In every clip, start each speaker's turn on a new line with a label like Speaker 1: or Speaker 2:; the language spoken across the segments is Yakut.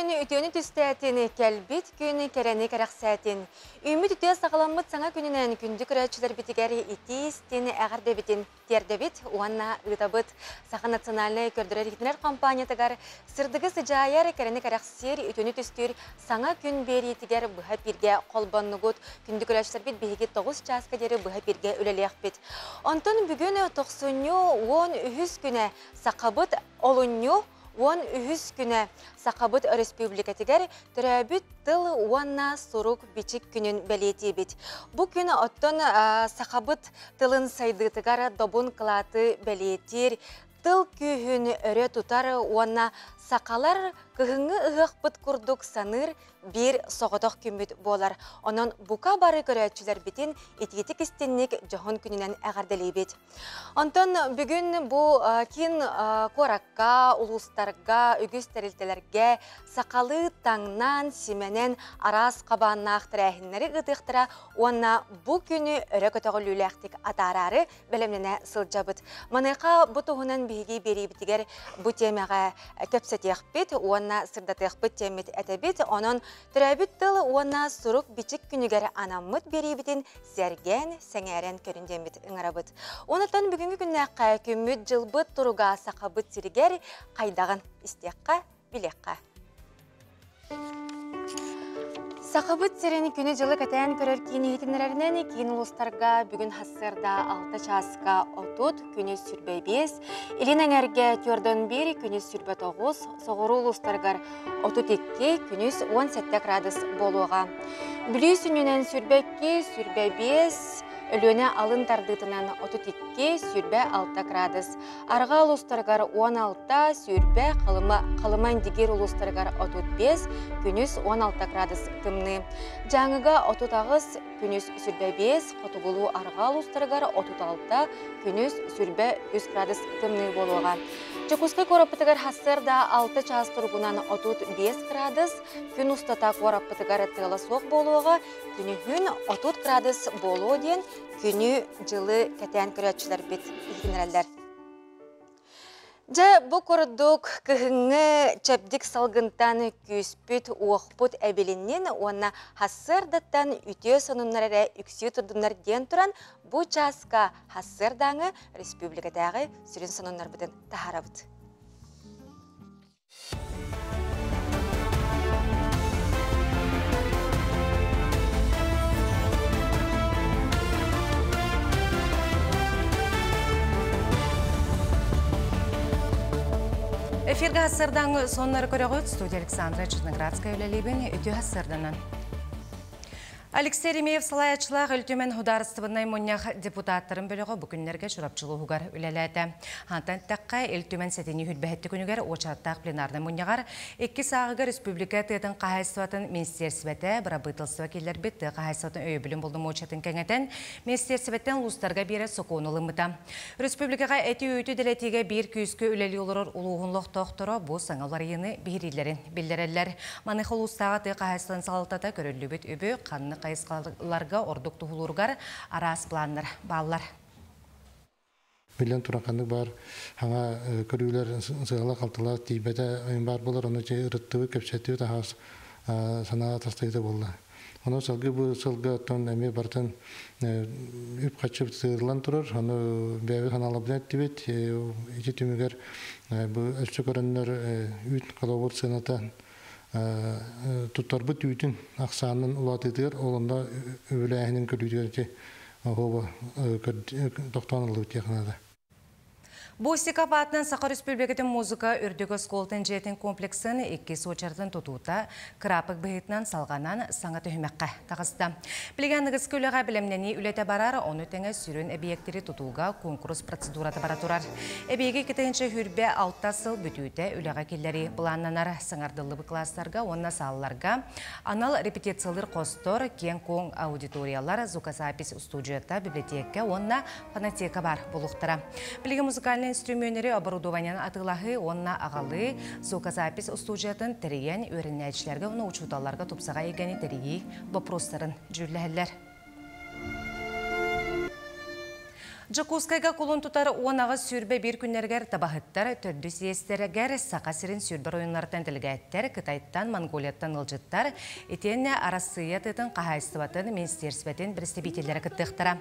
Speaker 1: күн үтүөнү түстээтин, кэлбит күн кэрэни кэрэхсээтин. Үүммүт үтүө саҕаламмыт саҥа күнүнэн күндү көрөөччүлэрбитигэр итии-истин эҕэрдэбитин тиэрдэбит уонна ыытабыт. Саха национальнай көрдөрөр-иһитиннэрэр компаниятыгар сырдыгы сыдьаайар, кэрэни кэрэхсиир, үтүөнү түстүүр саҥа күн биэриитигэр быһа эпииргэ холбоннугут. Күндү көрөөччүлэрбит биһиги 9 чааска диэри быһа эпииргэ үлэлиэхпит. Онтон бүгүн тохсунньу 13 күнэ сахабыт олунньу 13 күнэ Сахабыт Өрөспүүбүлүкэтигэр төрөөбүт тыл уонна сурук-бичик күнүн бэлиэтиибит. Бу күн оттон сахабыт тылын сайдыытыгар добун кылааты бэлиэтиир, тыл күүһүн өрө тутар уонна сахалар кыһыҥҥы ыһыахпыт курдук саныыр биир соҕотох күммүт буолар. Онон бука бары көрөөччүлэрбитин итиитик истинник дьоһун күнүнэн эҕэрдэлиибит. Онтон бүгүн бу киин куоракка, улуустарга, үгүс тэрилтэлэргэ сахалыы таҥнан, симэнэн араас хабааннаах тэрээһиннэри ыытыахтара уонна бу күнү өрө көтөҕүллүүлээхтик атаараары бэлэмнэнэ сылдьабыт. Маныаха бу туһунан биһиги биэриибитигэр бу тиэмэҕэ кэпсэтиэхпит уонна сырдатыахпыт диэммит этэбит. Онон төрөөбүт тыл уонна сурук-бичик күнүгэр анаммыт биэриибитин сэргээн, сэҥээрэн көрүн диэммит ыҥырабыт. Онтон бүгүҥҥү күннээххэ күммүт-дьылбыт туруга сахабыт сиригэр хайдаҕын истиэххэ, билиэххэ. Сахабыт сирин күнү-дьылы кэтээн көрөр киин иһитиннэрэринэн киин улуустарга бүгүн сарсыарда 6 чааска 30, күнүс 25, илин эҥэргэ 41, күнүс 29, соҕуруу улуустарыгар 32, күнүс 17 градус буолуоҕа. Бүлүү сүнньүнэн 22, 25, Өлүөнэ алын тардыытынан 32, 26 градус, Арҕаа улуустарыгар 16, 20, Халыма, Халыма-Индигир улуустарыгар 35, күнүс 16 градус тымныы. Дьааҥыга 38, күнүс 25, хотугулуу арҕаа улуустарыгар 36, күнүс 23 градус тымныы буолуоҕа. Дьокуускай куораппытыгар сарсыарда 6 чаас туругунан 35 градус, күн устата куораппытыгар тыала суох буолуоҕа, күнүһүн 30 градус буолуо диэн күнү-дьылы кэтээн көрөөччүлэрбит иһитиннэрэллэр. Дьэ, бу курдук кыһыҥҥы чэбдик салгынтан күүспүт-уохпут эбилиннин уонна сарсыардаттан үтүө сонуннар эрэ үксүү турдуннар диэн туран, бу чааска сарсыардааҥы республикатааҕы сүрүн сонуннарбытын таһаарабыт.
Speaker 2: Эфиргэ сардаҥы соннары көрөҕүт студия Александра Черноградская үлэлиибин үтүө сарданан. Алексей Ремеев салайааччылаах Ил Түмэн Судаарыстыбаннай мунньах депутаттарын бөлөҕө бу күннэргэ Чурапчы улууһугар үлэлээтэ. Хантан эттэххэ, Ил Түмэн сэтинньи хүрбэһэтти күнүгэр уочараттаах пленарнай мунньаҕар иккис ааҕыга республика тыатын хаһаайыстыбатын министиэрсибэтэ бырабыыталыстыба киллэрбит тыа хаһаайыстыбатын өйөбүлүн болдомуочатын кэҥэтэн, министиэрсибэттэн улуустарга биэрэр сокуону ылыммыта. Республикаҕа эти-үүтү дэлэтиигэ биир күүскэ үлэлии олорор улууһун олохтоохторо бу саҥа уларыйыыны биһирииллэрин биллэрэллэр. Маныаха улуустааҕы тыа хаһаайыстыбатын салалтата көрүллүбүт үбү ханнык хайысхаларга ордук туһулууругар араас планнар бааллар.
Speaker 3: Биллэн туран ханнык баар хаҥа көрүүлэр сыала-халтылар тиийбэтэ баар буолар, ону ырыттыбыт, кэпсэттибит аһаас санаа тастыыта буолла. Ону салгыы бу сылга оттон эмиэ барытын үп-харчы тыырыллан турар. Ону бэйэбит ханаалабытын эттибит. Ити түмүгэр бу өссө көрөннөр үүт холобур сыаната туттарбыт үүтүн ахсаанын улаатыытыгар ол онно үбүлээһинин көрүүтүгэр ити оһуоба тохтоон ыллыбыт диэх наада.
Speaker 2: Босиков аатынан Саха Республикатын музыка үрдүк оскуолатын дьиэтин комплексын иккис уочаратын тутуута кыраапык быһыытынан салҕанан саҥа түһүмэххэ таҕыста. Билигин аныгыскы үлэҕэ бэлэмнэнии үлэтэ барар, ону тэҥэ сүрүн эбийиэктэри тутууга куонкурус процедурата бара турар. Эбийиэги 2026 сыл бүтүүтэ үлэҕэ киллэрии былааннанар. Саҥардыллыбыт класстарга уонна саалларга анал репетициялыыр хостор, киэҥ-куоҥ аудиториялар, звукозапись устуудьуйата, библиотека уонна фонотека баар буолуохтара. Билигин музыкальнай инстрүмүөннэри оборудованиены атыылаһыы уонна аҕалыы, звукозапись устуудьуйатын тэрийэн үөрэнээччилэргэ уонна учууталларга тупсаҕай эйгэни тэрийии боппуруостарын дьүүллэһэллэр. Дьокуускайга кулун тутар 18-21 күннэригэр табаһыттар төрдүс съезтэригэр Саха сирин 20 оройуоннарыттан дэлэгээттэр, Кытайтан, Монголияттан ыалдьыттар, итиэннэ Арассыыйа тыатын хаһаайыстыбатын министиэристибэтин бэрэстэбиитэллэрэ кыттыахтара.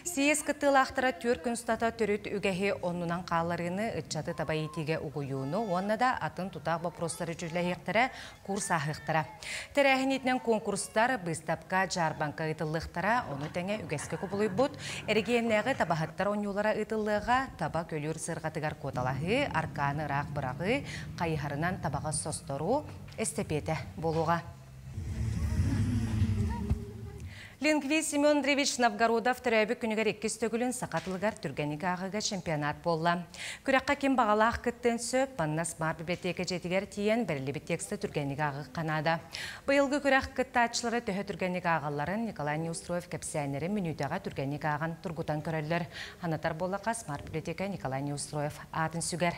Speaker 2: Съезд кыттыылаахтара түөрт күн устата төрүт үгэһи оннунан хаалларыыны, ыччаты таба иитиигэ угуйууну уонна да атын тутаах боппуруостары дьүүллэһиэхтэрэ, курс ааһыахтара. Тэрээһин иитинэн конкурстар, быыстапка, дьаарбаҥка ыытыллыахтара, ону тэҥэ үгэскэ кубулуйбут эрэгийиэннээҕи табаһыттар оонньуулара ыытыллыаҕа, таба көлүүр сыарҕатыгар куоталаһыы, аркааны ыраах быраҕыы, хайыһарынан табаҕа состоруу, эстэпиэтэ буолуоҕа. Лингвист Семен Андреевич Новгородов төрөөбүт күнүгэр иккис төгүлүн саха тылыгар түргэнник ааҕыыга чемпионат буолла. Күрэххэ ким баҕалаах кыттыан сөп, манна Smart библиотека дьиэтигэр тиийэн бэриллибит текста түргэнник ааҕыахха наада. Быйылгы күрэх кыттааччылара төһө түргэнник ааҕалларын Николай Неустроев кэпсээннэрин мүнүүтэҕэ түргэнник ааҕан тургутан көрөллөр. Санатар буоллахха, Smart библиотека Николай Неустроев аатын сүгэр.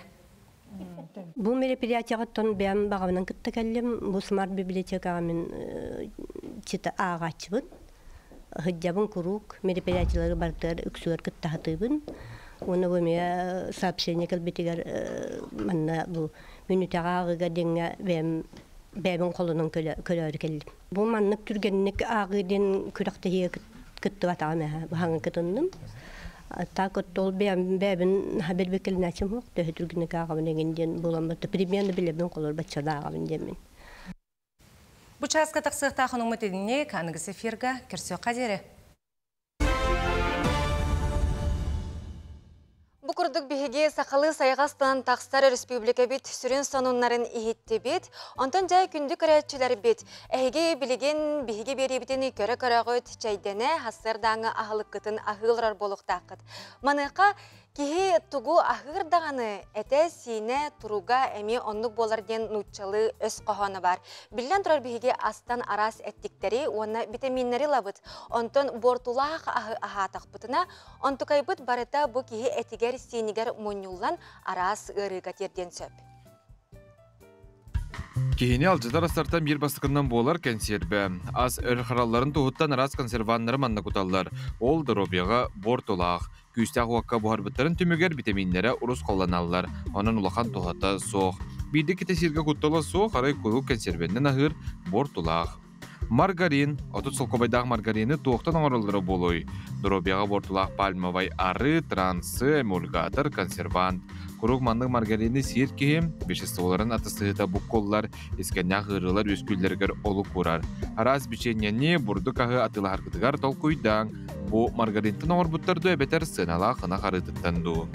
Speaker 4: Бу мероприятияҕыттан бэйэм баҕабынан кытта кэллим. Бу смарт библиотекаҕа мин чита ааҕааччыбын. Сылдьабын куруук мероприятиялары барытыгар үксүгэр кытта сатыыбын. Уонна бу эмиэ сообщение кэлбитигэр манна бу мүнүүтэҕэ ааҕыыга диэҥҥэ бэйэм бэйэбин холонон көрөөрү кэллим. Бу маннык түргэнник ааҕыы диэн күрэхтэһиигэ кыттыбатаҕым ээ, быһаҥы кытынным. Так вот ол бэйэм бэйэбин хабербеккэлинээчим суох, төһө түргэнник ааҕабын эҥин диэн буолан барда. Примерно билэбин холор баччада ааҕабын диэммин.
Speaker 2: Бу чааска тахсыахтаах онуммут итинник аныгыс эфирга көрсүөххэ диэри.
Speaker 1: Бу курдук биһиги сахалыы сайҕастан тахсар өрөспүүбүлүкэбит сүрүн сонуннарын иһиттибит. Онтон дьэ күндү көрөөччүлэрбит, эһиги билигин биһиги биэриибитин көрө-көрөҕүт, чэйдэнэ, сарсыардааҥы аһылыккытын аһыы олорор буолуохтааххыт. Маныаха Киһи тугу аһыыр даҕаны, этэ-сиинэ, туруга эмиэ оннук буолар диэн нууччалыы өс хоһооно баар. Биллэн турар биһиги астан араас эттиктэри уонна битэмииннэри ылабыт. Онтон буортулаах аһы аһаатахпытына, онтукайбыт барыта бу киһи этигэр-сиинигэр мунньуллан араас ыарыыга тиэрдиэн сөп.
Speaker 5: Киһини алдьатар астартан биир бастакыннан буолар кэнсиэрбэ. Ас өр харалларын туһуттан араас консерваннары манна куталлар. Ол доруобуйаҕа буортулаах. Күүстээх уокка буһарбыттарын түмүгэр битэмииннэрэ урусхалланаллар, онон улахан туһата суох. Биирдэ кэтэ сиргэ куттала суох, арай куруук кэнсиэрбэннэн аһыыр буортулаах. Маргарин, 30 солкуобайдаах маргарины туохтан оҥороллоро буолуой? Доруобуйаҕа буортулаах пальмовай арыы, трансы, эмульгатор, консервант. Куруук маннык маргарины сиир киһи веществоларын атастаһыыта буккуллар, искэннээх ыарыылар үөскүүллэригэр олук уурар. Араас бичиэнньэни, бурдук аһы атыылаһаргытыгар толкуйдааҥ. Бу маргаринтан оҥорбуттар дуу эбэтэр сыаналаах ынах арыытыттан дуу?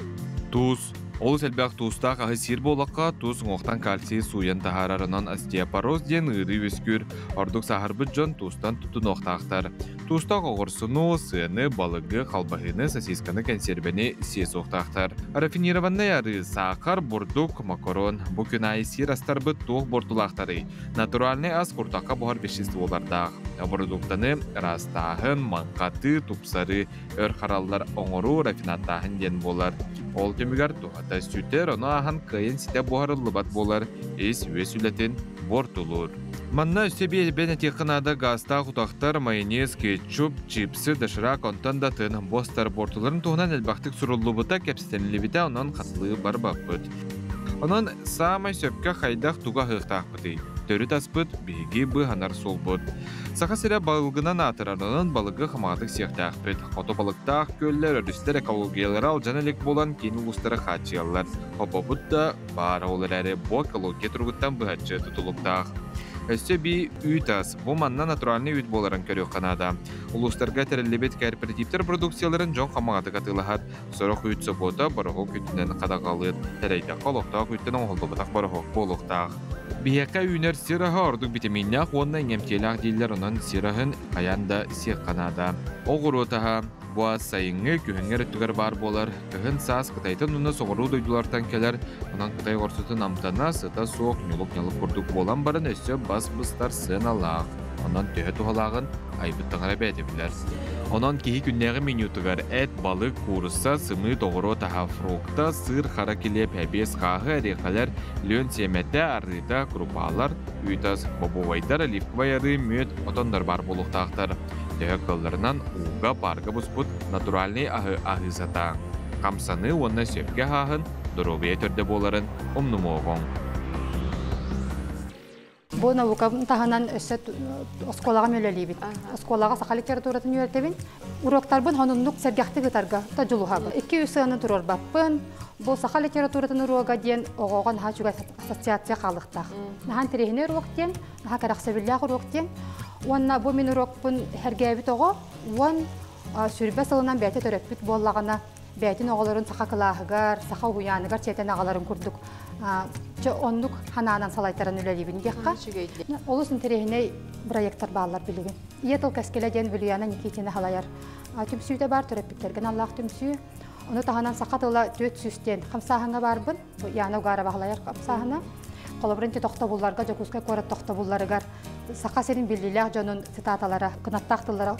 Speaker 5: Туус. Олус элбэх туустаах аһы сиир буоллахха, туус уҥуохтан кальцийы сууйан таһаарар, онон остеопороз диэн ыарыы үөскүүр. Ордук сааһырбыт дьон туустан туттунуохтаахтар. Туустаах оҕурсуну, сыаны, балыгы, халбаһыыны, сосисканы, кэнсиэрбэни сиэ суохтаахтар. Рафинированнай арыы, саахар, бурдук, макарон. Бу күн аайы сиир астарбыт туох буортулаахтарый? Натуральнай ас куртахха буһар веществолардаах. Бородууктаны ыраастааһын, маҥхатыы, тупсарыы, өр хараллар оҥоруу рафинадтааһын диэн буолар. Ол түмүгэр туһата сүтэр, ону ааһан кыайан ситэ буһарыллыбат буолар, ис-үөс үлэтин буортулуур. Манна өссө биэрбэн этиэххэ наада гаастаах утахтар, майонез, кетчуп, чипсы, доширак, онтон да атын буостар буортуларын туһунан элбэхтик суруллубута, кэпсэтиллибитэ, онон хатылыы барбаппыт. Онон саамай сөпкө хайдах тугу аһыахтаахпытый? Төрүт аспыт, биһиги быыһанар суолбут. Саха сирэ балыгынан аатырарынан балыгы хамаҕатык сиэхтээхпит. Хоту балыктаах күөллэр, өрүстэр экологиялара алдьана илик буолан киин улуустары хааччыйаллар. Хобобут да баар, ол эрээри бу экология туругуттан быһаччы тутулуктаах. Өссө эбии үүт ас. Бу манна натуральнай үүт буоларын көрүөххэ наада. Улуустарга тэриллибит кооперативтэр продукцияларын дьон хамаҕатык атыылаһар. Сорох үүт собуота бороһуок үүтүнэн хадаҕалыыр. Сэрэйдэххэ, олохтоох үүттэн оҥоһуллубатах бороһуок буолуохтаах. Биһиэхэ үүнэр сир аһа ордук битэмииннээх уонна иҥэмтиэлээх дииллэр, онон сир аһын хайаан да сиэххэ наада. Оҕуруот аһа бу ас сайыҥҥы, күһүҥҥү өрүттүгэр баар буолар. Кыһын, саас Кытайтан уонна соҕуруу дойдулартан кэлэр, онон Кытай оҕурсутун амтана, сыта суох, ньулук-ньалык курдук буолан баран өссө бас быстар сыаналаах. Онон төһө туһалааҕын айбыт таҥара бэйэтэ билэр. Онон киһи күннээҕи менютугар эт, балык, куурусса, сымыыт, оҕуруот аһа, фрукта, сыыр, хара килиэп, эбиэс, хааһы, ориэхэлэр, лүөн сиэмэтэ, арыыта, крупалар, үүт ас, бобовайдар, оливковай арыы, мүөт, отоннор баар буолуохтаахтар. Төһө кыалларынан ууга, паарга буспут натуральнай аһы аһыы сатааҥ. Хамсаныы уонна сөпкө аһааһын доруобуйа төрдө буоларын умнумуоҕуҥ.
Speaker 6: Бу наука таһынан өссө оскуолаҕа үлэлиибит. Оскуолаҕа саха литературатын үөрэтэбин. Уруоктарбын хонуннук сэргэхтик ытарга та дьулуһабын. Икки-үс сыаны туруорбаппын. Бу саха литературатын уруога диэн оҕоҕо наһаа үчүгэй ассоциация хаалыахтаах. Наһаа интэриэһинэй уруок диэн, наһаа кэрэхсэбиллээх уруок диэн. Уонна бу мин уруокпун сэргээбит оҕо уон сүрбэ сылынан бэйэтэ төрөппүт буоллаҕына бэйэтин оҕолорун саха кылааһыгар, саха уһуйааныгар сиэтэн аҕаларын курдук чэ оннук ханаанан салайтаран үлэлиибин диэххэ. Олус интэриэһинэй проекттар бааллар билигин. Ийэ тыл кэскилэ диэн Вилюяна Никитина халайар түмсүүтэ баар, төрөппүттэргэ аналлаах түмсүү. Ону таһынан саха тыла 400 диэн хамсааһыҥҥа баарбын. Яна Угарова халайар хамсааһына. Холобурун тохтобулларга, Дьокуускай куорат тохтобулларыгар Саха сирин биллиилээх дьонун цитаталара, кынаттаах тыллара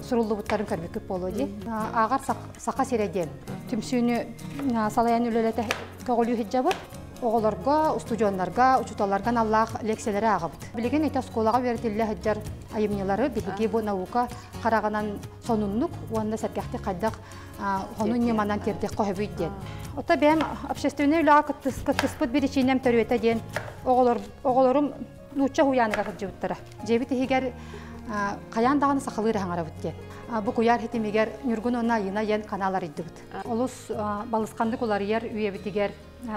Speaker 6: суруллубуттарын көрбүккүт буолуо дии. Ааҕар Саха сирэ диэн түмсүүнү салайан үлэлэтэ көҕүлүү сылдьабыт. Оҕолорго, устудьуоннарга, учууталларга аналлаах лекциялары ааҕабыт. Билигин ити оскуолаҕа үөрэтиллэ сылдьар айымньылары биһиги бу наука хараҕынан сонуннук уонна сэргэхтик хайдах хонун ньыманан тиэрдиэххэ сөбүй диэн. Ото бэйэм общественнай үлэҕэ кыттыспыт биричиинэм төрүөтэ диэн оҕолорум нуучча уһуйааныгар сылдьыбыттара. Дьиэбит иһигэр хайаан даҕаны сахалыы эрэ хаҥарабыт диэн. Бу куйаар ситимигэр Ньургун уонна Айыына диэн канал арыйдыбыт. Олус балысханнык уларыйар үйэбитигэр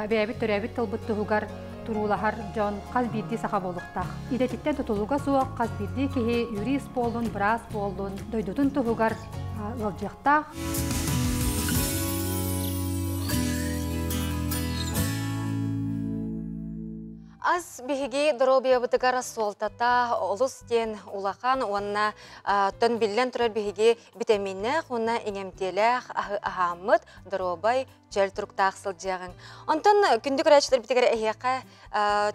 Speaker 6: бэйэбит төрөөбүт тылбыт туһугар туруулаһар дьон хас биирдии саха буолуохтаах. Идэтиттэн тутулуга суох хас биирдии киһи юрист буоллун, быраас буоллун, дойдутун туһугар ыалдьыахтаах.
Speaker 1: Ас биһиги доруобуйабытыгар суолтата олус диэн улахан уонна тон биллэн турар биһиги битэмииннээх уонна иҥэмтиэлээх аһы аһааммыт доруобай чөл туруктаах сылдьыаҕыҥ. Онтон күндү көрөөччүлэрбитигэр эһиэхэ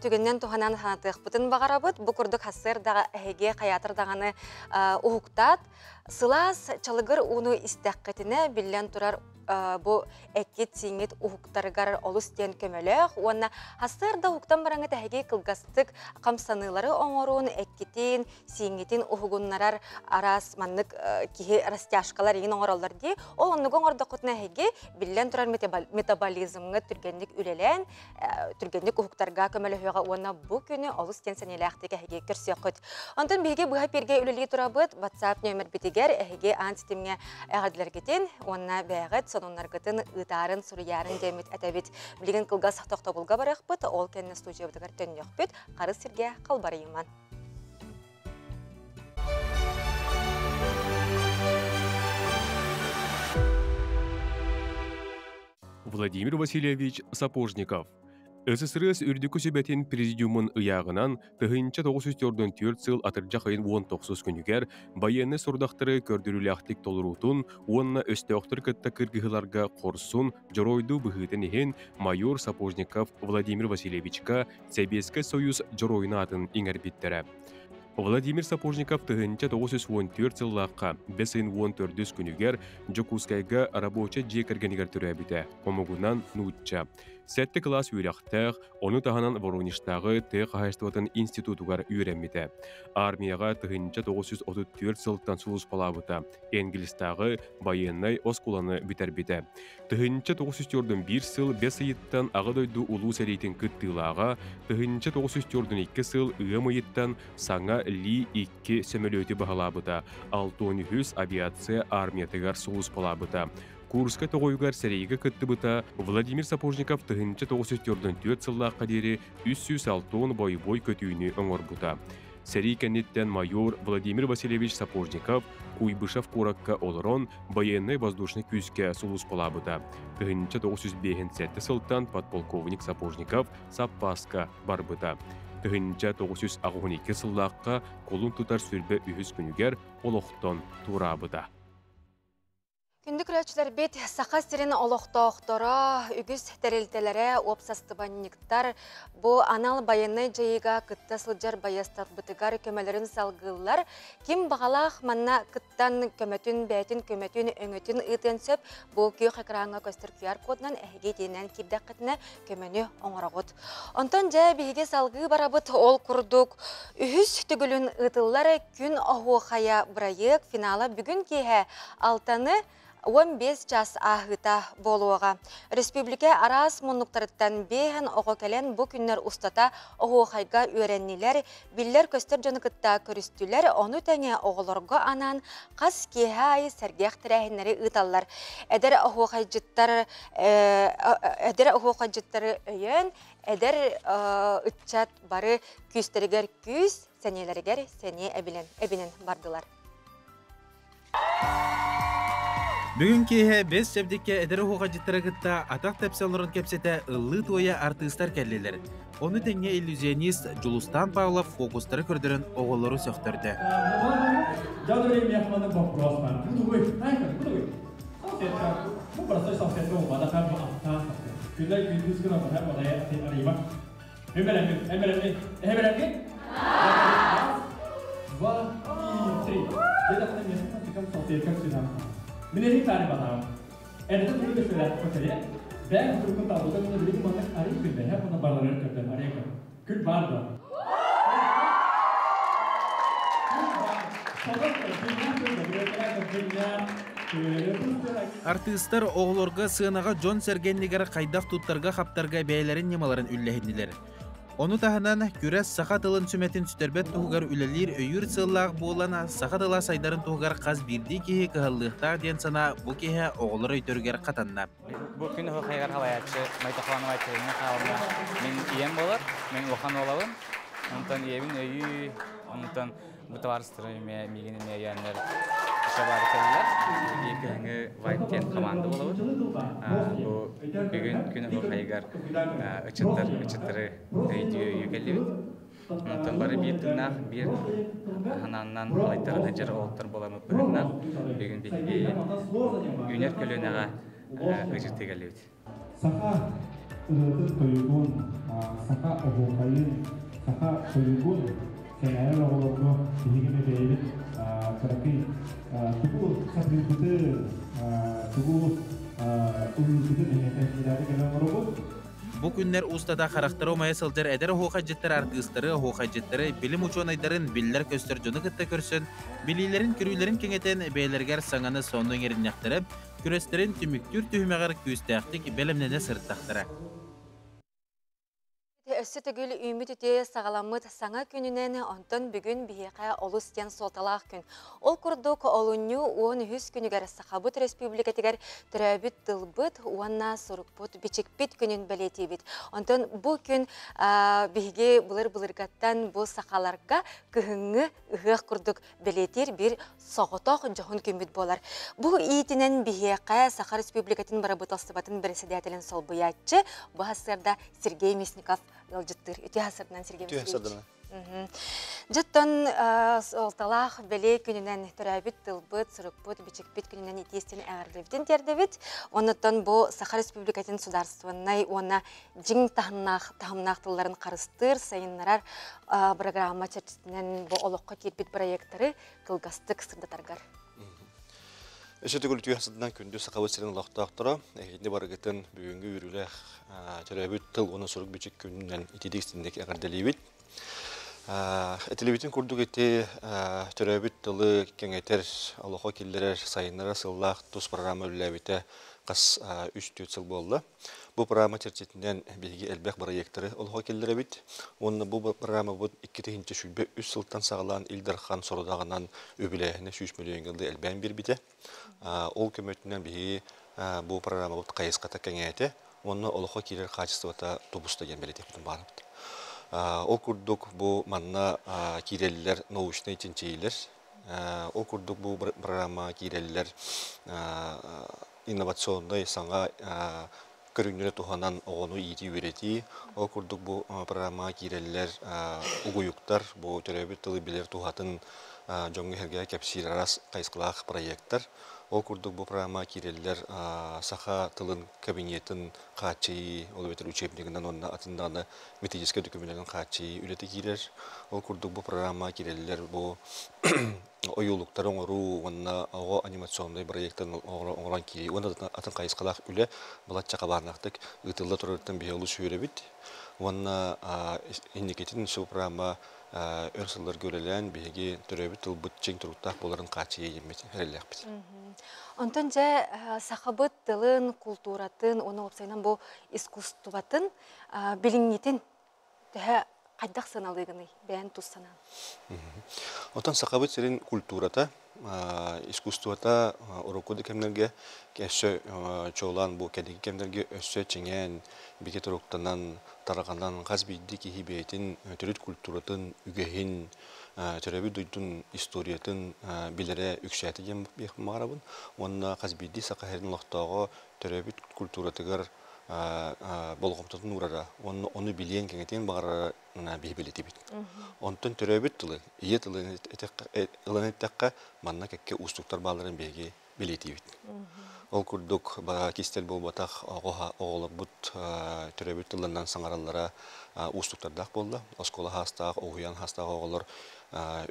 Speaker 1: түгэнинэн туһанан санатыахпытын баҕарабыт. Бу курдук хассыардаҕа эһиги хайаатар даҕаны уһуктаат, сылаас чалыгыр ууну истэххитинэ биллэн турар бу эккит-сииҥҥит уһуктарыгар олус диэн көмөлөөх уонна сарсыарда уһуктан бараҥҥыт эһиги кылгастык хамсаныылары оҥоруун эккитин, сииҥҥитин уһугуннарар араас маннык киһи растяжкалар игин оҥороллор дии. Ол оннугу оҥордоххутуна эһиги биллэн турар метаболизмҥа түргэнник үлэлээн, түргэнник уһуктарга көмөлөһүөҕэ уонна бу күнү олус диэн сэниэлээхтик эһиги көрсүөххүт. Онтон биһиги быһа эпииргэ үлэлии турабыт WhatsApp нүөмэрбитигэр эһиги аан ситимҥэ эҕэрдэлэргитин уонна бэйэҕит сонуннаргытын ыытаарын, суруйаарын диэммит этэбит. Билигин кылгас тохтобулга барыахпыт, ол кэннэ студиябытыгар төннүөхпүт. Харыс сиргэ халбарыйыман.
Speaker 7: Владимир Васильевич Сапожников СССР Үрдүкү Сүбэтин Президиумун ыйааҕынан 1944 сыл атырдьах ыйын 19 күнүгэр байыаннай сорудахтары көрдөрүүлээхтик толоруутун уонна өстөөхтөр кытта кыргыһыыларга хорсун, дьоруойдуу быһыытын иһин майор Сапожников Владимир Васильевичка Сэбиэскэй Союз Дьоруойун аатын иҥэрбиттэрэ. Владимир Сапожников 1914 сыллаахха бэс ыйын 14 күнүгэр Дьокуускайга рабочай дьиэ кэргэнигэр төрөөбүтэ, омугунан нуучча. Сэттэ кылаас үөрэхтээх, ону таһынан Воронежтааҕы тыа хаһаайыстыбатын институтугар үөрэммитэ. Армияҕа 1934 сылтан сулууспалаабыта, Энгельстааҕы байыаннай оскуоланы бүтэрбитэ. 1941 сыл бэс ыйыттан Аҕа дойду Улуу сэриитин кыттыылааҕа, 1942 сыл ыам ыйыттан саҥа Ли-2 сөмөлүөтү баһылаабыта, 63 авиация армиятыгар сулууспалаабыта. Курскай тоҕойугар сэриигэ кыттыбыта Владимир Сапожников 1944 сыллаахха диэри 360 бойобуой көтүүнү оҥорбута. Сэрии кэнниттэн майор Владимир Васильевич Сапожников Куйбышев куоракка олорон байыаннай-воздушнай күүскэ сулууспалаабыта. 1957 сылтан подполковник Сапожников саппааска барбыта. 1982 сыллаахха кулун тутар сүрбэ үһүс күнүгэр олохтон туораабыта.
Speaker 1: Күндү көрөөччүлэрбит, Саха сирин олохтоохторо, үгүс тэрилтэлэрэ, уопсастыбанньыктар бу анал байыаннай дьайыыга кытта сылдьар байыастарбытыгар көмөлөрүн салгыыллар. Ким баҕалаах манна кыттан көмөтүн, бэйэтин көмөтүн, өҥөтүн ыытыан сөп. Бу күөх экраҥҥа көстөр QR-кодунан эһиги итинэн киирдэххитинэ көмөнү оҥороҕут. Онтон дьэ биһиги салгыы барабыт. Ол курдук үһүс төгүлүн ыытыллар Күн оһуохайа бырайыак финала бүгүн киэһэ алтаны 15 час ааһыыта буолуоҕа. Республика араас муннуктарыттан биэһэн оҕо кэлэн бу күннэр устата оһуохайга үөрэннилэр, биллэр-көстөр дьону кытта көрүстүлэр, ону тэҥэ оҕолорго анаан хас киэһэ аайы сэргэх тэрээһиннэри ыыталлар. Эдэр оһуохайдьыттар эдэр оһуохайдьыттары өйөөн, эдэр ыччат бары күүстэригэр күүс, сэниэлэригэр сэниэ эбинэн бардылар.
Speaker 8: Бүгүн киэһэ бэс чэбдиккэ эдэр оһуохайдьыттары кытта атах тэпсэ олорон кэпсэтэ ыллыы-туойа артыыстар кэллилэр. Ону тэҥэ иллюзионист Дьулустаан Павлов фокустары көрдөрөн оҕолору сөхтөрдө. Артыыстар оҕолорго сыанаҕа дьон-сэргэ иннигэр хайдах туттарга-хаптарга бэйэлэрин ньымаларын үллэһиннилэр. Ону таһынан, күрэс саха тылын сүмэтин сүтэрбэт туһугар үлэлиир өйүүр сыаллаах буолан, саха тыла сайдарын туһугар хас биирдии киһи кыһаллыахтаах диэн санаа бу киэһэ оҕолор өйдөрүгэр хатанна.
Speaker 9: Бу күн оһуохайыгар халайааччы Майтохонова Айталина Михайловна мин ийэм буолар, мин улахан уолабын. Онтон ийэбин өйүү, онтон бу табаарыстарым эмиэ миигин эмиэ өйөөннөр шабары кэллилэр. Биир кыһыҥҥы Вайт диэн команда буолабыт. Бу бүгүн күн оһуохайыгар ыччаттар ыччаттары өйдүү өйүү кэллибит. Онтон бары биир тыыннаах, биир санааннан алайтарын сылдьар уолаттар буоламмыт быһыытынан бүгүн биһиги үүнэр көлүөнэҕэ ыдьыртыы кэллибит.
Speaker 10: Саха ырыатын-тойугун, саха оһуохайын, саха тойугун сэҥээрэр оҕолорго биһиги эмэ бэйэбит кыракый тугу сатыырбытын, тугу ылыырбытын эһиэхэ киирээри кэлэн олоробут.
Speaker 8: Бу күннэр устата харахтара умайа сылдьар эдэр оһуохайдьыттар артыыстары, оһуохайдьыттары, билим учуонайдарын, биллэр-көстөр дьону кытта көрсөн, билиилэрин-көрүүлэрин кэҥэтэн, бэйэлэригэр саҥаны сонно иҥэриннэхтэрэ, күрэстэрин түмүктүүр түһүмэҕэр күүстээхтик бэлэмнэнэ сырыттахтара.
Speaker 1: Өссө төгүл үүммүт үтүө саҕаламмыт саҥа күнүнэн, онтон бүгүн биһиэхэ олус диэн суолталаах күн. Ол курдук, олунньу 13 күнүгэр Сахабыт Өрөспүүбүлүкэтигэр төрөөбүт тылбыт уонна сурукпут бичикпит күнүн бэлиэтиибит. Онтон бу күн биһиги былыр-былыргаттан бу сахаларга кыһыҥҥы ыһыах курдук бэлиэтиир биир соҕотох дьоһун күммүт буолар. Бу иитинэн биһиэхэ Саха Республикатын бырабыыталыстыбатын бэрэссэдээтэлин солбуйааччы бу сарсыарда Сергей Мясников ыалдьыттыыр. Үтүө сарсыарданан Сергей Васильевич. Дьоттон суолталаах бэлиэ күнүнэн төрөөбүт тылбыт, сурукпут, бичикпит күнүнэн итиэстин эҕэрдэбитин тиэрдэбит. Оннуттан бу Саха Республикатын судаарыстыбаннай уонна дьиҥ таһымнаах таһымнаах тылларын харыстыыр, сайыннарар программа чэрчитинэн бу олоххо киирбит проекттары кылгастык сырдатаргар.
Speaker 11: Өссө төгүл үтүө сыдынан күндү Сахабыт сирин олохтоохторо, эһигини барыгытын бүгүҥҥү үөрүүлээх төрөөбүт тыл уонна сурук бичик күнүнэн итиитик истиҥник эҕэрдэлиибит. Этилибитин курдук ити төрөөбүт тылы кэҥэтэр, олоххо киллэрэр, сайыннарар сыллаах тус программа үлэлээбитэ хас үс-түөрт сыл буолла. Бу программа чэрчитинэн биһиги элбэх бырайыактары олоххо киллэрэбит. Уонна бу программабыт 2023 сылтан саҕалаан Ил Дархан сорудаҕынан үбүлээһинэ 100 миллион элбээн биэрбитэ. Ол көмөтүнэн биһиги бу программабыт хайысхата кэҥээтэ уонна олоххо киирэр хаачыстыбата тубуста диэн бэлиэтиэхпитин баҕарабыт. Ол курдук бу манна киирэллэр научнай чинчийиилэр, ол курдук бу программаҕа киирэллэр инновационнай саҥа көрүҥнэри туһанан оҕону иитии-үөрэтии, ол курдук бу программаҕа киирэллэр угуйуктар, бу төрөөбүт тылы билэр туһатын дьоҥҥо-сэргэҕэ кэпсиир араас хайысхалаах проекттар. Ол курдук бу программа киирэллэр саха тылын кабинетын хааччыйыы, ол эбэтэр учебнигынан уонна атын даҕаны методическай документарын хааччыйыы үлэтэ киирэр. Ол курдук бу программа киирэллэр бу ойуулуктары оҥоруу уонна оҕо анимационнай проектарын оҥорон киирии уонна атын хайысхалаах үлэ балачча хабааннаахтык ыытылла турарыттан биһи олус үөрэбит. Уонна инникитин су программа өр сылларга үлэлээн биһиги төрөөбүт тылбыт чиҥ туруктаах буоларын хааччыйа диэммит эрэллээхпит.
Speaker 1: Онтон дьэ сахабыт тылын, култууратын уонна уопсайынан бу искусствотын билиҥҥитин төһө хайдах сыаналыыгыный бэйэн тус санаан?
Speaker 11: Оттон сахабыт сирин культурата, искусствота урукку да кэмнэргэ өссө чуолаан бу кэнники кэмнэргэ өссө чиҥээн, бигэ туруктанан, тарҕанан хас биирдии киһи бэйэтин төрүт культуратын, үгэһин, төрөөбүт дойдун историятын билэрэ үксээтэ диэн баҕарабын. Уонна хас биирдии саха сирин олохтооҕо төрөөбүт культуратыгар болҕомтотун уурара уонна ону билиэн кэҥэтиэн баҕарара биһи билэтибит. Онтон төрөөбүт тылы, ийэ тылын ылан эттэххэ, манна кэккэ уустуктар баалларын биһиги бэлиэтиибит. Ол курдук кистэл буолбатах оҕолорбут төрөөбүт тылларынан саҥараллара уустуктардаах буолла. Оскуола хаастаах, уһуйаан хаастаах оҕолор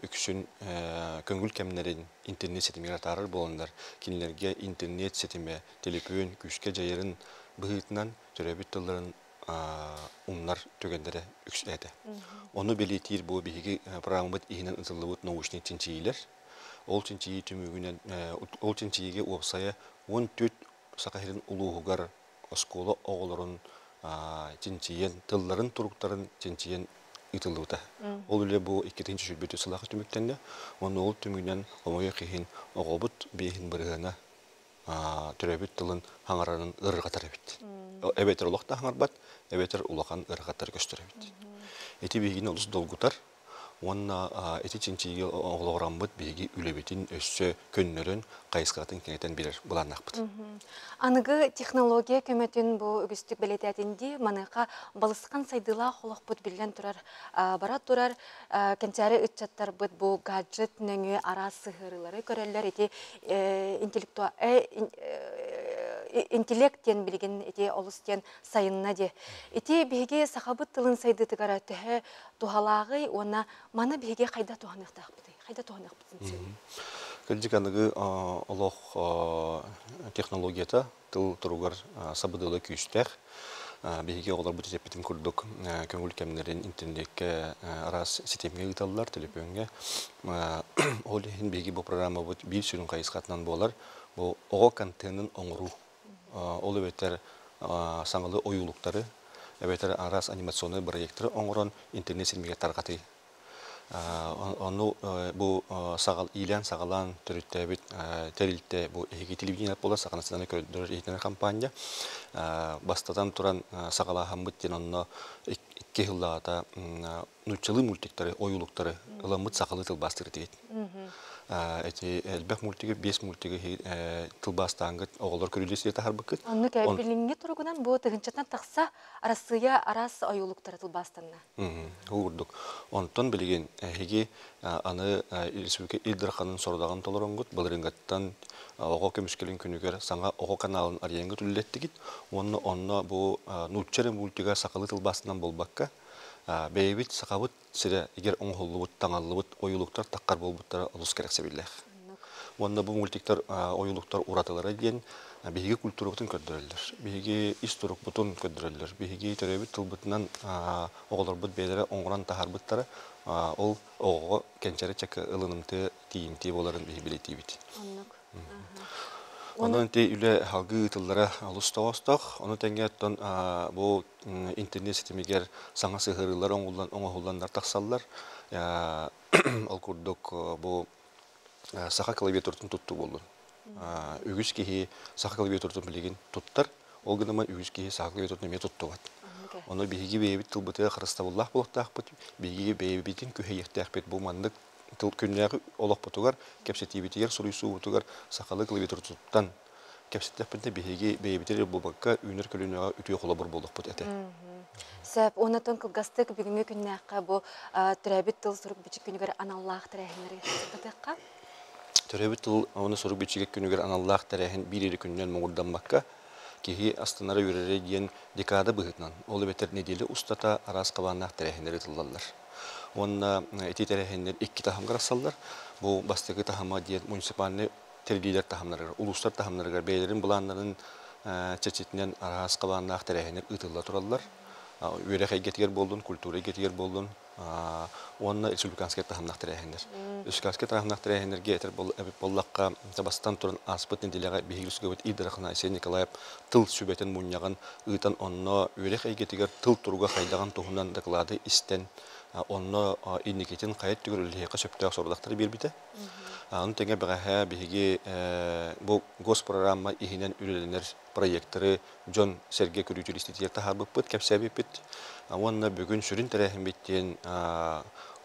Speaker 11: үксүн көҥүл кэмнэрин интернет ситимигэр атаарар буоланнар, кинилэргэ интернет ситимэ, төлөпүөн күүскэ дьайарын быһыытынан төрөөбүт тылларын умнар түгэннэрэ үксээтэ. Ону бэлиэтиир бу биһиги программабыт иһинэн ытыллыбыт научнай чинчийиилэр. Ол чинчийии түмүгүнэн ол чинчийиигэ уопсайа 14 Саха сирин улууһугар оскуола оҕолорун чинчийэн, тылларын туруктарын чинчийэн ыытыллыбыта. Ол үлэ бу 2023 сыллаах түмүктэннэ. Уонна ол түмүгүнэн хомойуох иһин оҕобут биэһин бырыһыана төрөөбүт тылын хаҥарарын ырҕатар эбит. Эбэтэр олох да хаҥарбат, эбэтэр улахан ырҕаттар көстөр эбит. Ити биһигини олус долгутар уонна ити чинчийиигэ олоҕураммыт биһиги үлэбитин өссө көннөрөн, хайысхатын кэҥэтэн биэрэр былааннаахпыт.
Speaker 1: Аныгы технология көмөтүн бу үгүстүк бэлиэтээтин дии, маныаха балысхан сайдыылаах олохпут биллэн турар, бара турар кэнчээри ыччаттарбыт бу гаджет нөҥүө араас сыһыарыылары көрөллөр. Ити интеллект диэн билигин ити олус диэн сайынна дии. Ити биһиги сахабыт тылын сайдыытыгар төһө туһалааҕый уонна маны биһиги хайда туһаныахтаахпытый? Хайда туһаныахпытын сөбүй?
Speaker 11: Кырдьык аныгы олох технологията тыл туругар сабыдыала күүстээх. Биһиги оҕолорбут эппитим курдук көҥүл кэмнэрин интернеккэ араас ситимҥэ ыыталлар, төлөпүөҥҥэ. Ол иһин биһиги бу программабыт биир сүрүн хайысхатынан буолар. Бу оҕо контенын оҥоруу. Ол эбэтэр саҥалыы ойуулуктары, эбэтэр араас анимационнай проекторы оҥорон интернет ситимигэр тарҕатыы. Ону бу саҕал иилээн-саҕалаан төрүттээбит тэрилтэ бу эһиги телевидение буолар Саха национальнай көрдөрөр иһитиннэрэр хампаанньа. Бастатан туран саҕалааһыммыт диэн онно икки сыллааҕыта нууччалыы мультиктары, ойуулуктары ыламмыт сахалыы тылбаастыыр этибит. Эти элбэх мультигы, биэс мультигы тылбаастааҥҥыт оҕолор көрүүлүү сири таһарбыккыт.
Speaker 1: Оннук билиҥҥи туругунан бу тыһыынчаттан тахса Арассыыйа араас ойуулуктара тылбаастанна.
Speaker 11: Ол курдук. Онтон билигин эһиги аны республика Ил Дарханын сорудаҕын толороҥҥут былырыыҥҥыттан оҕо көмүскэлин күнүгэр саҥа оҕо каналын арыйаҥҥыт үлэлэттигит уонна онно бу нуучча эрэ мультига сахалыы тылбаастанан буолбакка бэйэбит сахабыт сирэ игэр оҥоһуллубут, таҥаллыбыт ойуулуктар таххар буолбуттара олус кэрэхсэбиллээх. Уонна бу мультиктар ойуулуктар уратылара диэн биһиги культурабытын көрдөрөллөр. Биһиги ис турукпутун көрдөрөллөр. Биһиги төрөөбүт тылбытынан оҕолорбут бэйэлэрэ оҥорон таһаарбыттара ол оҕоҕо кэнчэри чакы ылынымтыа, тиийимтиэ буоларын биһи билэтиибит. Онон ити үлэ салгыы ыытыллара олус тоҕоостоох. Ону тэҥэ оттон бу интернет ситимигэр саҥа сыһыарыылар оҥоһулланнар тахсаллар. Ол курдук бу саха клавиатуратын туттуу буоллун. Үгүс киһи саха клавиатуратын билигин туттар, ол гынан үгүс киһи саха клавиатуратын эмиэ туттубат. Ону биһиги бэйэбит тылбытыгар харыстабыллаах буолуохтаахпыт, биһиги бэйэбитин күһэйиэхтээхпит. Бу маннык тыл күннээҕи олохпутугар, кэпсэтиибитигэр, суруйсуубутугар сахалыы клавиатураттан кэпсэттэхпитинэ биһиги бэйэбитигэр буолбакка үүнэр көлүөнэҕэ үтүө холобур буолуохпут этэ.
Speaker 1: Сөп. Уонна кылгастык бүгүҥҥү күннээххэ бу төрөөбүт тыл сурук бичик күнүгэр аналлаах тэрээһиннэри сырдатыахха.
Speaker 11: Төрөөбүт тыл уонна сурук бичигэ күнүгэр аналлаах тэрээһин биир эрэ күнүнэн муҥурдаммакка, киһи астынара үөрэрэ диэн декада быһыытынан, ол эбэтэр нэдиэлэ устата араас хабааннаах тэрээһиннэр ыытыллаллар. Уонна ити тэрээһиннэр икки таһымга тахсаллар. Бу бастакы таһыма диэн муниципальнай тэриллиилэр таһымнарыгар, улуустар таһымнарыгар бэйэлэрин былааннарын чэрчитинэн араас хабааннаах тэрээһиннэр ыытылла тураллар. Үөрэх эйгэтигэр буоллун, культура эйгэтигэр буоллун, уонна республиканскай таһымнаах тэрээһиннэр. Республиканскай таһымнаах тэрээһиннэргэ этэр эбит буоллахха, бастан туран ааспыт нэдиэлэҕэ биһиги үсүгэбит Ил Дархан Айсен Николаев тыл сүбэтин мунньаҕын ыытан онно үөрэх эйгэтигэр тыл туруга хайдаҕын туһунан доклады истэн, онно инникитин хайа өттүгэр үлэлэһиэххэ сөптөөх сорудахтары биэрбитэ. Ону тэҥэ бэҕэһээ биһиги бу госпрограмма иһинэн үлэлэнэр проекторы дьон сэргэ көрүүтүр иститигэр таһаарбыппыт, кэпсээбиппит. Уонна бүгүн сүрүн тэрээһиммит диэн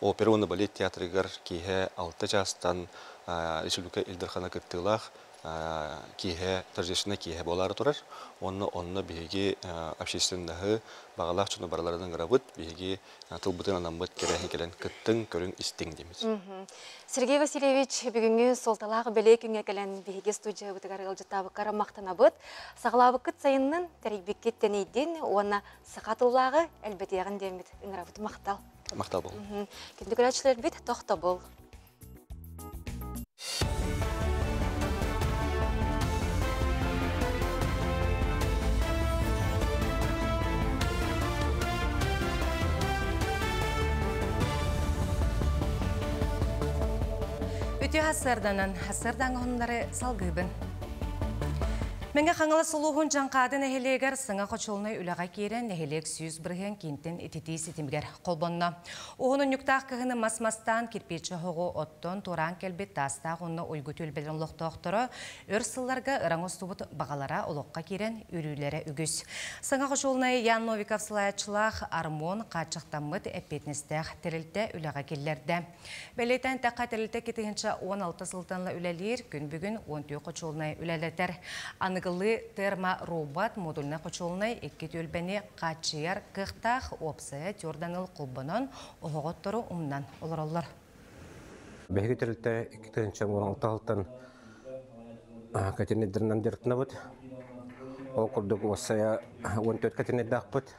Speaker 11: опера уонна балет театрыгар киэһэ 6 чаастан республика Ил Дархана кыттыылаах киэһэ торжественнай киэһэ буолаары турар. Уонна онно биһиги общественноһы баҕалаах дьону барыларын ыҥырабыт. Биһиги тылбытын анаммыт тэрээһин кэлэн кыттыҥ, көрүҥ, истиҥ диэмит.
Speaker 1: Сергей Васильевич, бүгүҥҥү суолталаах бэлиэ күҥҥэ кэлэн биһиги студиябытыгар ыалдьыттаабыккар махтанабыт. Саҕалаабыккыт сайыннын, тэрийбиккит тэнийдин уонна саха тыллааҕы элбэтиэҕин диэммит ыҥырабыт махтал.
Speaker 11: Махтал бол.
Speaker 1: Күндү көрөөччүлэрбит тохтобул.
Speaker 2: Үтүө хассыарданан, хассыардаҥ оһуннары салгыыбын. Мэҥэ Хаҥалас улууһун Дьаҥхаады нэһилиэгэр саҥа хочуолунай үлэҕэ киирэн, нэһилиэк 100% киинтэн ититии ситимигэр холбонно. Уһун унньуктаах кыһыны мас-мастаан, кирпииччэ оһоҕу оттон туораан кэлбит Таастаах уонна Уйгу түөлбэлэрин олохтоохторо өр сылларга ыраҥ устубут баҕалара олоххо киирэн үөрүүлэрэ үгүс. Саҥа хочуолунай Ян Новиков салайааччылаах Армон хааччахтаммыт эппиэтинэстээх тэрилтэ үлэҕэ киллэрдэ. Бэлиэтээн эттэххэ, тэрилтэ 2016 сылтан ыла үлэлиир, күн бүгүн 14 хочуолунай үлэлэтэр. Аныгылыы термо-робот модульнай хочуолунай икки түөлбэни хааччыйар кыахтаах, уопсайа тюрданыл холбонон, оһоҕоттору умнан олороллор.
Speaker 12: Биһиги тэрилтэ 2016 сылтан кэтинэдэринэн дьарыктанабыт. Ол курдук уопсайа 14 кэтинэйдаахпыт.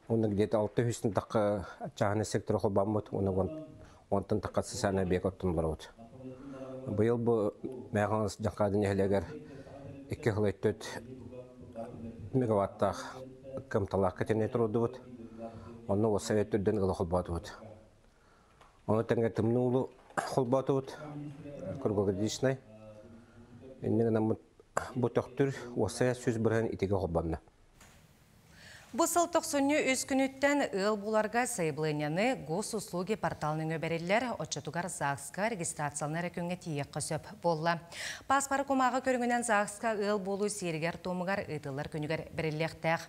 Speaker 12: Уонна где-то 600 тахха чааһынай сектор холбооммут, уонна онтон тахха социальнай объект оттон олоробут. Быйыл бу Мэхалас Дьаҥхаады нэһилиэгэр 2,4 мегаваттаах кыамталаах кэтэнэ турдубут. Онно уопсай өттүрдэн ыла холбоотубут. Ону тэҥэ тымныы уулу холбоотубут, круглогодичный. Инньэ гынан бу төхтүр уопсайа 100% итигэ холбонно.
Speaker 2: Бу сыл тохсунньу үс күнүттэн ыал буларга сайабылыанньаны Госуслуги портал нөҥүө бэриллэр, оччотугар ЗАГСка регистрацияланар эрэ күҥҥэ тиийиэххэ сөп буолла. Пааспары кумааҕы көрүҥүнэн ЗАГСка ыал буолуу сиэригэр-туомугар ыытыллар күнүгэр бэриллиэхтээх.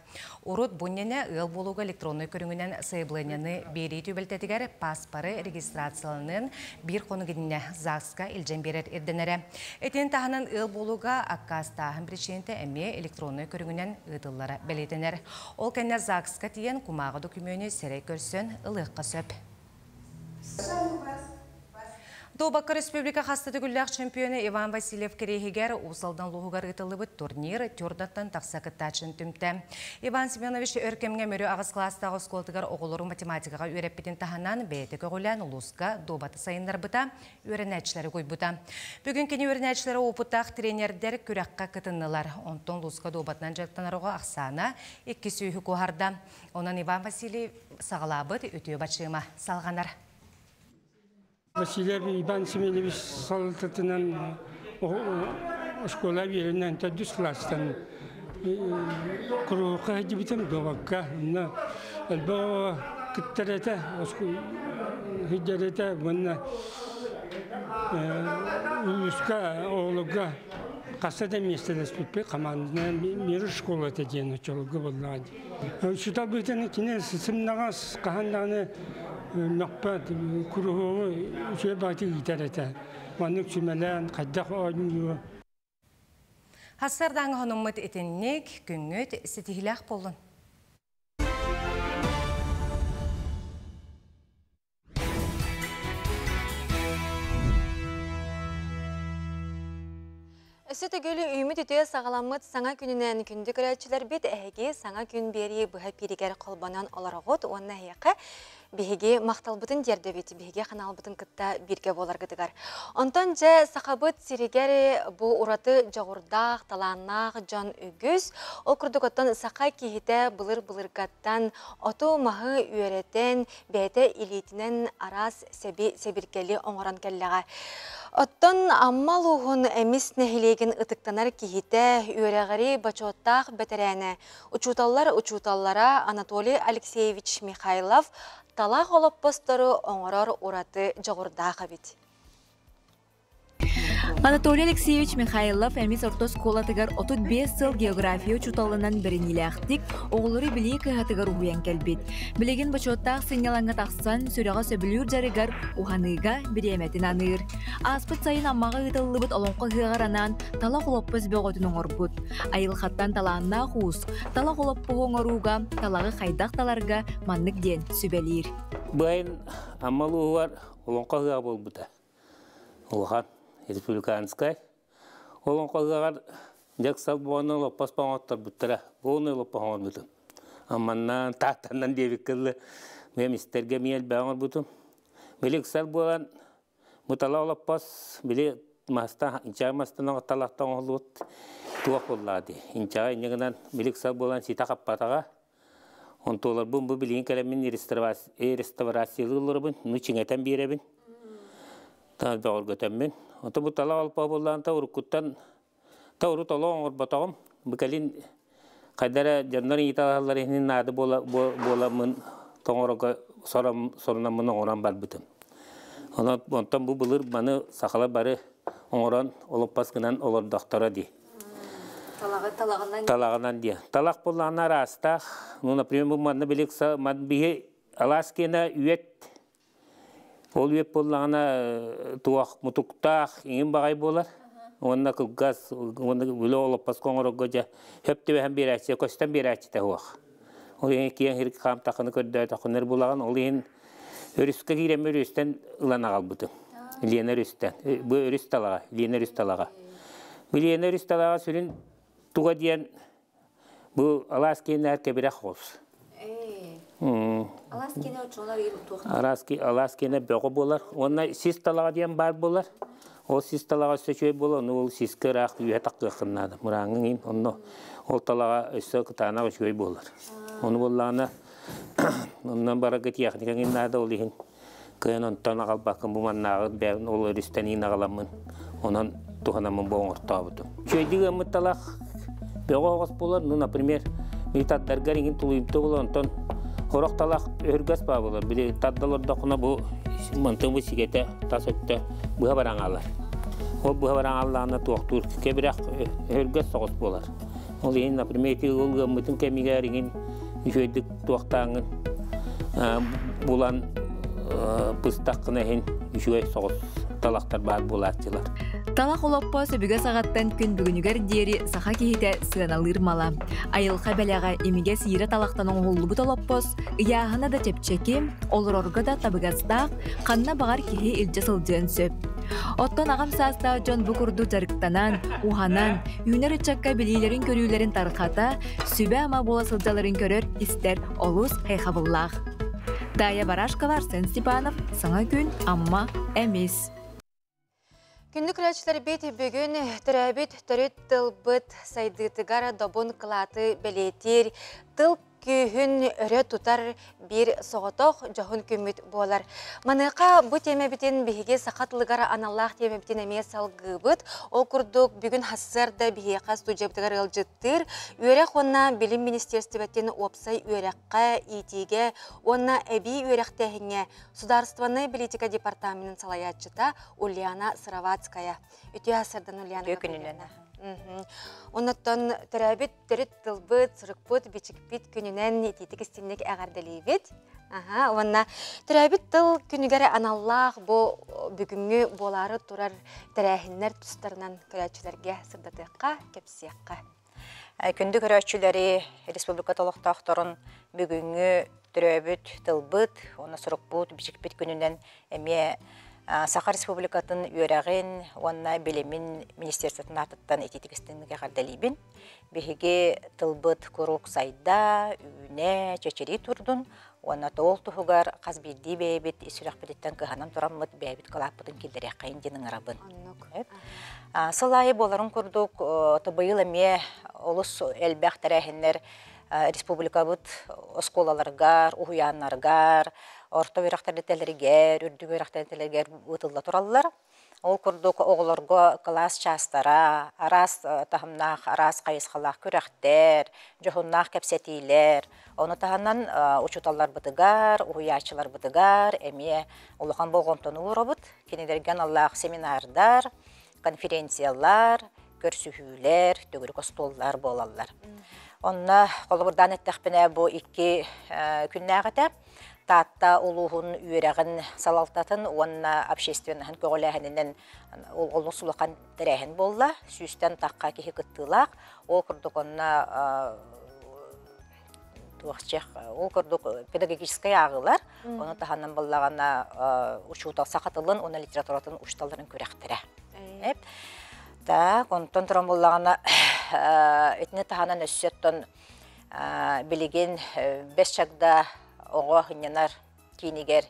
Speaker 2: Урут бу иннинэ ыал буолууга электроннай көрүҥүнэн сайабылыанньаны биэрии түбэлтэтигэр пааспары регистрацияланыан биир хонук иннинэ ЗАГСка илдьэн биэрэр ирдэнэрэ. Итини таһынан ыал буолууга аккаастааһын биричиинэтэ эмиэ электроннай көрүҥүнэн ыытыллара бэлиэтэнэр. Ол кэннэ ЗАГСка тиийэн кумааҕы докүмүөнү сирэй көрсөн ылыахха сөп. Дуобакка республика хаста төгүллээх чемпиона Иван Васильев кэриэһигэр Уус Алдан улууһугар ыытыллыбыт турнир Тюрдаттан тахса кыттааччыны түмтэ. Иван Семенович өр кэмҥэ Мүрү аҕыс кылаастаах оскуолатыгар оҕолору математикаҕа үөрэппитин таһынан бэйэтэ көҕүлээн улууска дуобаты сайыннарбыта, үөрэнээччилэри угуйбута. Бүгүн кини үөрэнээччилэрэ уопуттаах тренердэр күрэххэ кытыннылар. Онтон улууска дуобатынан дьарыктанар оҕо ахсаана икки сүүһү куоһарда. Онон Иван Васильев саҕалаабыт үтүө бачыыма салҕанар.
Speaker 13: Васильев Иван Семенович салалтатынан оскуола үөрэнэн төрдүс кылаастан куруһуокка сылдьыбытым дуобакка. Онно элбэх кыттар этэ, сылдьар этэ уонна улууска оҕолорго хаста да миэстэлэспиппит хамаанданан мир школата диэн оччолорго буоллаҕа дии. Учуутал быһыытынан кини сымнаҕас хаһан даҕаны мөхпөт куруһуогу үчүгэй баҕайытык иитэр этэ. Маннык сүмэлээн хайдах оонньуур
Speaker 2: Хассардааҥы хонуммут итинник күҥҥүт ситиһиилээх буоллун.
Speaker 1: Өссө төгүл үүммүт үтүө саҕаламмыт саҥа күнүнэн күндү көрөөччүлэрбит, эһиги Саҥа күн биэрии быһа эпииригэр холбонон олороҕут уонна эһиэхэ биһиги махталбытын тиэрдэбит, биһиги ханаалбытын кытта бииргэ буоларгытыгар. Онтон дьэ Сахабыт сиригэр бу ураты дьоҕурдаах, талааннаах дьон үгүс. Ол курдук оттон саха киһитэ былыр-былыргаттан оту-маһы үөрэтэн, бэйэтэ илиитинэн араас сэби сэбиргэли оҥорон кэллэҕэ. Оттон Амма улууһун Эмис нэһилиэгин ытыктанар киһитэ, үөрэҕири бочуоттаах бэтэрээнэ, учууталлар учууталлара Анатолий Алексеевич Михайлов талах олоппостору оҥорор ураты дьоҕурдаах эбит.
Speaker 14: Анатолий Алексеевич Михайлов Эмис орто оскуолатыгар 35 сыл география учууталынан бэриниилээхтик оҕолору билии кыһатыгар уһуйан кэлбит. Билигин бочуоттаах сынньалаҥҥа тахсан, сүрэҕэ сөбүлүүр дьарыгар уһаныыга бириэмэтин аныыр. Ааспыт сайын Аммаҕа ыытыллыбыт Олоҥхо ыһыаҕар анаан талах олоппос бөҕөтүн оҥорбут. Айылҕаттан талааннаах уус талах олоппоһу оҥорууга талаҕы хайдах таларга маннык диэн сүбэлиир.
Speaker 15: Быайын Амма улууһугар Олоҥхо ыһыаҕа буолбута. Улахан республиканскай Олоҥхо ыһыаҕар дьыксал буолан олоппос оҥотторбуттара. Буолуну олоппос оҥорбутум. Амманнаан, Тааттаннан диэбиккэ дылы бэйэм истэргэ эмиэ элбэҕи оҥорбутум. Били ыксал буолан бу тала олоппос били мастан инчэҕэй мастан талахтан оҥоһуллубут туох буоллаҕа дии. Инчэҕэй инньэ гынан били ыксал буолан ситэ хаппатаҕа. Онтуоларбын бу билигин кэлэммин реставрациялыы олоробун, ну чиҥэтэн биэрэбин. Бөҕөргөтөммүн. Ото бу тала олпо буоллаан та уруккуттан та урут олох оҥорботоҕум. Бу кэлин хайда эрэ дьоннор ыйыталаһаллар иһин наада буола буоламмын тоҥорого сорунаммын оҥорон барбытым. Онон онтон бу былыр маны сахалар бары оҥорон олоппос гынан олордохторо дии.
Speaker 14: Талаҕы талаҕынан
Speaker 15: Талаҕынан диye. Талах буоллаҕына араастаах. Ну, например, бу манна билик биһи алаас киэнэ үөт. Ол үөт буоллаҕына туох мутуктаах иҥин баҕай буолар. Уонна кылгас, уонна үлэ олоппоско оҥорорго дьэ хөп түбэһэн биэрээччи, көстөн биэрээччитэ суох. Ол иһин киэҥ сир хаамтаххына көрдөөтөххүнэ булаҕын. Ол иһин өрүскэ киирэммин өрүстэн ылан аҕалбытым. Лена өрүстэн. Бу өрүс талаҕа, Лена өрүс талаҕа. Бу Лена өрүс талаҕа сүрүн туга диэн бу алаас киэннээр кэбирэх оҕус.
Speaker 14: Алаас киэнэ оччолор
Speaker 15: Алаас киэнэ бөҕө буолар. Уонна сис талаҕа диэн баар буолар. Ол сис талаҕа өссө үчүгэй буолар, ону ол сискэ ыраах үөһэ тахтыаххын наада. Мырааҥҥын иин, онно ол талаҕа өссө кытаанах үчүгэй буолар. Ону буоллаҕына, онно барарга техникаҥ наада, ол иһин кыайан онтон аҕалбаккын бу маннааҕы бэйэм ол өрүстэн иин аҕаламмын, онон туһанаммын бу оҥортообутум. Үчүгэйдик ыаммыт талах бөҕө оҕус буолар, ну, например, били тардаргар иҥин тулуйумтуо буолар, онтон сорох талах өһүргэс баа буолар. Били тарда олордоххуна бу мантан бу сигэтэ тас өттө быһа бараҥалар. Ол быһа бараҥаллаҕына туохтуур кэбирэх өһүргэс соҕус буолар. Ол иһин, например, ити ол ыаммытын кэмигэр иҥин үчүгэйдик туохтааҥҥын булан быстаххына иһин үчүгэй соҕус талахтар баар буолааччылар.
Speaker 14: Талах олоппо сөбүгэ саҕаттан күн бүгүнүгэр диэри саха киһитэ сыаналыыр мала. Айылҕа бэлэҕэ имигэс иирэ талахтан оҥоһуллубут олоппос ыйааһына да чэпчэки, олорорго да табыгастаах, ханна баҕар киһи илдьэ сылдьыан сөп. Оттон аҕам саастаах дьон бу курдук дьарыктанан, уһанан, үүнэр ыччакка билиилэрин-көрүүлэрин тарҕата, сүбэ-ама буола сылдьалларын көрөр, истэр олус хайхабыллаах. Тая Барашкова, Арсен Степанов, Саҥа күн, Амма, Эмис.
Speaker 1: Күндү көрөөччүлэрбит бүгүн төрөөбүт төрүт тылбыт сайдыытыгар добун кылааты бэлиэтиир тыл күүһүн өрө тутар биир соҕотох дьоһун күммүт буолар. Маныаха бу тиэмэбитин биһиги саха тылыгар аналлаах тиэмэбитин эмиэ салгыыбыт. Ол курдук бүгүн сарсыарда биһиэхэ студиябытыгар ыалдьыттыыр Үөрэх уонна билим министиэристибэтин уопсай үөрэххэ, иитиигэ уонна эбии үөрэхтээһиҥҥэ Судаарыстыбаннай политика департаменын салайааччыта Ульяна Сыроватская. Үтүө сарсыардан Ульяна.
Speaker 16: Үтүө күнүнэн.
Speaker 1: Оннуттан төрөөбүт төрүт тылбыт, сурукпут, бичикпит күнүнэн итиитик истинник эҕэрдэлиибит. Аха, уонна төрөөбүт тыл күнүгэр аналлаах бу бүгүҥҥү буолаары турар тэрээһиннэр тустарынан көрөөччүлэргэ сырдатыахха, кэпсиэххэ.
Speaker 16: Күндү көрөөччүлэри, республика олохтоохторун бүгүҥҥү төрөөбүт тылбыт уонна сурукпут, бичикпит күнүнэн эмиэ Саха Республикатын үөрэҕин уонна билимин министерствотын аатыттан итиитик истиҥник эҕэрдэлиибин. Биһиги тылбыт куруук сайда, үүнэ, чэчирии турдун уонна ол туһугар хас биирдии бэйэбит ис сүрэхпититтэн кыһанан тураммыт бэйэбит кылааппытын киллэриэххэйин диэн ыҥырабын. Сыл аайы буоларын курдук, быйыл эмиэ олус элбэх тэрээһиннэр республикабыт оскуолаларыгар, уһуйааннарыгар, орто үөрэх тэрилтэлэригэр, үрдүк үөрэх тэрилтэлэригэр ыытылла тураллар. Ол курдук оҕолорго кылаас чаастара, араас таһымнаах, араас хайысхалаах күрэхтэр, дьоһуннаах кэпсэтиилэр, ону таһынан учууталларбытыгар, уһуйааччыларбытыгар эмиэ улахан болҕомтону уурабыт. Кинилэргэ аналлаах семинардар, конференциялар, көрсүһүүлэр, төгүрүк остуоллар буолаллар. Онно холобурдаан эттэхпинэ, бу икки күннээҕитэ Таатта улууһун үөрэҕин салалтатын уонна общественноһын көҕүлээһининэн олус улахан тэрээһин буолла. Сүүстэн тахха киһи кыттыылаах. Ол курдук онно туохчах ол курдук педагогическай ааҕыылар, ону таһынан буоллаҕына учуутал саха тылын уонна литературатын учууталларын күрэхтэрэ. Так, онтон туран буоллаҕына итини таһынан өссө оттон билигин Бэс Чагда оҕо сынньанар киинигэр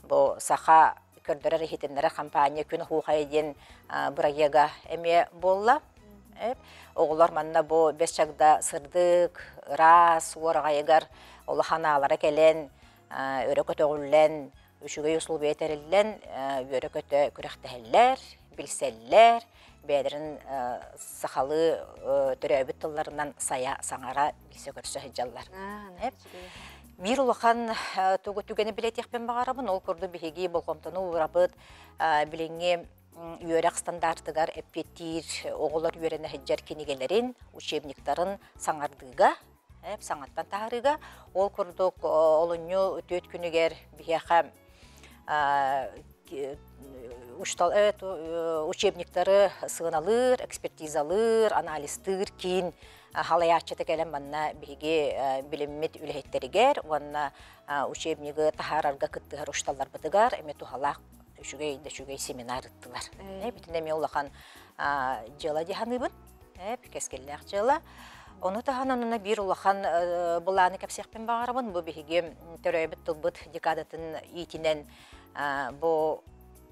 Speaker 16: бу саха көрдөрөр иһитиннэрэр компания Күн Оһуохайа диэн бырайыага эмиэ буолла. Оҕолор манна бу Бэс Чагда сырдык, ыраас уораҕайыгар улахан аалара кэлэн, өрө көтөҕүллэн, үчүгэй условия тэриллэн, үөрэ-көтө күрэхтэһэллэр, билсэллэр, бэйэлэрин сахалыы төрөөбүт тылларынан сайа саҥара билсэ-көрсө сылдьаллар. Биир улахан тугу түгэни билэтиэхпин баҕарабын, ол курдук биһиги болҕомтону уурабыт билиҥҥи үөрэх стандартыгар эппиэттиир оҕолор үөрэнэ сылдьар кинигэлэрин, учебниктарын саҥардыыга, саҥаттан таһаарыыга. Ол курдук олунньу түөрт күнүгэр биһиэхэ учебниктары сыаналыыр, экспертизалыыр, анализтыыр киин халайааччыта кэлэн манна биһиги билиммит үлэһиттэригэр уонна учебнигы таһаарарга кыттыһар учууталларбытыгар эмиэ туһалаах үчүгэй да үчүгэй семинар ыттылар. Бүтүн эмиэ улахан дьыала дии саныыбын. Кэскиллээх дьыала. Ону таһынан онно биир улахан былааны кэпсиэхпин баҕарабын. Бу биһиги төрөөбүт тылбыт декадатын иитинэн бу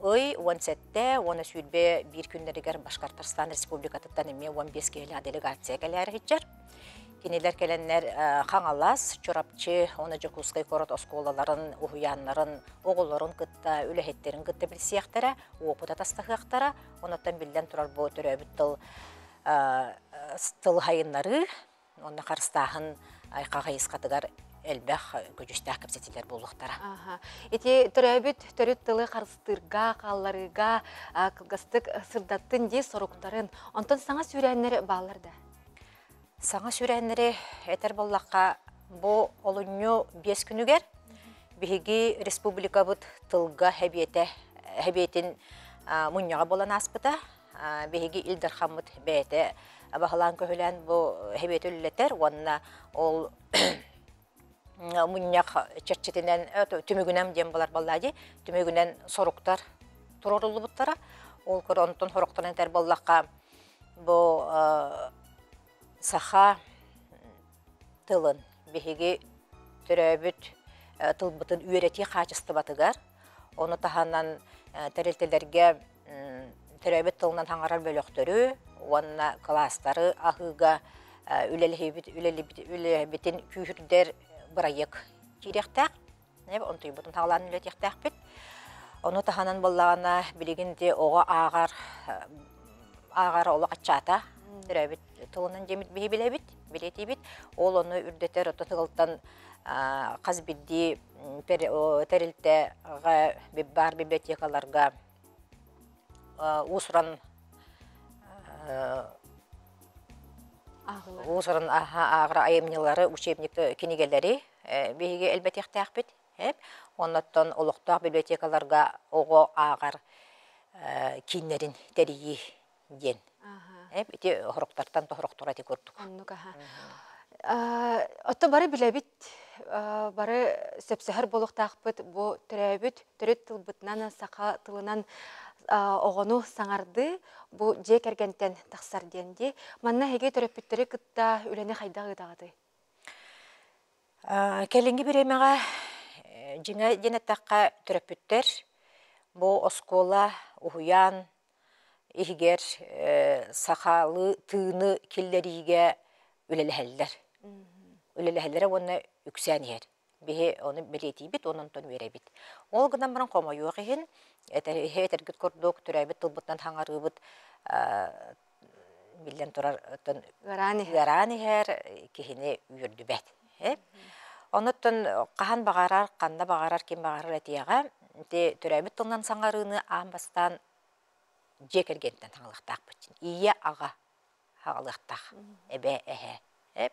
Speaker 16: ый 17 уонна 21 күннэригэр Башкортостан Республикатыттан эмиэ 15 киһилээх делегация кэлээр иһиччэр. Кинилэр кэлэннэр Хаҥалас, Чурапчы уонна Дьокуускай куорат оскуолаларын, уһуйааннарын, оҕолорун кытта, үлэһиттэрин кытта билсиэхтэрэ, уопут атастаһыахтара. Онуттан биллэн турар бу төрөөбүт тыл тыл хайыннарыы уонна харыстааһын айха хайысхатыгар элбэх көдьүүстээх кэпсэтиилэр буолуохтара.
Speaker 1: Ити төрөөбүт төрүт тылы харыстыырга, хаалларыыга кылгастык сырдаттын дии соруктарын. Онтон саҥа сүүрээннэр бааллар да?
Speaker 16: Саҥа сүүрээннэри этэр буоллахха, бу олунньу биэс күнүгэр биһиги республикабыт тылга хэбиэтэ хэбиэтин мунньаҕа буолан ааспыта. Биһиги Ил Дархаммыт бэйэтэ баһылаан-көһүлээн бу хэбиэти үлэлэтэр уонна ол мунньах чэрчитинэн түмүгүнэн диэн буолар буоллаа дии түмүгүнэн соруктар туруоруллубуттара. Ол онтон сорохторун этэр буоллахха бу саха тылын биһиги төрөөбүт тылбытын үөрэтии хаачыстыбатыгар, ону таһынан тэрилтэлэргэ төрөөбүт тылынан хаҥарар бөлөхтөрү уонна кылаастары аһыыга үлэлэһибит үлэбитин күүһүрдэр бырайыак киириэхтээх. Онтуйбутун хаалаан үлэтиэхтээхпит. Ону таһынан буоллаҕына билигин ити оҕо ааҕар ааҕара олох аччаата. Төрөөбүт тылынан диэмит биһи билэбит, билиэтиибит. Ол ону үрдэтэр ото тылтан хас биирдии тэрилтэҕэ баар библиотекаларга уус-уран уус-уран ааҕар айымньылары, учебник кинигэлэри биһиги элбэтиэхтээхпит. Оннуттан олохтоох библиотекаларга оҕо ааҕар кииннэрин тэрийии диэн. Ити хорохтортон тохорохтор ити курдук.
Speaker 1: Оннук аха. Отто бары билэбит. бары сөпсөһөр буолуохтаахпыт бу төрөөбүт төрүт тылбытынан саха тылынан оҕону саҥардыы бу дьиэ кэргэнтэн тахсар диэн дии. Манна эһиги төрөппүттэри кытта үлэни хайдах ыытаҕытый?
Speaker 16: Кэлиҥҥи бириэмэҕэ дьиҥэ диэн эттэххэ төрөппүттэр бу оскуола, уһуйаан иһигэр сахалыы тыыны киллэриигэ үлэлэһэллэр. Үлэлэһэллэрэ уонна үксээн иһэр. Биһи ону бэлиэтиибит уонна онтон үөрэбит. Ол гынан баран хомойуох иһин, этэргит курдук төрөөбүт тылбытынан хаҥарыыбыт биллэн турар ыараан иһэр киһини үөрдүбэт. Онуттан хаһан баҕарар, ханна баҕарар, ким баҕарар этиэҕэ, ити төрөөбүт тылынан саҥарыыны аан бастаан дьиэ кэргэнтэн хаҥалыахтаахпыт. Ийэ, аҕа хаҕалыахтаах, эбээ, эһээ.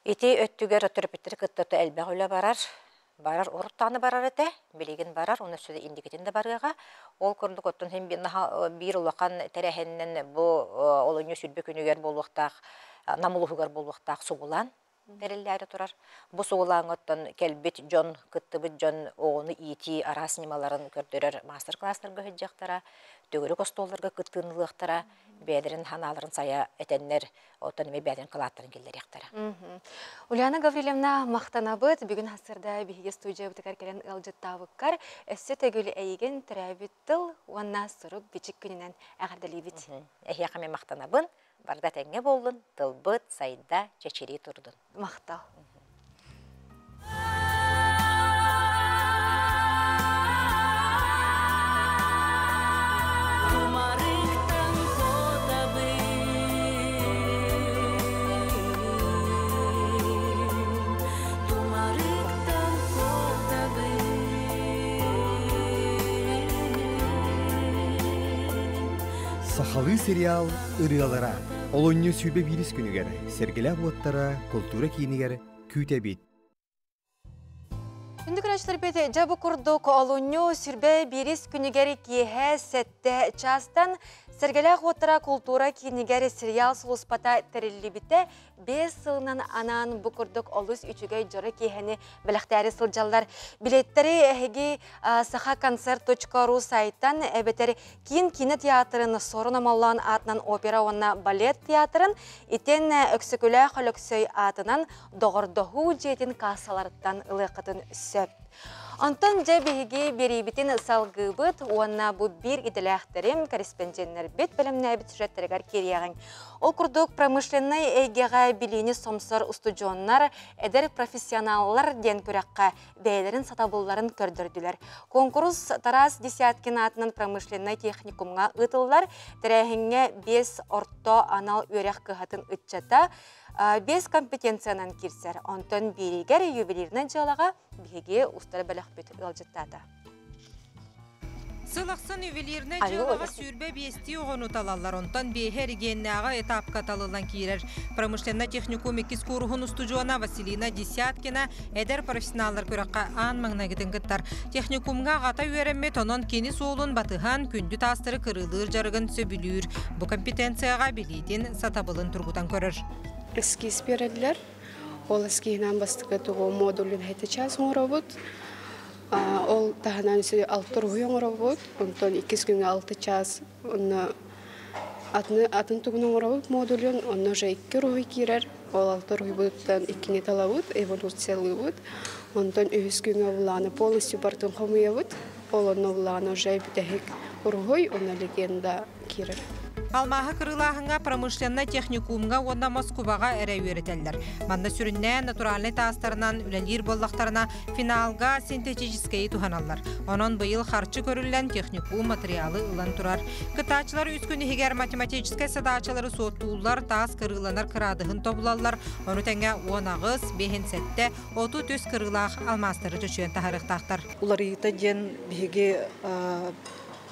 Speaker 16: Ити өттүгэр төрөппүттэри кытта элбэх үлэ барар. Барар урут даҕаны барар этэ, билигин барар, уонна өссө да инникитин да барыаҕа. Ол курдук оттон син биир улахан тэрээһининэн бу олунньу сүрбэ күнүгэр буолуохтаах Нам улууһугар буолуохтаах сугулаан тэриллээри турар. Бу сугулааҥҥа оттон кэлбит дьон, кыттыбыт дьон оҕону иитии араас ньымаларын көрдөрөр маастар-класстарга сылдьыахтара, төгүрүк остуолларга кыттыыны ылыахтара, бэйэлэрин санааларын сайа этэннэр, оттон эмиэ бэйэлэрин кылааттарын киллэриэхтэрэ.
Speaker 1: Ульяна Гаврильевна, махтанабыт. Бүгүн хасырда биһиги студиябытыгар кэлэн ыалдьыттаабыккар өссө төгүл эйигин төрөөбүт тыл уонна сурук-бичик күнүнэн эҕэрдэлиибит.
Speaker 16: Эһиэхэ эмиэ махтанабын. Барда этэҥҥэ буоллун, тылбыт сайда, чэчирии турдун.
Speaker 1: Махтал.
Speaker 17: Сахалыы сериал ырыалара олунньу 21 күнүгэр Сэргэлээх уоттара култуура киинигэр күүтэбит.
Speaker 1: Күндү көрөөччүлэрбит, дьэ бу курдук олунньу сүрбэ биирис күнүгэр киэһэ сэттэ чаастан Сэргэлээх уоттара култуура киинигэр сериал сулууспата тэриллибитэ 5 сылынан анаан бу курдук олус үчүгэй дьоро киэһэни бэлэхтээри сылдьаллар. Билеттэри эһиги сахаконцерт.ру сайтан эбэтэр Киин киинэ театрын Сорун Омоллоон аатынан опера уонна балет театрын итиэннэ Өксөкүлээх Өлөксөй аатынан доҕордоһуу дьиэтин каассаларыттан ылыаххытын сөп. Онтон дьэ биһиги биэриибитин салгыыбыт уонна бу биир идэлээхтэрим, кэриспэндьиэннэрбит бэлэмнээбит сюжеттэригэр киириэҕиҥ. Ол курдук промышленнай эйгэҕэ билиини сомсор устудьуоннар эдэр профессионаллар диэн күрэххэ бэйэлэрин сатабылларын көрдөрдүлэр. Куонкурус Тарас Десяткин аатынан промышленнай техникумҥа ыытыллар. Тэрээһиҥҥэ 5 орто анал үөрэх кыһатын ыччата 5 компетенциянан киирсэр. Онтон бииригэр ювелирнай дьыалаҕа биһиги устар бөлөхпүт ыалдьыттаата.
Speaker 18: Сыл ахсын ювелирнай дьыалаҕа 25-тии оҕону талаллар, онтон биэһэ эригиэннээҕи этапка талыллан киирэр. Промышленнай техникум иккис кууруһун устудьуона Василина Десяткина эдэр профессионаллар күрэххэ аан маҥнайгытын кыттар. Техникумҥа аҕата үөрэммит, онон кини суолун батыһан, күндү таастары кырыылыыр дьарыгын сөбүлүүр. Бу компетенцияҕа билиитин, сатабылын тургутан көрөр.
Speaker 19: Эскиз биэрэллэр. Ол эскиһинэн бастакы тугу модулун хэти час оҥоробут. Ол таһынан алты уруһуй оҥоробут, онтон иккис күҥҥэ алты чаас онно атын, атын тугун оҥоробут модулун, онно уже икки уруһуй киирэр. Ол алты уруһуйбутуттан иккини талабыт, эволюциялыыбыт. Онтон үһүс күҥҥэ булааны полностью бартын хомуйабыт. Ол онно булааны уже бүтэһик уруһуй, онно легенда киирэр.
Speaker 18: Алмааһы кырыылааһыҥҥа промышленнай техникумҥа уонна Москубаҕа эрэ үөрэтэллэр. Манна сүрүннээн натуральнай таастарынан үлэлиир буоллахтарына, финалга синтетическэйи туһаналлар. Онон быйыл харчы көрүллэн техникум матырыйаалы ылан турар. Кыттааччылар үс күн иһигэр математическай садаачалары суоттууллар, таас кырыыланар кыраадыһын тобулаллар, ону тэҥэ 18, 5 7, 33 кырыылаах алмаастары чочуйан таһаарыахтаахтар.
Speaker 20: Уларыйыыта диэн биһиги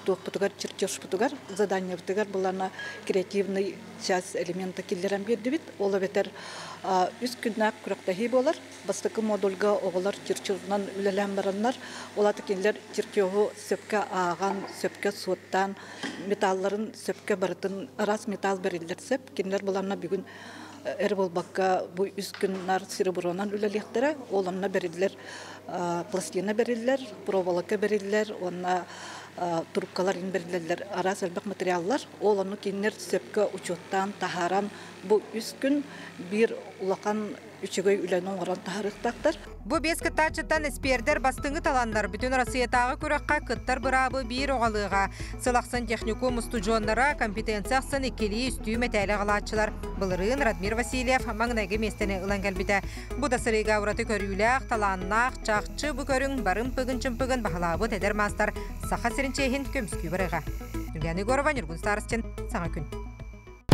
Speaker 20: туохпутугар, чертежпутугар, заданиябытыгар булана креативный час элемента киллэрэн биэрдибит. Ол эбэтэр үс күннээх күрэхтэһии буолар. Бастакы модульга оҕолор чертежунан үлэлээн бараннар, ол аты кинилэр чертежу сөпкө ааҕан, сөпкө суоттаан, металларын сөпкө барытын араас металл бэриллэр сөп. Кинилэр буланна бүгүн Эрэ буолбакка бу үс күн наар серебронан үлэлиэхтэрэ. Ол онно бэриллэр пластина бэриллэр, проволока бэриллэр уонна трубкалар бэриллэллэр араас элбэх материаллар. Ол онно кинилэр сөпкө учуоттаан таһааран бу үс күн биир улахан үчүгэй үлэни оҥорон таһаарыахтаахтар.
Speaker 18: Бу биэс кыттааччыттан эспиэрдэр бастыҥы таланнар бүтүн Россиятааҕы күрэххэ кыттар быраабы биир оҕалыаҕа. Сыл ахсын техникум устудьуоннара компетенция ахсын иккилии үстүү мэтээли аҕалааччылар. Былырыын Радмир Васильев маҥнайгы миэстэни ылан кэлбитэ. Бу да сырыыга ураты көрүүлээх, талааннаах, чахчы бу көрүҥ барым-пыгын-чымпыгын баһылаабыт эдэр маастар Саха сирин чиэһин көмүскүү барыаҕа. Юлиана Егорова, Ньургун Старостин, Саҥа күн.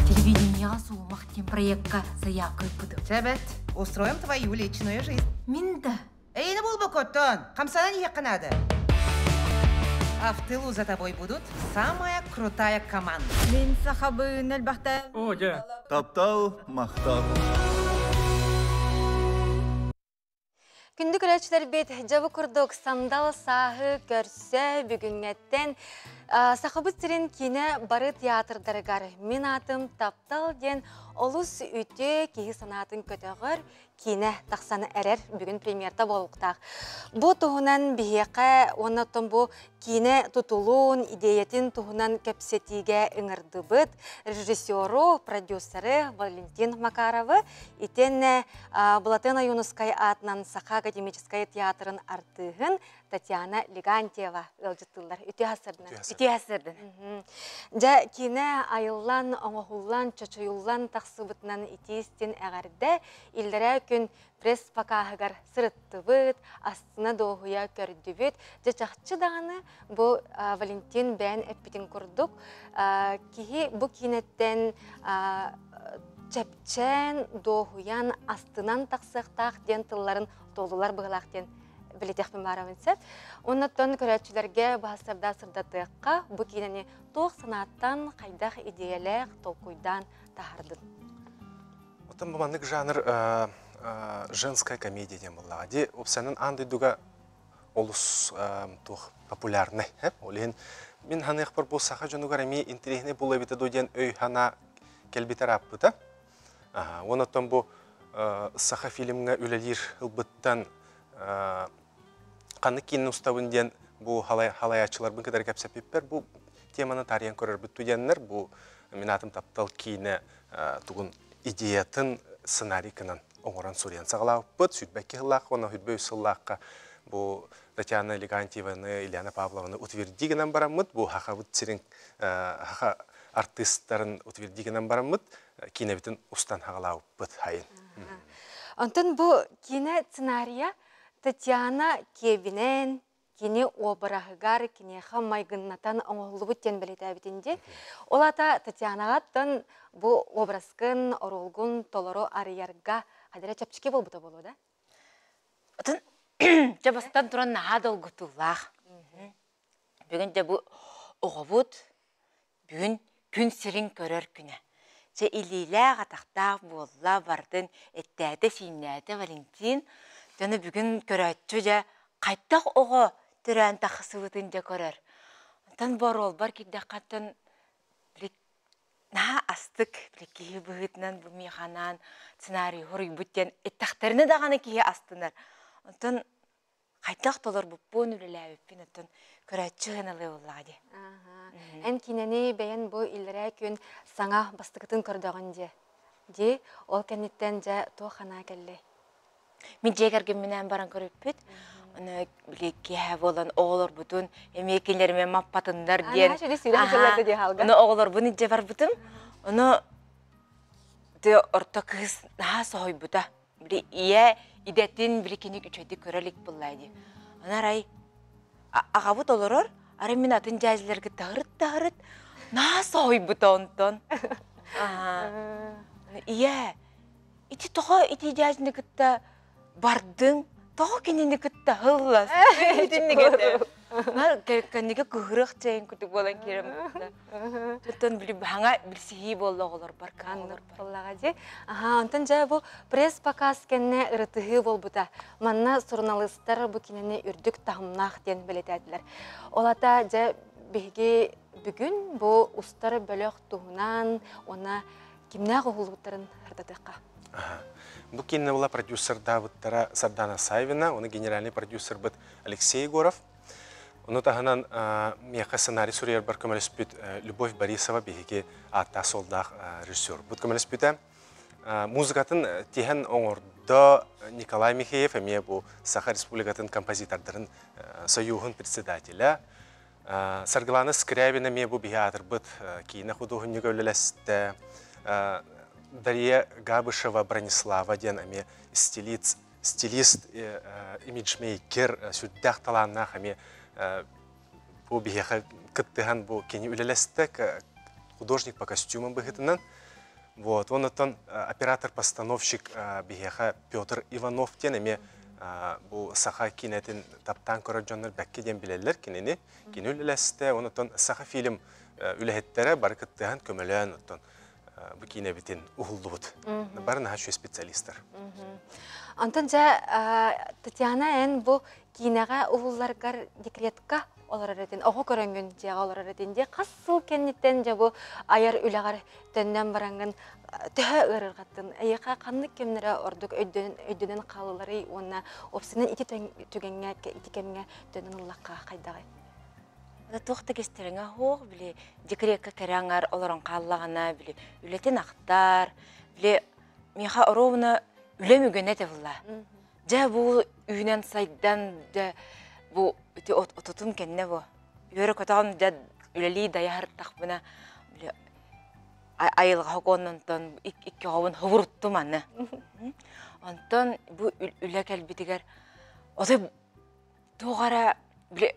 Speaker 21: Телевидениеҕа суумах диэн проекка заявка ыыппытым.
Speaker 22: Сөбөт, устроим твою личную жизнь.
Speaker 21: Мин да.
Speaker 22: Эйини булбакоттон, хамсанан иһиэххэ наада. А в тылу за тобой будут самая крутая команда.
Speaker 21: Мин сахабын элбэхтэ.
Speaker 23: О, дьэ.
Speaker 24: Таптал, махтал.
Speaker 1: Күндү көрөөччүлэрбит, дьэ бу курдук сандал сааһы көрсө бүгүҥҥэттэн Сахабыт сирин киинэ бары театрдарыгар «Мин аатым Таптал» диэн олус үтүө киһи санаатын көтөҕөр киинэ тахсан эрэр бүгүн премьерта буолуохтаах. Бу туһунан биһиэхэ уонна оттон бу киинэ тутулун, идиэйэтин туһунан кэпсэтиигэ ыҥырдыбыт режиссеру, продюсеры Валентин Макаровы итиэннэ Былатыан Ойуунускай аатынан Саха академическай театрын артыыһын Татьяна Легантьева ыалдьыттыыллар. Үтүө сарсыарданан.
Speaker 21: Үтүө сарсыарданан.
Speaker 1: Дьэ, киинэ айыллан, оҥоһуллан, чочуйуллан тахсыбытынан итии-истин эҕэрдэ. Иллэрээ күн пресс-покаһыгар сырыттыбыт, астына дуоһуйа көрдүбүт. Дьэ, чахчы даҕаны бу Валентин бэйэн эппитин курдук, киһи бу киинэттэн чэпчээн, дуоһуйан, астынан тахсыахтаах диэн тылларын туолулар быһылаах диэн билитиэхпин баарабын сөп. Оннуттан көрөөччүлэргэ баһастарда сырдатыахха бу киинэни туох санааттан, хайдах идиэйэлээх толкуйдаан таһаардын?
Speaker 25: Оттон бу маннык жанр женская комедия диэн буоллаҕа. Ди уопсайынан аан дойдуга олус туох популярный. Ол иһин мин ханыахпар бу саха дьонугар эмиэ интэриэһинэй буолуо эбитэ дуо диэн өй-санаа кэлбитэ ырааппыта. Уонна оттон бу саха фильмҥа үлэлиир ылбыттан ханнык киинин устабын диэн бу халайааччыларбын кытары кэпсэппиппэр бу теманы таарыйан көрөрбүт диэннэр бу мин аатым таптал киинэ тугун идеятын сценарий гынан оҥорон суруйан саҕалаабыппыт сүүрбэкки сыллаахха уонна 23 сыллаахха бу Татьяна Легантьеваны, Ильяна Павлованы утверди гынан бараммыт бу хахабыт сирин хаха артыыстарын утверди гынан бараммыт киинэбитин устан хаҕалаабыппыт хайын.
Speaker 1: Онтон бу киинэ сценарийа Татьяна Киэбинэн кини уобараһыгар киниэхэ майгыннатан оҥоһуллубут диэн бэлиэтээбитин дии. Ол аата Татьянаҕаттан бу образкын, оруолгун толору арыйарга хадара чэпчэки буолбута буолуо да?
Speaker 21: Отон дьэ бастан туран наһаа долгутуулаах. Бүгүн дьэ бу оҕобут бүгүн күн сирин көрөр күнэ. Чэ илиилээх атахтаах буолла бардын эттээтэ-сииннээтэ Валентин. Дьону бүгүн көрөөччү дьэ хайдах оҕо төрөөн тахсыбытын дьэ көрөр. Онтон боруолбар киирдэххэ били наһаа астык били киһи быһыытынан бу миэхэ анаан сценарий хоруйбут диэн эттэхтэринэ даҕаны киһи астынар. Онтон хайдах толорбуппун, үлэлээбиппин оттон көрөөччү сыаналыа буоллаҕа дии.
Speaker 1: Эн киинэни бэйэн бу иллэрээ күн саҥа бастакытын көрдөҕүн дии. Дии, ол кэнниттэн дьэ туох санаа кэллэй?
Speaker 21: Мин дьиэ кэргэмминээн баран көрүппүт. Аны били киэһэ буолан оҕолорбутун эмиэ кинилэр эмиэ маппатыннар диэн. Ону оҕолорбун илдьэ барбытым. Ону орто кыыс наһаа соһуйбута. Били ийэ идэтин били кини үчүгэйдик көрө илик буоллаа дии. Аны арай аҕабыт олорор, арай мин атын дьээдьилэргэ таһырыт-таһырыт наһаа соһуйбута онтон. Ийээ, ити тоҕо ити дьээдьини кытта бардыҥ, тоҕо кинини кытта һыллас? Итинник этэ. Кэннигэ кыһырых чэйин курдук буолан киирэн Оттон били хаҥа билсиһии буолла оҕолорбор, кыһаллар
Speaker 1: буоллаҕа дии. Аха, онтон дьэ бу пресс-показ кэннэ ырытыһыы буолбута. Манна суруналыыстар бу кинини үрдүк таһымнаах диэн бэлиэтээтилэр. Ол ата дьэ биһиги бүгүн бу устар бөлөх туһунан уонна Кимнээх уһуллубуттарын ырдатыахха.
Speaker 25: Бу киинэ була продюсердаабыттара Сардана Савина, оны генеральный продюсербыт Алексей Егоров. Ону таһынан миэхэ сценарий суруйарбар көмөлөспүт Любовь Борисова биһиги ааттаах суолдаах режиссербут көмөлөспүтэ. Музыкатын тиһэн оҥордо Николай Михеев, эмиэ бу Саха Республикатын композитордарын союһун председателя. Саргылана Скрябина эмиэ бу биһи аатырбыт киинэ худуоһунньуга үлэлэстэ. Дария Габышева Бронислава диэн эмиэ стилист, стилист, имиджмейкер, сүрдээх талааннаах эмиэ бу биһиэхэ кыттыһан бу кини үлэлэстэ художник по костюмам быһыытынан. Вот, оннуттан оператор-постановщик биһиэхэ Петр Иванов диэн эмиэ бу саха киинэтин таптаан көрөр дьоннор бэккэ диэн билэллэр кинини. Кини үлэлэстэ, оннуттан саха фильм үлэһиттэрэ бары кыттыһан көмөлөөн оттон бу киинэбитин уһуллубут. Бары наһаа үчүгэй специалистар.
Speaker 1: Онтон дьэ Татьяна эн бу киинэҕэ уһулларгар декретка олорор этин, оҕо көрөҥҥүн дьиэҕэ олорор этин дии. Хас сыл кэнниттэн дьэ бу айар үлэҕэр төннөн бараҥҥын төһө ыарырҕаттын? Эйиэхэ ханнык кэмнэрэ ордук өйдөнөн хаалаларый уонна уопсайынан ити түгэҥҥэ, ити кэмҥэ төннөн ыллахха хайдаҕый?
Speaker 21: Туох да кистэриҥэ суох, били декрекка кэрэ аҥар олорон хааллаҕына, били үлэтин ахтар, били миэхэ оруобуна үлэм үгэнэ этэ буолла. Дьэ бу үүнэн сайдан дьэ бу ити отутум кэннэ бу үөрэ көтөҕөн дьэ үлэлии дайаһартахпына били айылҕа хокуоннонтон икки оҕобун хобуруттум аны. Онтон бу үлэ кэлбитигэр отой туох эрэ били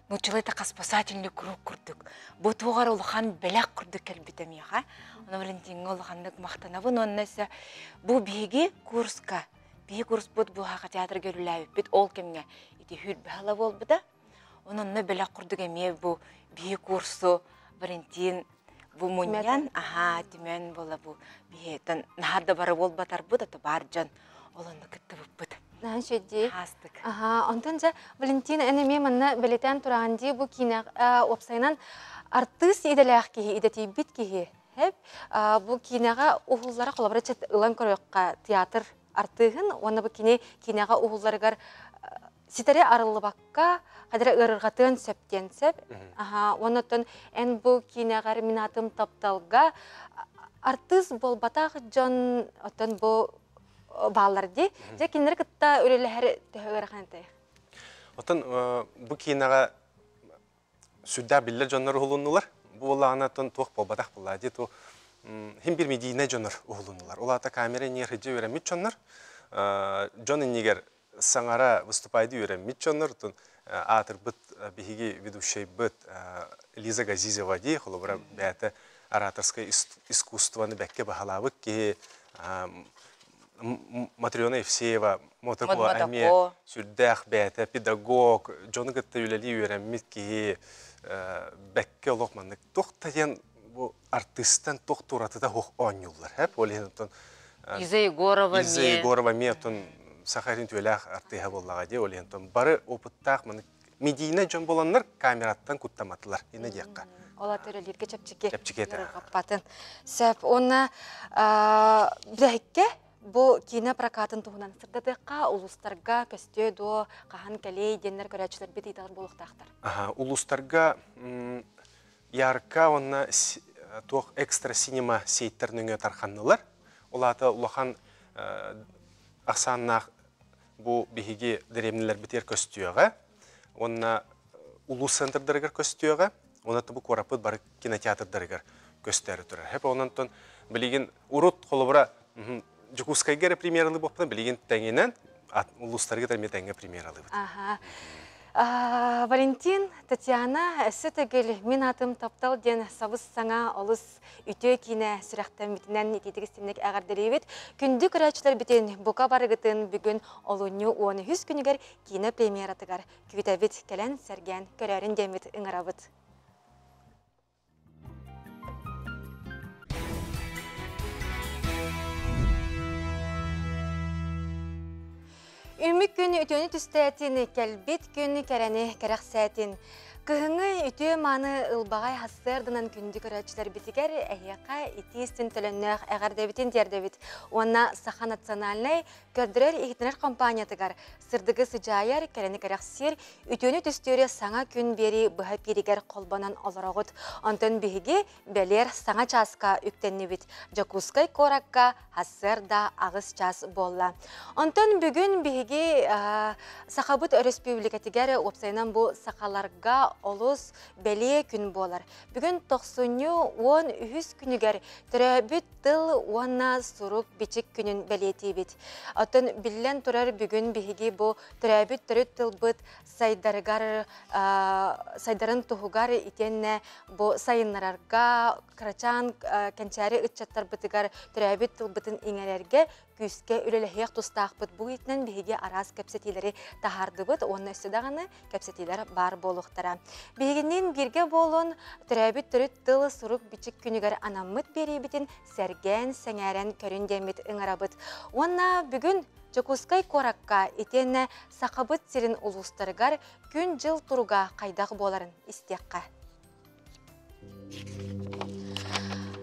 Speaker 21: нууччалыы эттэххэ спасательный круг курдук бу туох эрэ улахан бэлэх курдук кэлбитэ миэхэ. Ону Валентиҥҥа улаханнык махтанабын уонна өссө бу биһиги курска биһи курспут бу Саха театрга үлэлээбиппит ол кэмҥэ ити сүүрбэ сыла буолбута. Онон бэлэх курдук эмиэ бу биһи курсу Валентин бу мунньан, аһаа, түмэн буола бу биһиэтэн наһаа да бары буолбатарбыт, ото баар дьон ол онно кыттыбыппыт.
Speaker 1: Наһаа үчүгэй.
Speaker 21: Хаастык.
Speaker 1: Аһаа, онтон дьэ Валентин эн эмиэ манна бэлиэтээн тураҕын дии бу киинэ уопсайынан артыыс идэлээх киһи, идэтийбит киһи. Хэп бу киинэҕэ уһуллара холобура ылан көрүөххэ театр артыыһын уонна бу кини киинэҕэ уһулларыгар ситэри арыллыбакка хадара ыарырҕатыан сөп диэн сөп. Аха, уонна оттон эн бу киинэҕэр мин атым тапталга артыыс буолбатах дьон оттон бу бааллар дии. Дьэ кинилэри кытта үлэлэһэр төһө ыарахан этэй?
Speaker 25: Оттон бу киинэҕэ сүрдээх биллэр дьоннор уһулуннулар. Бу буоллаҕына оттон туох буолбатах буоллаа дии ту хим бир медийнай дьоннор уһулуннулар. Ол аата камера иннигэр сылдьа үөрэммит дьоннор дьон иннигэр саҥара выступайды үөрэммит дьоннор оттон аатырбыт биһиги ведущайбыт Лиза Газизова дии холобура бэйэтэ ораторскай искусствоны бэккэ баһылаабыт киһи Матрена Евсеева Мотокула эмиэ сүрдээх бэйэтэ педагог, дьону кытта үлэлии үөрэммит киһи бэккэ олох маннык туох да диэн бу артыыстан туох туратыта суох оонньууллар. Хэп ол иһин оттон
Speaker 21: Иза Егорова
Speaker 25: Иза Егорова эмиэ оттон саха эрин түөлээх артыыһа буоллаҕа дии ол иһин оттон бары опыттаах маннык медийнай дьон буоланнар камераттан куттаматылар инэ диэххэ.
Speaker 1: Ол аты үлэлииргэ чэпчэки.
Speaker 25: Чэпчэки этэ.
Speaker 1: Ыарырҕаппатын. Сөп. Уонна бүтэһиккэ бу киинэ прокатын туһунан сырдатыахха, улуустарга көстүө дуо, хаһан кэлиэй диэннэр көрөөччүлэрбит ыйыталар буолуохтаахтар.
Speaker 25: Улуустарга ярка уонна туох экстра синема сиэттэр нөҥүө тарханнылар. Ол аата улахан ахсааннаах бу биһиги дэриэбинэлэрбитигэр көстүөҕэ уонна улуус центрдарыгар көстүөҕэ уонна бу куораппыт бары кинотеатрдарыгар көстөөрү турар. Хэп онон билигин урут холобура Дьокуускайга эрэ премьералыы буолбута билигин тэҥинэн улуустарга эмиэ тэҥҥэ премьералыыбыт.
Speaker 1: Валентин, Татьяна, өссө төгүл Мин атым таптал диэн сабыс саҥа олус үтүө киинэ сүрэхтэммитинэн итиитик истинник эҕэрдэлиибит. Күндү көрөөччүлэрбитин бука барыгытын бүгүн олунньу 13 күнүгэр киинэ премьератыгар күүтэбит, кэлэн сэргээн көрөөрүн диэммит ыҥырабыт. Үмүк күн үтүөнү түстээтин, кэлбит күн кэрэни кэрэхсээтин. Кыһыҥҥы үтүө-мааны ылбаҕай сарсыарданан күндү көрөөччүлэрбитигэр эһиэхэ итии-истиҥ төлөннөөх эҕэрдэбитин тиэрдэбит уонна Саха национальнай көрдөрөр-иһитинэр компаниятыгар сырдыгы сыдьаайар, кэрэни кэрэхсиир, үтүөнү түстүүрү саҥа күн биэрии быһа пииригэр холбонон олороҕут. Онтон биһиги бэлиэр саҥа чааска үктэннибит. Дьокуускай куоракка сарсыарда 8 чаас буолла. Онтон бүгүн биһиги Сахабыт Өрөспүүбүлүкэтигэр уопсайынан бу сахаларга олус бэлиэ күн буолар. Бүгүн тохсунньу 13 күнүгэр төрөөбүт тыл уонна сурук-бичик күнүн бэлиэтиибит. Оттон биллэн турар бүгүн биһиги бу төрөөбүт төрүт тылбыт сайдарыгар сайдарын туһугар итиэннэ бу сайыннарарга кырачаан кэнчээри ыччаттарбытыгар төрөөбүт тылбытын иҥэрэргэ күүскэ үлэлэһиэх тустаахпыт. Бу итинэн биһиги араас кэпсэтиилэри таһаардыбыт уонна өссө даҕаны кэпсэтиилэр баар буолуохтара. Биһигинниин бииргэ буолун төрөөбүт төрүт тыл сурук-бичик күнүгэр анаммыт биэриибитин сэргээн, сэҥээрэн көрүн диэммит ыҥырабыт. Уонна бүгүн Дьокуускай куоракка итиэннэ Сахабыт сирин улуустарыгар күн-дьыл туруга хайдах буоларын истиэххэ.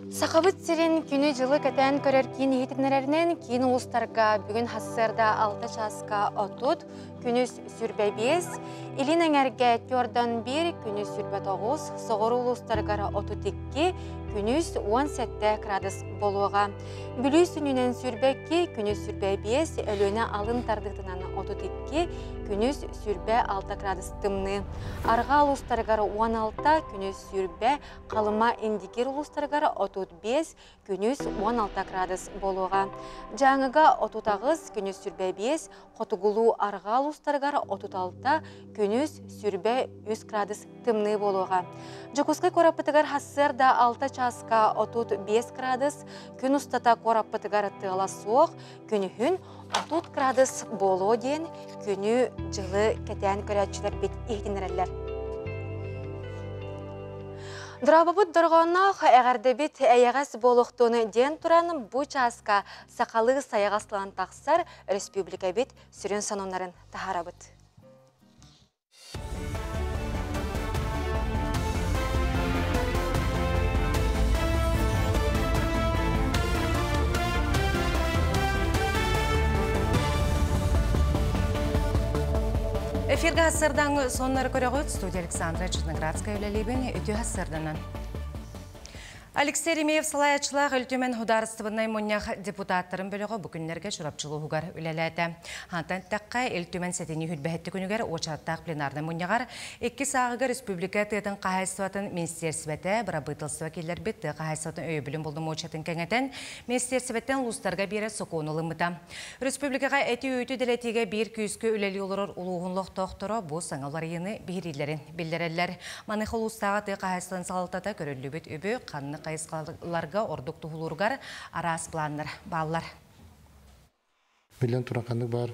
Speaker 1: Сахабыт сирин күнү-дьылы кэтээн көрөр киин иһитиннэрэринэн киин улуустарга бүгүн сарсыарда 6 чааска 30, күнүс 25, илин эҥэргэ 41, күнүс 29, соҕуруу улуустарыгар 32, күнүс 17 градус буолуоҕа. Бүлүү сүнньүнэн 22, күнүс 25, Өлүөнэ алын тардыытынан 32, күнүс 26 градус тымныы. Арҕаа улуустарыгар 16, күнүс 20, Халыма Индигир улуустарыгар 35, күнүс 16 градус буолуоҕа. Дьааҥыга 38, күнүс 25, хотугулуу арҕаа улуустарыгар 36, күнүс 23 градус тымныы буолуоҕа. Дьокуускай куораппытыгар сарсыарда 6 чааска 35 градус, күн устата куораппытыгар тыала суох, күнүһүн 30 градус буолуо диэн күнү-дьылы кэтээн көрөөччүлэрбит иһитиннэрэллэр. Дорообобут дорҕоонноох эҕэрдэбит эйэҕэс буолуохтун диэн туран бу чааска сахалыы сайаҕасланан тахсар республикабит сүрүн сонуннарын таһаарабыт.
Speaker 2: Эфиргэ сардаҥы соннары көрөҕүт студия Александра Черноградская үлэлиибин үтүө сарданан. Алексей Ремеев салайааччылаах Ил Түмэн Судаарыстыбаннай мунньах депутаттарын бөлөҕө бу күннэргэ Чурапчы улууһугар үлэлээтэ. Хантан эттэххэ, Ил Түмэн сэтинньи хүрбэһэтти күнүгэр уочараттаах пленарнай мунньаҕар иккис ааҕыга республика тыатын хаһаайыстыбатын министиэрсибэтэ бырабыыталыстыба киллэрбит тыа хаһаайыстыбатын өйөбүлүн болдомуочатын кэҥэтэн, министиэрсибэттэн улуустарга биэрэр сокуону ылыммыта. Республикаҕа эти-үүтү дэлэтиигэ биир күүскэ үлэлии олорор улууһун олохтоохторо бу саҥа уларыйыыны биһирииллэрин биллэрэллэр. Маныаха улуустааҕы тыа хаһаайыстыбатын салалтата көрүллүбүт үбү ханнык хайысхаларга ордук туһулууругар араас планнар бааллар.
Speaker 3: Биллэн туран ханнык баар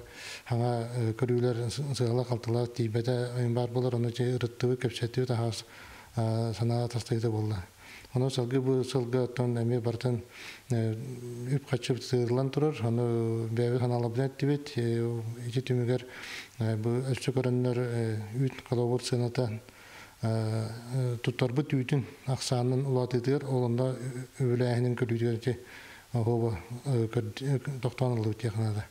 Speaker 3: хаҥа көрүүлэр сыала-халтылаах тиийбэтэ баар буолар, ону ырыттыбыт, кэпсэттибит аһаас санаа тастыыта буолла. Ону сылгы бу сылга оттон эмиэ барытын үп-харчы тыырыллан турар, ону бэйэбит ханаалабытын эттибит. Ити түмүгэр бу өссө көрөннөр үүт холобур сыаната туттарбыт үүтүн ахсаанын улаатыытыгар, ол онно үбүлээһинин көрүүтүгэр ити оһуоба тохтоон ыллыбыт диэх наада.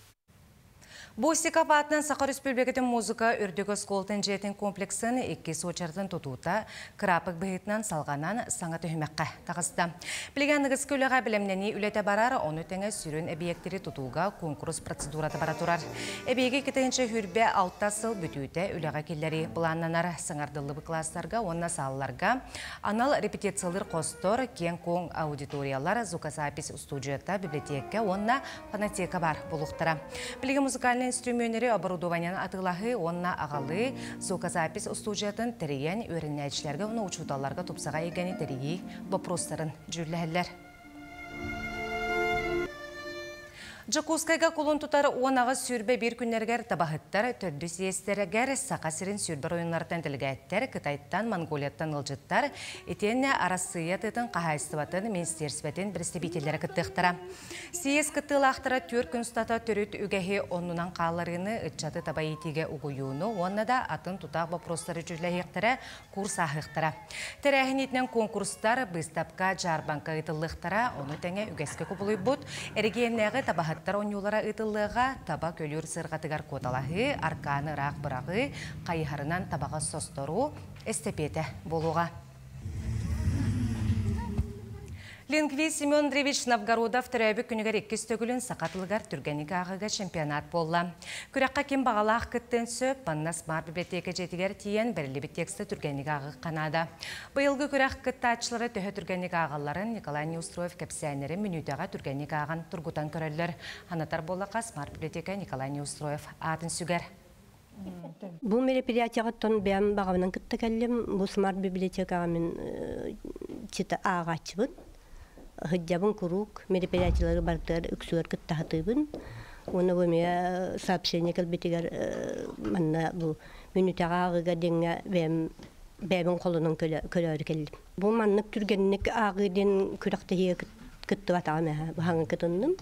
Speaker 2: Бусиков аатынан Саха Республикатын музыка үрдүк оскуолатын дьиэтин комплексын иккис уочаратын тутуута кыраапык быһыытынан салҕанан саҥа түһүмэххэ таҕыста. Билигин аныгыскы үлэҕэ бэлэмнэнии үлэтэ барар, ону тэҥэ сүрүн эбийиэктэри тутууга куонкурус процедурата бара турар. Эбийиэги 2026 сыл бүтүүтэ үлэҕэ киллэрии былааннанар. Саҥардыллыбыт кылаастарга уонна саалларга анал репетициялыыр хостор, киэҥ-куоҥ аудиториялар, звукозапись устуудьуйата, библиотека уонна фонотека баар буолуохтара. Билигин музыкальнай инструментери оборудованиены атыылаһыы уонна аҕалыы, звукозапись устуудьуйатын тэрийэн үөрэнээччилэргэ уонна учууталларга тупсаҕай эйгэни тэрийии боппуруостарын дьүүллэһэллэр. Жакускайга кулун тутар 18-21 күннергер табаһыттар төрдү сиестерегер Саха сирин сүрбер ойунлартан делегаттер Кытайттан, Монголияттан ылжыттар, итиэннэ Арассыыйа тыатын хаһаайыстыбатын министерствотын представителлэрэ кыттыахтара. Съезд кыттыылаахтара түөрт күн устата төрүт үгэһи оннунан хаалларыыны, ыччаты таба иитиигэ угуйууну уонна да атын тутаах боппуруостары дьүүллэһиэхтэрэ, курс ааһыахтара. Тэрээһин иитинэн куонкурустар, быыстапка, дьаарбаҥка ыытыллыахтара, ону тэҥэ үгэскэ кубулуйбут эрэгийиэннээҕи табаһыттар оонньуулара ыытыллыаҕа, таба көлүүр сыарҕатыгар куоталаһыы, аркааны ыраах быраҕыы, хайыһарынан табаҕа состоруу, эстэпиэтэ буолуоҕа. Лингвист Семен Андреевич Новгородов төрөөбүт күнүгэр иккис төгүлүн саха тылыгар түргэнник ааҕыыга чемпионат буолла. Күрэххэ ким баҕалаах кыттыан сөп, манна Смарт библиотека дьиэтигэр тиийэн бэриллибит тексты түргэнник ааҕыахха наада. Быйылгы күрэх кыттааччылара төһө түргэнник ааҕалларын Николай Неустроев кэпсээннэрин мүнүүтэҕэ түргэнник ааҕан тургутан көрөллөр. Санатар буоллахха, Смарт библиотека Николай Неустроев аатын сүгэр.
Speaker 4: Бу мероприятияҕыттан бэйэм баҕабынан кытта кэллим. Бу смарт библиотекаҕа мин чита ааҕааччыбын. Сылдьабын куруук мероприятиялары барытыгар үксүгэр кытта сатыыбын. Уонна бу эмиэ сообщение кэлбитигэр манна бу мүнүүтэҕэ ааҕыыга диэҥҥэ бэйэм бэйэбин холонон көрөөрү кэллим. Бу маннык түргэнник ааҕыы диэн күрэхтэһиигэ кыттыбатаҕым ээ, баһаҥы кытынным.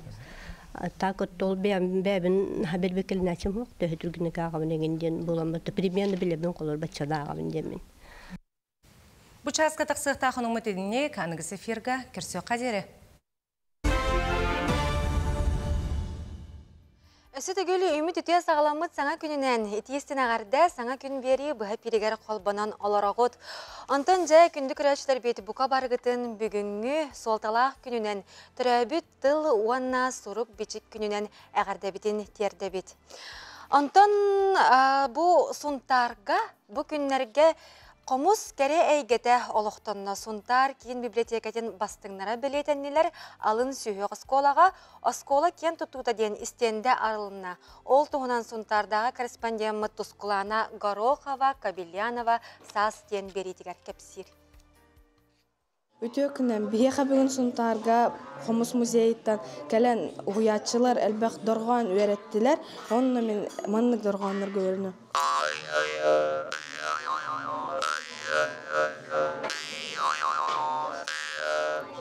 Speaker 4: Так вот ол бэйэм бэйэбин наһаа билбиккэлинээччим суох, төһө түргэнник ааҕабын эҥин диэн буолан примерно билэбин холор баччада ааҕабын диэммин.
Speaker 2: Бу чааска тахсыахтаах онуммут итинник аныгыс эфирга көрсүөххэ диэри.
Speaker 1: Өссө төгүл үмүт үтүө саҕаламмыт саҥа күнүнэн итиистин эҕэрдэ саҥа күн биэрии быһа пиригэр холбонон олороҕут. Онтон дьэ күндү көрөөччүлэрбит бука барыгытын бүгүҥҥү суолталаах күнүнэн төрөөбүт тыл уонна сурук-бичик күнүнэн эҕэрдэбитин тиэрдэбит. Онтон бу Сунтаарга бу күннэргэ Хомус кэрэ эйгэтэ олохтонно. Сунтаар киин библиотекатын бастыҥнара бэлиэтэннилэр. Алын сүһүөх оскуолаҕа Оскуола киэн туттуута диэн истиэндэ арылынна. Ол туһунан Сунтаардааҕы корреспондеммыт Тускулаана Горохова, Кобельянова саас диэн биэриитигэр кэпсиир.
Speaker 5: Үтүө күнүнэн! Биһиэхэ бүгүн Сунтаарга Хомус музейыттан кэлэн уһуйааччылар элбэх дорҕоон үөрэттилэр. Онно мин маннык дорҕооннорго үөрэнэм.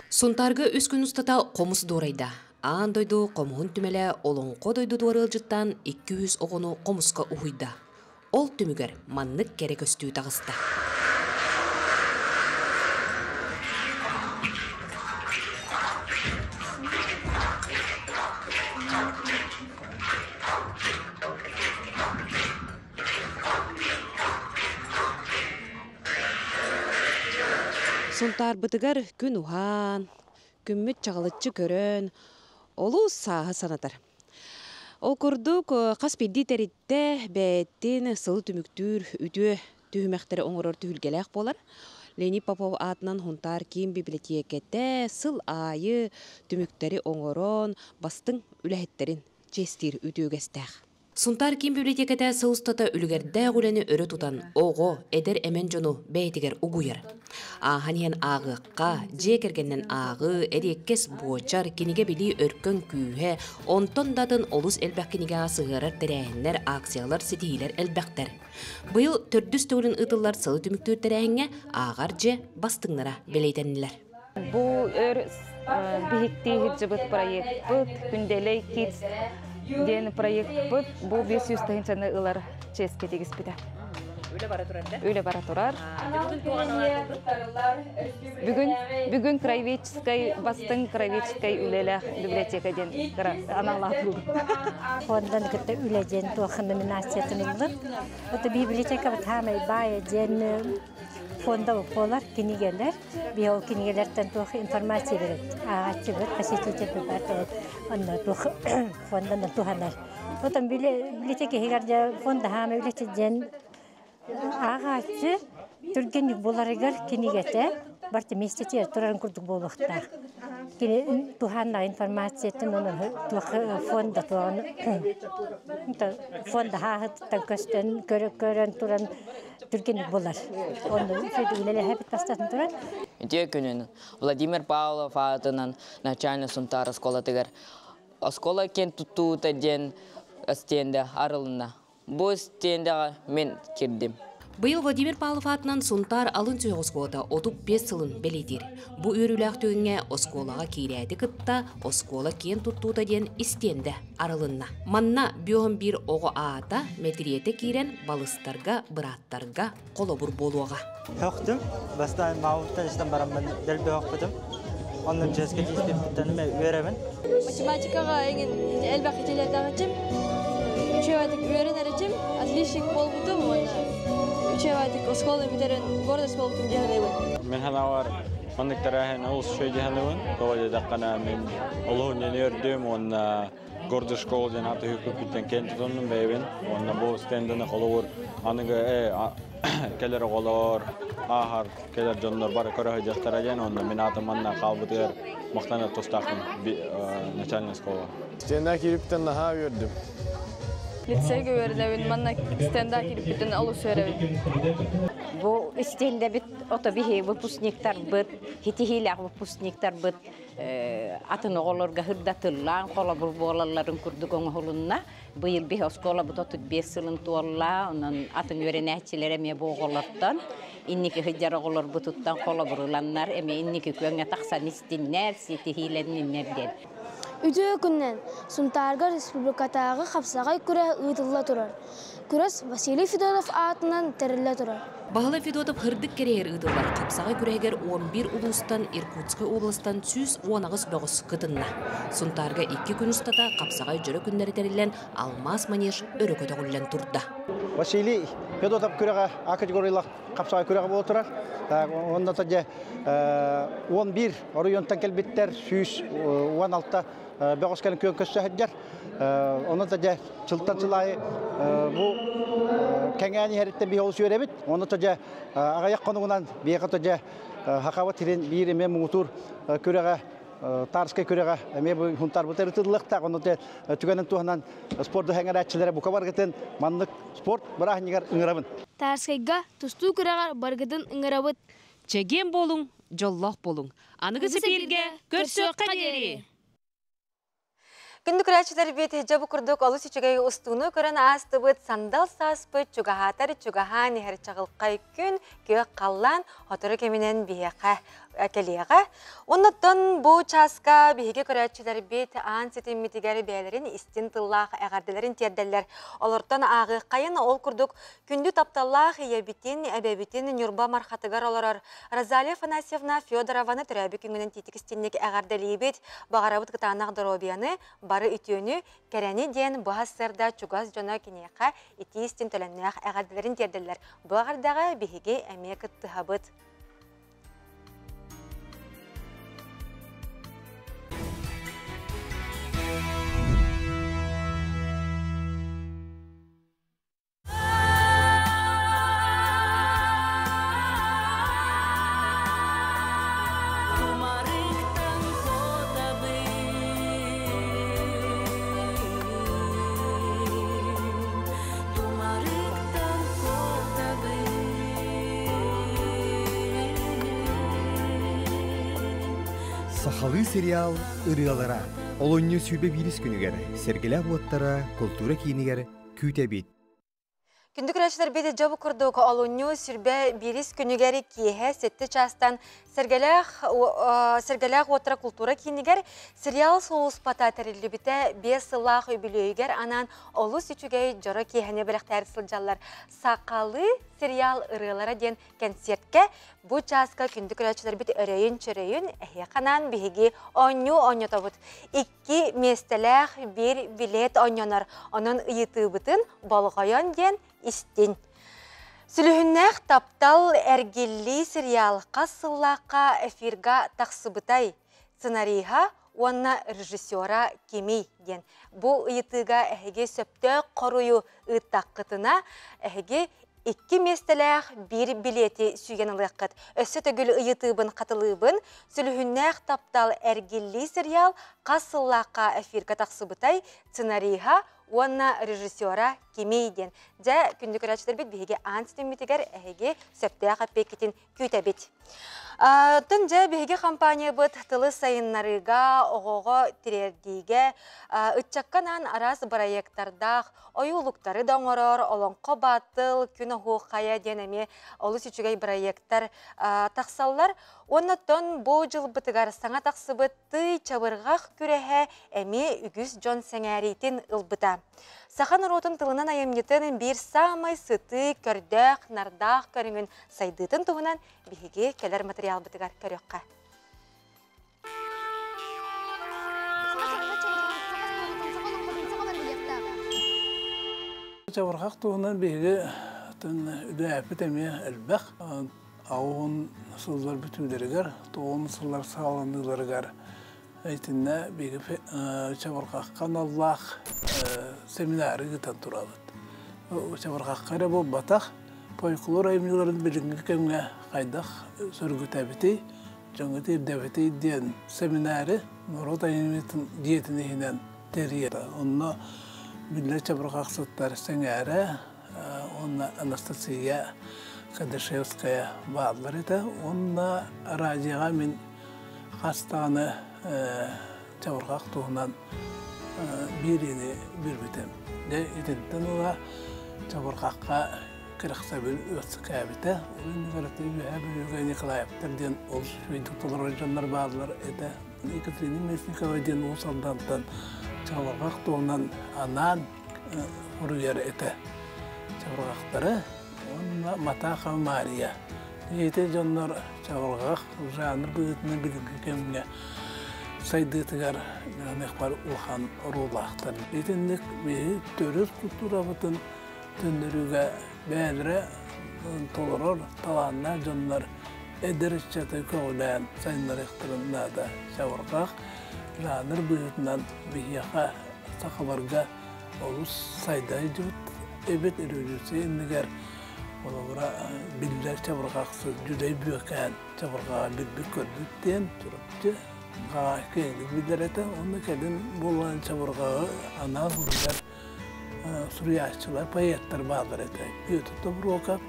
Speaker 6: Сунтаарга үс күн устата хомус дуорайда. Аан дойду хомуһун түмэлэ Олоҥхо дойдутугар ыалдьыттаан 200 оҕону хомуска уһуйда. Ол түмүгэр маннык кэрэ көстүү таҕыста.
Speaker 7: Сунтаарбытыгар күн уһаан, күммүт чаҕылыччы көрөн, олус сааһы санатар. Ол курдук, хас биирдии тэрилтэ бэйэтин сылы түмүктүүр үтүө түһүмэхтэри оҥорор түһүлгэлээх буолар. Леонид Попов аатынан Һунтаар киин бибилэтиэкэтэ сыл аайы түмүктэри оҥорон, бастыҥ үлэһиттэрин чиэстиир үтүө үгэстээх.
Speaker 6: Сунтаар киин библиотеката сыл устата үлүгэрдээх үлэни өрө тутан, оҕо, эдэр-эмэн дьону бэйэтигэр угуйар. Ааһан иһэн ааҕыахха, дьиэ кэргэнинэн ааҕыы, эриэккэс буочар, кинигэ билии өркөн күүһэ, онтон да атын олус элбэх кинигэҕэ сыһыарар тэрээһиннэр, акциялар, ситиһиилэр элбэхтэр. Быйыл төрдүс төгүлүн ыытыллар сылы түмүктүүр тэрээһиҥҥэ ааҕар дьиэ бастыҥнара бэлиэтэннилэр.
Speaker 23: Бу өр биһиктии сылдьыбыт проекпыт Күндэлэй Kids диэн проекпыт бу 500 тыһыынчаны ылар чиэскэ тигиспитэ.
Speaker 26: Үлэ бара турар да?
Speaker 23: Үлэ бара турар. Бүгүн бүгүн краеведческай бастыҥ краеведческай үлэлээх библиотека диэн аналаатыллыбыт.
Speaker 27: Фондан кытта үлэ диэн туох номинациятын ыллым. Это библиотека хаамай баайа диэн фонда буолар кинигэлэр. Биһи ол кинигэлэртэн туох информация берет. Ааҕааччыбыт, посетитель баар онно туох фонданан туһанар. Потом библиотека иһигэр дьэ фонда хаама үлэтэ диэн ааҕааччы түргэнник буларыгар кинигэтэ барыта миэстэтигэр турарын курдук буолуохтаах. Кини туһааннаах информациятын онон туох фонда туоҕун фонда хааһыттан көстөн көрөн туран түргэнник булар. Онно үлэлэһэбит бастатан туран.
Speaker 28: Үтүө күнүн Владимир Павлов аатынан начальник Сунтаар оскуолатыгар
Speaker 8: Оскуола киэн туттуута диэн стендэ арылынна. Бу стендэҕэ мин киирдим.
Speaker 6: Быйыл Владимир Павлов аатынан Сунтаар алын сүһүөх оскуолата 35 сылын бэлиэтиир. Бу үөрүүлээх түгэҥҥэ оскуолаҕа киирээти кытта оскуола киэн туттуута диэн истиэндэ арылынна. Манна бүөһүн биир оҕо аата мэтириэтэ киирэн балыстарга, бырааттарга холобур буолуоҕа.
Speaker 9: Хөхтүм. Бастаан маауттан истэн бараммын дэлби хөхпүтүм. Онно чэскэ тииспиппиттэн үөрэбин.
Speaker 10: Математикаҕа эҥин элбэх идэлэрдээх Үчүгэйдик үөрэнэр отличник буолбутум уонна үчүгэйдик оскуола бүтэрэн гордость буолбутум дии саныыбын.
Speaker 11: Мин санаабар маннык тэрээһин олус үчүгэй дии саныыбын. Тоҕо диэтэххинэ мин олуһун диэн үөрдүм уонна гордый школа диэн ааты үһүкпүттэн киэн тутуннум бэйэбин. Уонна бу стенданы холобур аныгы кэлэр оҕолор, ааһар кэлэр дьоннор бары көрө сылдьыахтара диэн уонна мин аатым манна хаалбытыгар махтанар тустаахпын начальная школа.
Speaker 12: Стенда киириппитин наһаа үөрдүм.
Speaker 10: Лицейгэ үөрэнэбин, манна стенда киириппитин олус үөрэбин.
Speaker 13: Бу стендэбит ото биһи выпускниктарбыт, хитиһиилээх выпускниктарбыт атын оҕолорго сырдатыллаан холобур буолалларын курдук оҥоһулунна. Быйыл биһи оскуолабыт 35 сылын туолла, онон атын үөрэнээччилэр эмиэ бу оҕолортон инники сылдьар оҕолорбутуттан холобуруланнар эмиэ инники күөҥҥэ тахсан истиннэр, ситиһиилэнниннэр диэн.
Speaker 15: Үтүө күнүнэн Сунтаарга республикатааҕы хапсаҕай күрэһ ыытылла турар. Күрэс Василий Федотов аатынан тэриллэ турар.
Speaker 6: Баһылай Федотов һырдык кэриэһэр ыытыллар хапсаҕай күрэһигэр 11 улуустан Иркутскай областан 118 бөҕөс кытынна. Сунтаарга икки күн устата хапсаҕай дьөрө күннэри тэриллэн алмаас манеж өрө көтөҕүллэн турда.
Speaker 28: Василий Федотов күрэҕэ А категориялаах хапсаҕай күрэҕэ буола турар. Онно дьэ 11 оройуонтан кэлбиттэр 116 бөҕөс кэлин күөн көрсө сылдьар. Онон да дьэ сылтан сыл аайы бу кэҥээн иһэриттэн биһи олус үөрэбит. Онно дьэ аҕыйах хонугунан биһиэхэ дьэ Хахабат сирин биир эмиэ муҥутуур күрэҕэ Тарскай күрэҕэ эмиэ бу хунтарбыт ырытыллыахтаах. Онно түгэнин туһанан спорду сэҥээрээччилэрэ бука баргытын маннык спорт бырааһынньыгар ыҥырабын.
Speaker 15: Тарскайга тустуу күрэҕэр баргытын ыҥырабыт.
Speaker 6: Чэгиэн буолуҥ, дьоллоох буолуҥ. Аныгы сипииргэ көрсүөххэ диэри!
Speaker 1: Күндү көрөөччүлэрбит дьэ бу курдук олус үчүгэй устууну көрөн аастыбыт сандал сааспыт чугаһаатар чугаһаан иһэр чаҕылхай күн күөх халлаан сотору кэминэн биһиэхэ кэлиэҕэ. Оннуттан бу чааска биһиги көрөөччүлэрбит аан ситиммитигэр бэйэлэрин истин тыллаах эҕэрдэлэрин тиэрдэллэр. Олортон ааҕыаххайын ол курдук күндү тапталлаах ийэбитин, эбэбитин Ньурба Мархатыгар олорор Розалия Афанасьевна Федорованы төрөөбүт күҥүнэн тиитик истинник эҕэрдэлиибит. Баҕарабыт кытаанах доруобуйаны, бары үтүөнү, кэрэни диэн бу сарсыарда чугас дьоно киниэхэ итии истин төлөннөөх эҕэрдэлэрин тиэрдэллэр. Бу эҕэрдэҕэ биһиги эмиэ кыттыһабыт.
Speaker 17: Сахалыы сериал ырыалара олунньу сүүрбэ биирис күнүгэр Сэргэлээх уоттара култуура киинигэр күүтэбит.
Speaker 1: Күндү көрөөччүлэрбит дьэ бу курдук олунньу сүрбэ биирис күнүгэр киэһэ сэттэ чаастан Сэргэлээх Сэргэлээх уоттара култуура киинигэр сериал сулууспата тэриллибитэ биэс сыллаах үбүлүөйүгэр анаан олус үчүгэй дьоро киэһэни бэлэхтээри сылдьаллар. Сахалыы сериал ырыалара диэн кэнсиэрткэ бу чааска күндү көрөөччүлэрбит өрөйүн-чөрөйүн эһиэхэ анаан биһиги оонньуу оонньотобут. Икки миэстэлээх биир билет оонньонор, онон ыйытыыбытын болҕойон диэн истин. Сүлүһүннээх таптал эргиллии сериал хас сыллаахха эфирга тахсыбытай? Сценариһа уонна режиссера кимий диэн. Бу ыйытыыга эһиги сөптөөх хоруйу ыыттаххытына, эһиги икки миэстэлээх биир билиэти сүүйэн ылыаххыт. Өссө төгүл ыйытыыбын хатылыыбын. Сүлүһүннээх таптал эргиллии сериал хас сыллаахха эфиргэ тахсыбытай, сценариһа уонна режиссера кимий диэн. Дьэ, күндү көрөөччүлэрбит биһиги аан ситиммитигэр эһиги сөптөөх эппиэккитин күүтэбит. Тын дьэ биһиги компаниябыт тылы сайыннарыыга, оҕоҕо тириэрдиигэ, ыччакка анаан араас бырайыактардаах ойуулуктары да оҥорор, олоҥхо баттл, күн оһуохайа диэн эмиэ олус үчүгэй бырайыактар тахсаллар. Уонна тон бу дьылбытыгар саҥа тахсыбыт Тый чабырҕах күрэһэ эмиэ үгүс дьон сэҥээриитин ылбыта. Саха норуотун тылынан айымньытын биир саамай сытыы, көрдөөх, нардаах көрүҥүн сайдыытын туһунан биһиги кэлэр материалбытыгар көрүөххэ.
Speaker 14: Чабырҕах туһунан биһиги үлээппит эмиэ элбэх. Аҕыс сыллар бүтүүлэригэр, тоҕус сыллар саҕаланыыларыгар итиннэ биһиги чабырҕахха аналлаах семинары ыытан турабыт. Чабырҕахха эрэ буолбатах, фольклор айымньыларын билиҥҥи кэмҥэ хайдах сөргүтэбитий, дьоҥҥо тиэрдэбитий диэн семинары норуот айымньытын дьиэтин иһинэн тэрийэр. Онно биллэр чабырҕахсыттар сэҥээрэ уонна Анастасия Кадышевская бааллар этэ. Уонна радиоҕа мин хас даҕаны чабырҕах туһунан биэриини биэрбитим. Дьэ итинтэн ыла чабырҕахха кэрэхсэбил үөскээбитэ. Ол иннигэр Үөһээ Бүлүүгэ Николаевтар диэн олус үчүгэйдик толорор дьоннор бааллар этэ. Екатерина Местникова диэн Уус Алдантан чабырҕах туһунан анаан уруйар этэ. Чабырҕахтары уонна Матаха Мария. Ити дьоннор чабырҕах жанр быһыытынан билиҥҥи кэмҥэ сайдыытыгар бар улахан оруоллаахтар. Итинник биһи төрүт культурабытын төннөрүүгэ бэйэлэрэ толорор талааннаах дьоннор эдэр ыччаты көҕүлээн сайыннарыахтарын наада. Чабырҕах жанр быһыытынан биһиэхэ сахаларга олус сайда сылдьыбыт эбит революция иннигэр холобура биллэр чабырҕахсыт Дьүлэй Бүөкээн чабырҕаҕа билбит көрбүт диэн Чурапчы киэҥник биллэр этэ уонна кэлин буолан чабырҕаҕы анаан суруйар суруйааччылар поэттар бааллар этэ Петр Тобуруокап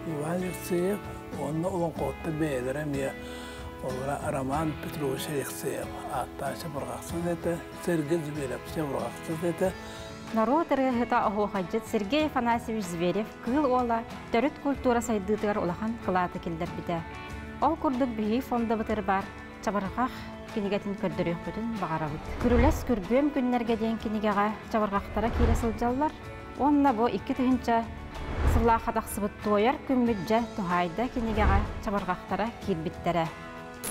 Speaker 14: Иван Алексеев уонна олоҥхоһуттар бэйэлэрэ эмиэ холобура Роман Петрович Алексеев ааттаах чабырҕахсыт этэ Сергей Зверев чабырҕахсыт этэ.
Speaker 16: Норуот ырыаһыта оһуохайдьыт Сергей Афанасьевич Зверев Кыыл Уола төрүт культура сайдыытыгар улахан кылааты киллэрбитэ. Ол курдук биһиги фондабытыгар баар чабырҕах кинигэтин көрдөрүөхпүтүн баҕарабыт. Күрүлэс күргүөм күннэргэ диэн кинигэҕэ чабырҕахтара киирэ сылдьаллар уонна бу 2000 сыллаахха тахсыбыт Туойар күммүт дьэ туһаайда кинигэҕэ чабырҕахтара киирбиттэрэ.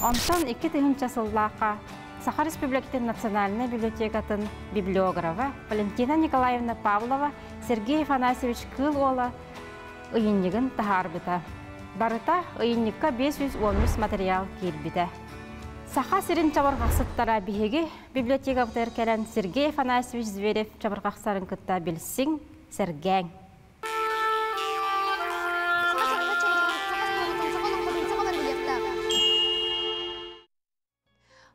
Speaker 16: Онтон 2000 сыллаахха Саха Республикатын Национальнай библиотекатын библиографа Валентина Николаевна Павлова Сергей Афанасьевич Кыыл Уола ыйынньыгын таһаарбыта. Барыта ыйынньыкка 513 материал киирбитэ. Саха сирин чабырҕахсыттара биһиги библиотекабытыгар кэлэн Сергей Афанасьевич Зверев чабырҕахсарын кытта билсиҥ, сэргээҥ.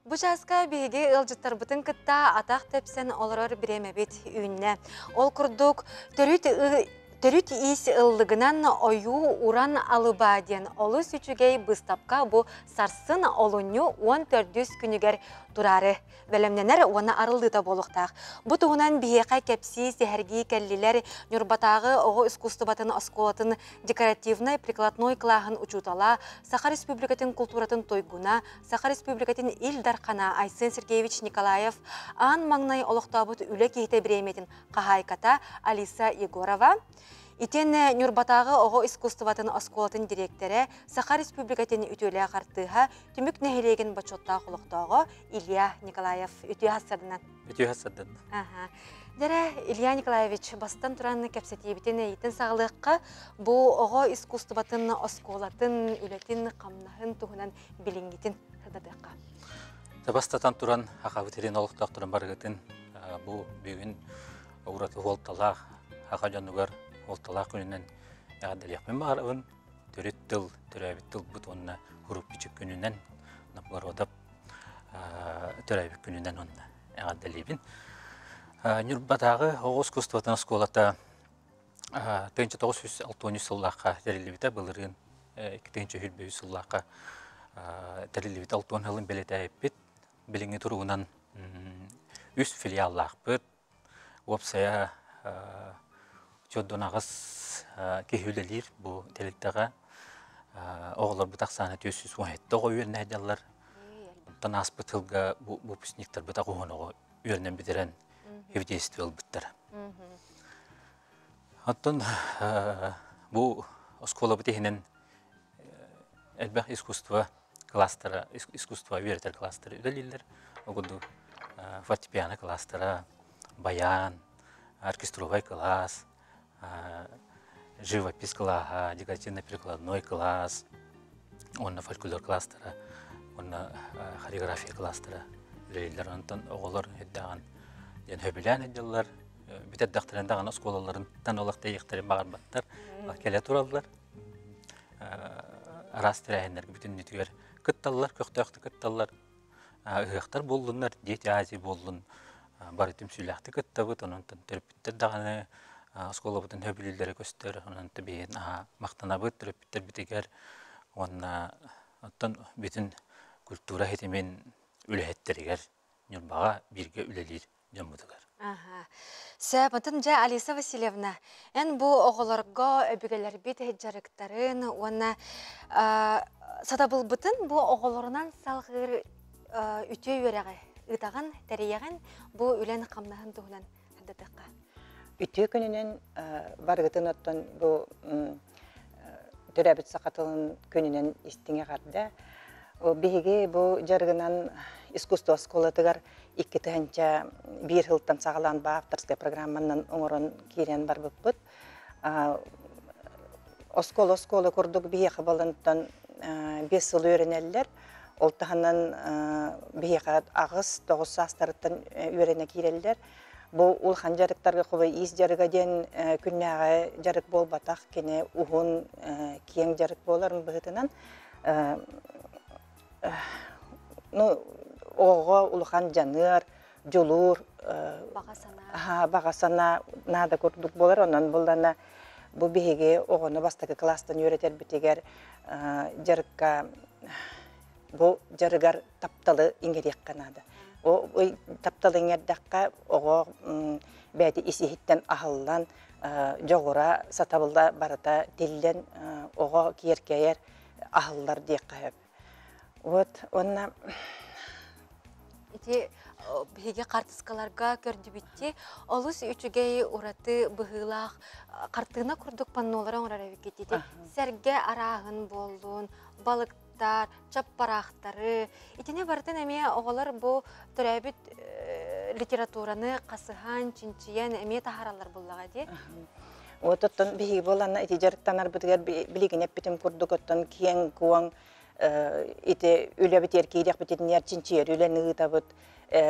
Speaker 1: Бу чааска биһиги ыалдьыттарбытын кытта атах тэпсэн олорор бириэмэбит үүннэ. Ол курдук, төрүт төрүт иис ыллыгынан ойуу уран алыба диэн олус үчүгэй быыстапка бу сарсын олунньу 14 күнүгэр тураары бэлэмнэнэр уонна арыллыыта буолуохтаах. Бу туһунан биһиэхэ кэпсии, сэһэргии кэллилэр Ньурбатааҕы оҕо искусствотын оскуолатын декоративнай прикладной кылааһын учуутала, Саха Республикатын култууратын туйгуна, Саха Республикатын Ил Дархана Айсен Сергеевич Николаев аан маҥнай олохтообут үлэ киһитэ бириэмийэтин хаһаайката Алиса Егорова, Итиэннэ Ньурбатааҕы оҕо искусствотын оскуолатын дириэктэрэ, Саха Республикатын үтүөлээх артыыһа, Түмүк нэһилиэгин бочуоттаах олохтооҕо Илья Николаев үтүө хассарынан.
Speaker 18: Үтүө хассардан.
Speaker 1: Дьэрэ, Илья Николаевич, бастан туран кэпсэтиибитин эйитин саҕалыахха бу оҕо искусствотын оскуолатын үлэтин, хамнаһын туһунан билиҥҥитин сырдатыахха.
Speaker 18: Бастатан туран, Хахабыт сирин олохтоохторун барыгытын бу бүгүн ураты уолталаах саха дьонугар уолталаах күнүнэн эҕэрдэлиэхпин баҕарабын. Төрүт тыл, төрөөбүт тылбыт уонна урукку күнүнэн Новгородов төрөөбүт күнүнэн уонна эҕэрдэлиибин. Ньурбатааҕы оҕо искусствотын оскуолата 1963 сыллаахха тэриллибитэ, былырыын 2023 сыллаахха тэриллибит 60 сылын бэлиэтээбиппит. Билиҥҥи туругунан үс филиаллаахпыт. Уопсайа 48 киһи үлэлиир бу тэрилтэҕэ. Оҕолорбут ахсаана 417 оҕо үөрэнэ сылдьаллар. Оттон ааспыт сылга бу выпускниктарбыт 80 оҕо үөрэнэн бүтэрэн свидетельство ылбыттара. Оттон бу оскуолабыт иһинэн элбэх искусство класстара, искусство үөрэтэр класстара үлэлииллэр. Ол курдук фортепиано класстара, баян, оркестровай класс, живопись класса, декоративно-прикладной класс, уонна фольклор класстара, уонна хореография класстара үлэлииллэр. Онтон оҕолор эрдэҕин диэн сөбүлээн сылдьаллар. Бүтэрдэхтэрин даҕаны оскуолаларыттан олох тэйиэхтэрин баҕарбаттар. Кэлэ тураллар. Араас тэрээһиннэргэ бүтүннүтүгэр кытталлар, көхтөөхтүк кытталлар. Ыһыахтар буоллуннар, Дети Азии буоллун, бары түмсүүлээхтик кыттабыт. Онон төрөппүттэр даҕаны оскуолабытын сөбүлүүллэрэ көстөр. Онон биһиги наһаа махтанабыт төрөппүттэрбитигэр уонна оттон бүтүн культура ситимин үлэһиттэригэр Ньурбаҕа бииргэ үлэлиир дьоммутугар.
Speaker 1: Аха. Сөп, онтон дьэ Алиса Васильевна, эн бу оҕолорго өбүгэлэрбит дьарыктарын уонна сатабылбытын бу оҕолорунан салҕыыр үтүө үөрэҕи ыытаҕын, тэрийэҕин, бу үлэн-хамнаһын туһунан сырдатыахха.
Speaker 3: Үтүө күнүнэн барыгытын оттон бу төрөөбүт саха тылын күнүнэн истиҥ эҕэрдэ. Биһиги бу дьарыгынан искусство оскуолатыгар 2001 сылтан саҕалаан баа авторскай программанан оҥорон киирэн барбыппыт. Оскуола оскуола курдук биһиэхэ балантан 5 сыл үөрэнэллэр. Ол таһынан биһиэхэ 8-9 саастарыттан үөрэнэ киирэллэр. Бу улахан дьарыктарга холой иис дьарыга диэн күннээҕи дьарык буолбатах, кини уһун, киэҥ дьарык буоларын быһыытынан ну, оҕоҕо улахан дьаныар, дьулуур, баҕа санаа наада курдук буолар. Онон буллана бу биһиги оҕону бастакы кылаастан үөрэтэрбитигэр дьарыкка бу дьарыгар тапталы иҥэриэххэ наада. О тапталы иҥэрдэххэ оҕо бэйэтэ ис-иһиттэн аһыллан, дьоҕура, сатабыла барыта тиллэн оҕо киэркэйэр, аһыллар диэххэ сөп. Вот уонна
Speaker 1: Ити биһиги хартыскаларга көрдүбүтти олус үчүгэй ураты быһыылаах хартыына курдук паннолары оҥорор эбиккит ити сэргэ арааһын буоллун балыктар чаппараахтары итини барытын эмиэ оҕолор бу төрөөбүт литератураны хасыһан чинчийэн эмиэ таһаараллар буллаҕа дии.
Speaker 3: Вот оттон биһиги буоланна ити дьарыктанарбытыгар билигин эппитим курдук оттон киэҥ-куоҥ ити үлэбитигэр киириэхпитиннэр чинчийэр үлэни ыытабыт,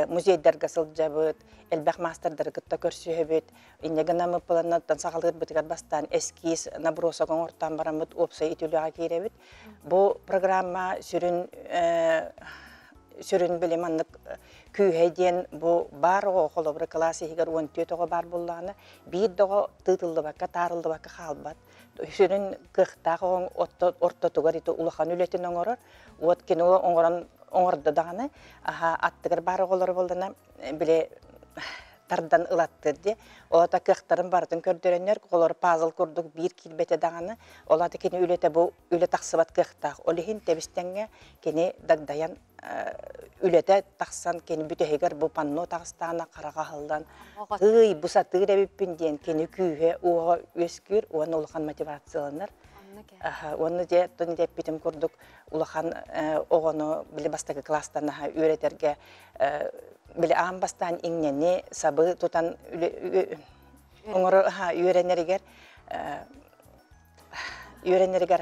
Speaker 3: музейдарга сылдьабыт, элбэх маастардары кытта көрсүһэбит. Инньэ гынан планнаттан саҕалыырбытыгар бастаан эскиз набросок оҥортоон бараммыт уопсай ити үлэҕэ киирэбит. Бу программа сүрүн сүрүн били маннык күүһэ диэн бу баар оҕо холобура кылаас иһигэр 14 оҕо баар буоллаҕына биир да оҕо тыытыллыбакка таарыллыбакка хаалбат сүрүн кыахтаах оҕоҥ ортотугар ити улахан үлэтин оҥорор уот кини оҥорон оҥордо даҕаны аха аттыгар баар оҕолоро буоллана били тардан ылаттыр дии. Ол ата кыахтарын барытын көрдөрөннөр, олор пазл курдук биир киирбэтэ даҕаны, ол ата кини үлэтэ бу үлэ тахсыбат кыахтаах. Ол иһин тэбистэҥҥэ кини дагдайан үлэтэ тахсан кини бүтэһигэр бу панно таҕыстаҕына хараҕа аһыллан ый бу сатыыр эбиппин диэн кини күүһэ уоҕа үөскүүр уонна улахан мотивацияланар. Уонна дьэ тон эппитим курдук улахан оҕону били бастакы класстан аха үөрэтэргэ били аан бастаан иҥнэни сабы тутан оҥоро үөрэнэригэр үөрэнэригэр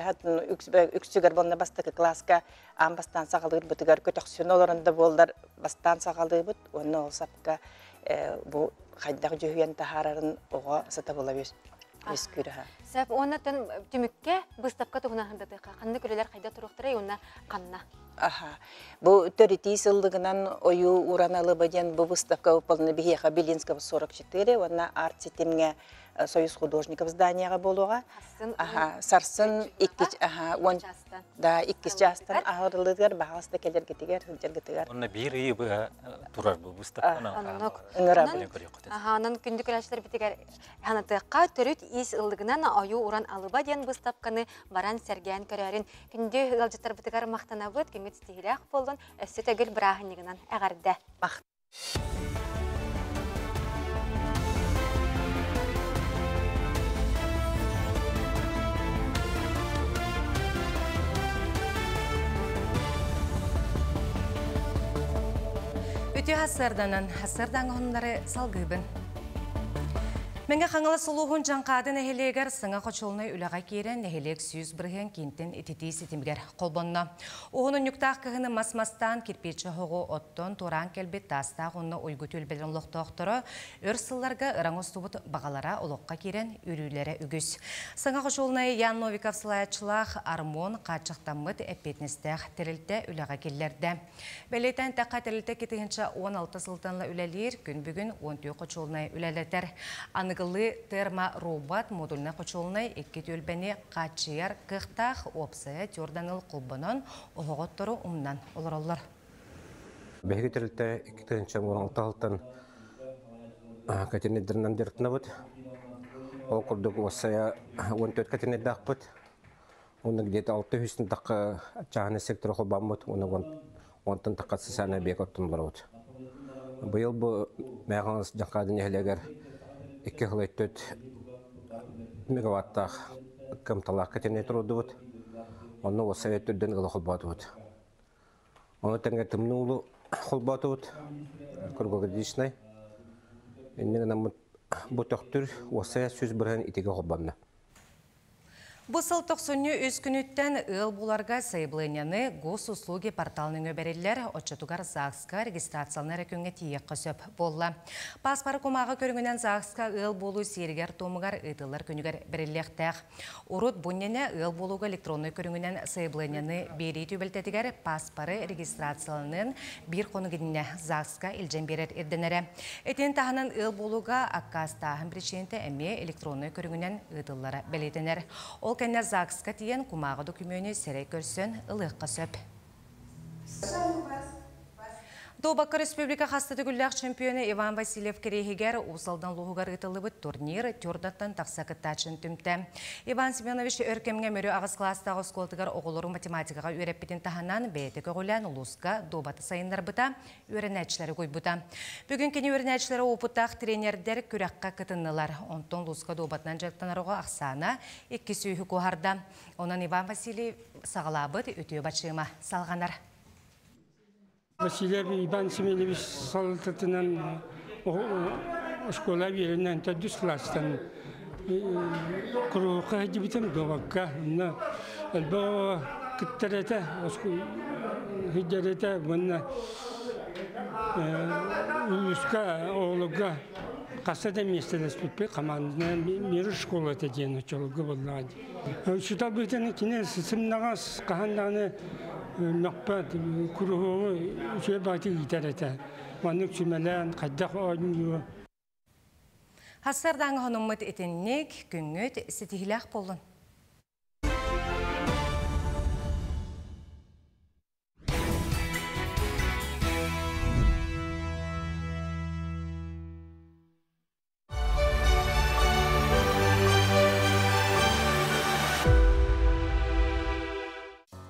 Speaker 3: үксүгэр буолна бастакы класска аан бастаан саҕалыырбытыгар көтөхсүн олорон да буоллар бастаан саҕалыыбыт уонна ол сапка бу хайдах дьүһүйэн таһаарарын оҕо сатабыла үөскүүр аха.
Speaker 1: Сөп уонна түмүккэ быыстапка туһунан сырдатыахха ханнык үлэлэр хайда туруохтарай уонна ханна?
Speaker 3: Аха. Бу төрүтии сыллыгынан ойуу уран алыба диэн бу выставка выполнена биһиэхэ Белинского 44 уонна арт ситимҥэ Союз художников зданияга болуға. Аха, сарсын икки аха, он да иккис частан ахырылыгар баҕаста келергитигер сылдьаргытыгар.
Speaker 18: Онно биир ыйы быһа турар бу выставканы.
Speaker 1: Оннук. Аха, онон күндү көрөөччүлэр битигэр ханатыахха төрүт ис ыллыгынан ойуу уран алыба диэн быыстапканы баран сэргээн көрөөрүн күндү ыалдьыттарбытыгар махтанабыт, күҥҥүт ситиһиилээх буоллун, өссө төгүл бырааһынньыгынан эҕэрдэ.
Speaker 2: Үтүө хассыарданан, хассыардаҥа хоннары салгыыбын. Мэҥэ Хаҥалас улууһун Дьаҥхаады нэһилиэгэр саҥа хочуолунай үлэҕэ киирэн, нэһилиэк 100% киинтэн ититии ситимигэр холбонно. Уһун унньуктаах кыһыны мас-мастаан, кирпииччэ оһоҕу оттон, туораан кэлбит таастаах уонна уйгу түөлбэлэрин олохтоохторо өр сылларга ыраҥ устубут баҕалара олоххо киирэн үөрүүлэрэ үгүс. Саҥа хочуолунайы Ян Новиков салайааччылаах Армон хааччахтаммыт эппиэтинэстээх тэрилтэ үлэҕэ киллэрдэ. Бэлиэтээн эттэххэ, тэрилтэ 2016 сылтан ыла үлэлиир, күн бүгүн 14 хочуолунай үлэлэтэр. Аныгылыы термо-робот модульнай хочуолунай икки түөлбэни хааччыйар кыахтаах, уопсайа тюрданыл холбонон, оһоҕоттору умнан олороллор.
Speaker 4: Биһиги тэрилтэ 2016 сылтан кэтинэдэринэн дьарыктанабыт. Ол курдук уопсайа 14 кэтинэйдэхпит. Уонна где-то 600 тахха чааһынай сектор холбооммут уонна онтон тахха социальнай объект оттон олоробут. Быйыл бу Мэхалас Дьаҥхаады нэһилиэгэр 2,4 мегаваттаах кымталаах кэтэнэ турдубут. Онно уопсай өттүрдэн ыла холбоотубут. Ону тэҥэ тымныы уулу холбоотубут круглогодичный. Инньэ гынаммыт бу төхтүр уопсайа 100% итигэ холбонно.
Speaker 2: Бу сыл тохсунньу үс күнүттэн ыал буларга сайабылыанньаны Госуслуги портал нөҥүө бэриллэр, оччотугар ЗАГСка регистрацияланар эрэ күҥҥэ тиийиэххэ сөп буолла. Пааспары кумааҕы көрүҥүнэн ЗАГСка ыал буолуу сиэригэр-туомугар ыытыллар күнүгэр бэриллиэхтээх. Урут бу иннинэ ыал буолууга электроннай көрүҥүнэн сайабылыанньаны биэрии түбэлтэтигэр пааспары регистрацияланыан биир хонук иннинэ ЗАГСка илдьэн биэрэр ирдэнэрэ. Итини таһынан ыал буолууга аккаастааһын биричиинэтэ эмиэ электроннай көрүҥүнэн ыытыллара бэлиэтэнэр. Ол кэннэ ЗАГСка тиийэн кумааҕы докүмүөнү сирэй көрсөн ылыахха сөп. Дуобакка республика хаста төгүллээх чемпиона Иван Васильев кэриэһигэр Уус Алдан улууһугар ыытыллыбыт турнир Тюрдаттан тахса кыттааччыны түмтэ. Иван Семенович өр кэмҥэ Мүрү аҕыс кылаастаах оскуолатыгар оҕолору математикаҕа үөрэппитин таһынан бэйэтэ көҕүлээн улууска дуобаты сайыннарбыта, үөрэнээччилэри угуйбута. Бүгүн кини үөрэнээччилэрэ уопуттаах тренердэр күрэххэ кытыннылар. Онтон улууска дуобатынан дьарыктанар оҕо ахсаана икки сүүһү куоһарда. Онон Иван Васильев саҕалаабыт үтүө бачыыма салҕанар.
Speaker 19: Васильев Иван Семенович салалтатынан оскуола үөрэнэн төрдүс кылаастан куруһуокка сылдьыбытым дуобакка. Онно элбэх кыттар этэ, сылдьар этэ уонна улууска оҕолорго хаста да миэстэлэспиппит хамаанданан мир школата диэн оччолорго буоллаҕа дии. Учуутал быһыытынан кини сымнаҕас хаһан даҕаны мөхпөт куруһуогу үчүгэй баҕайытык иитэр этэ. Маннык сүмэлээн хайдах оонньуур
Speaker 2: Сарсыардааҥы хонуммут итинник, күҥҥүт ситиһиилээх буоллун!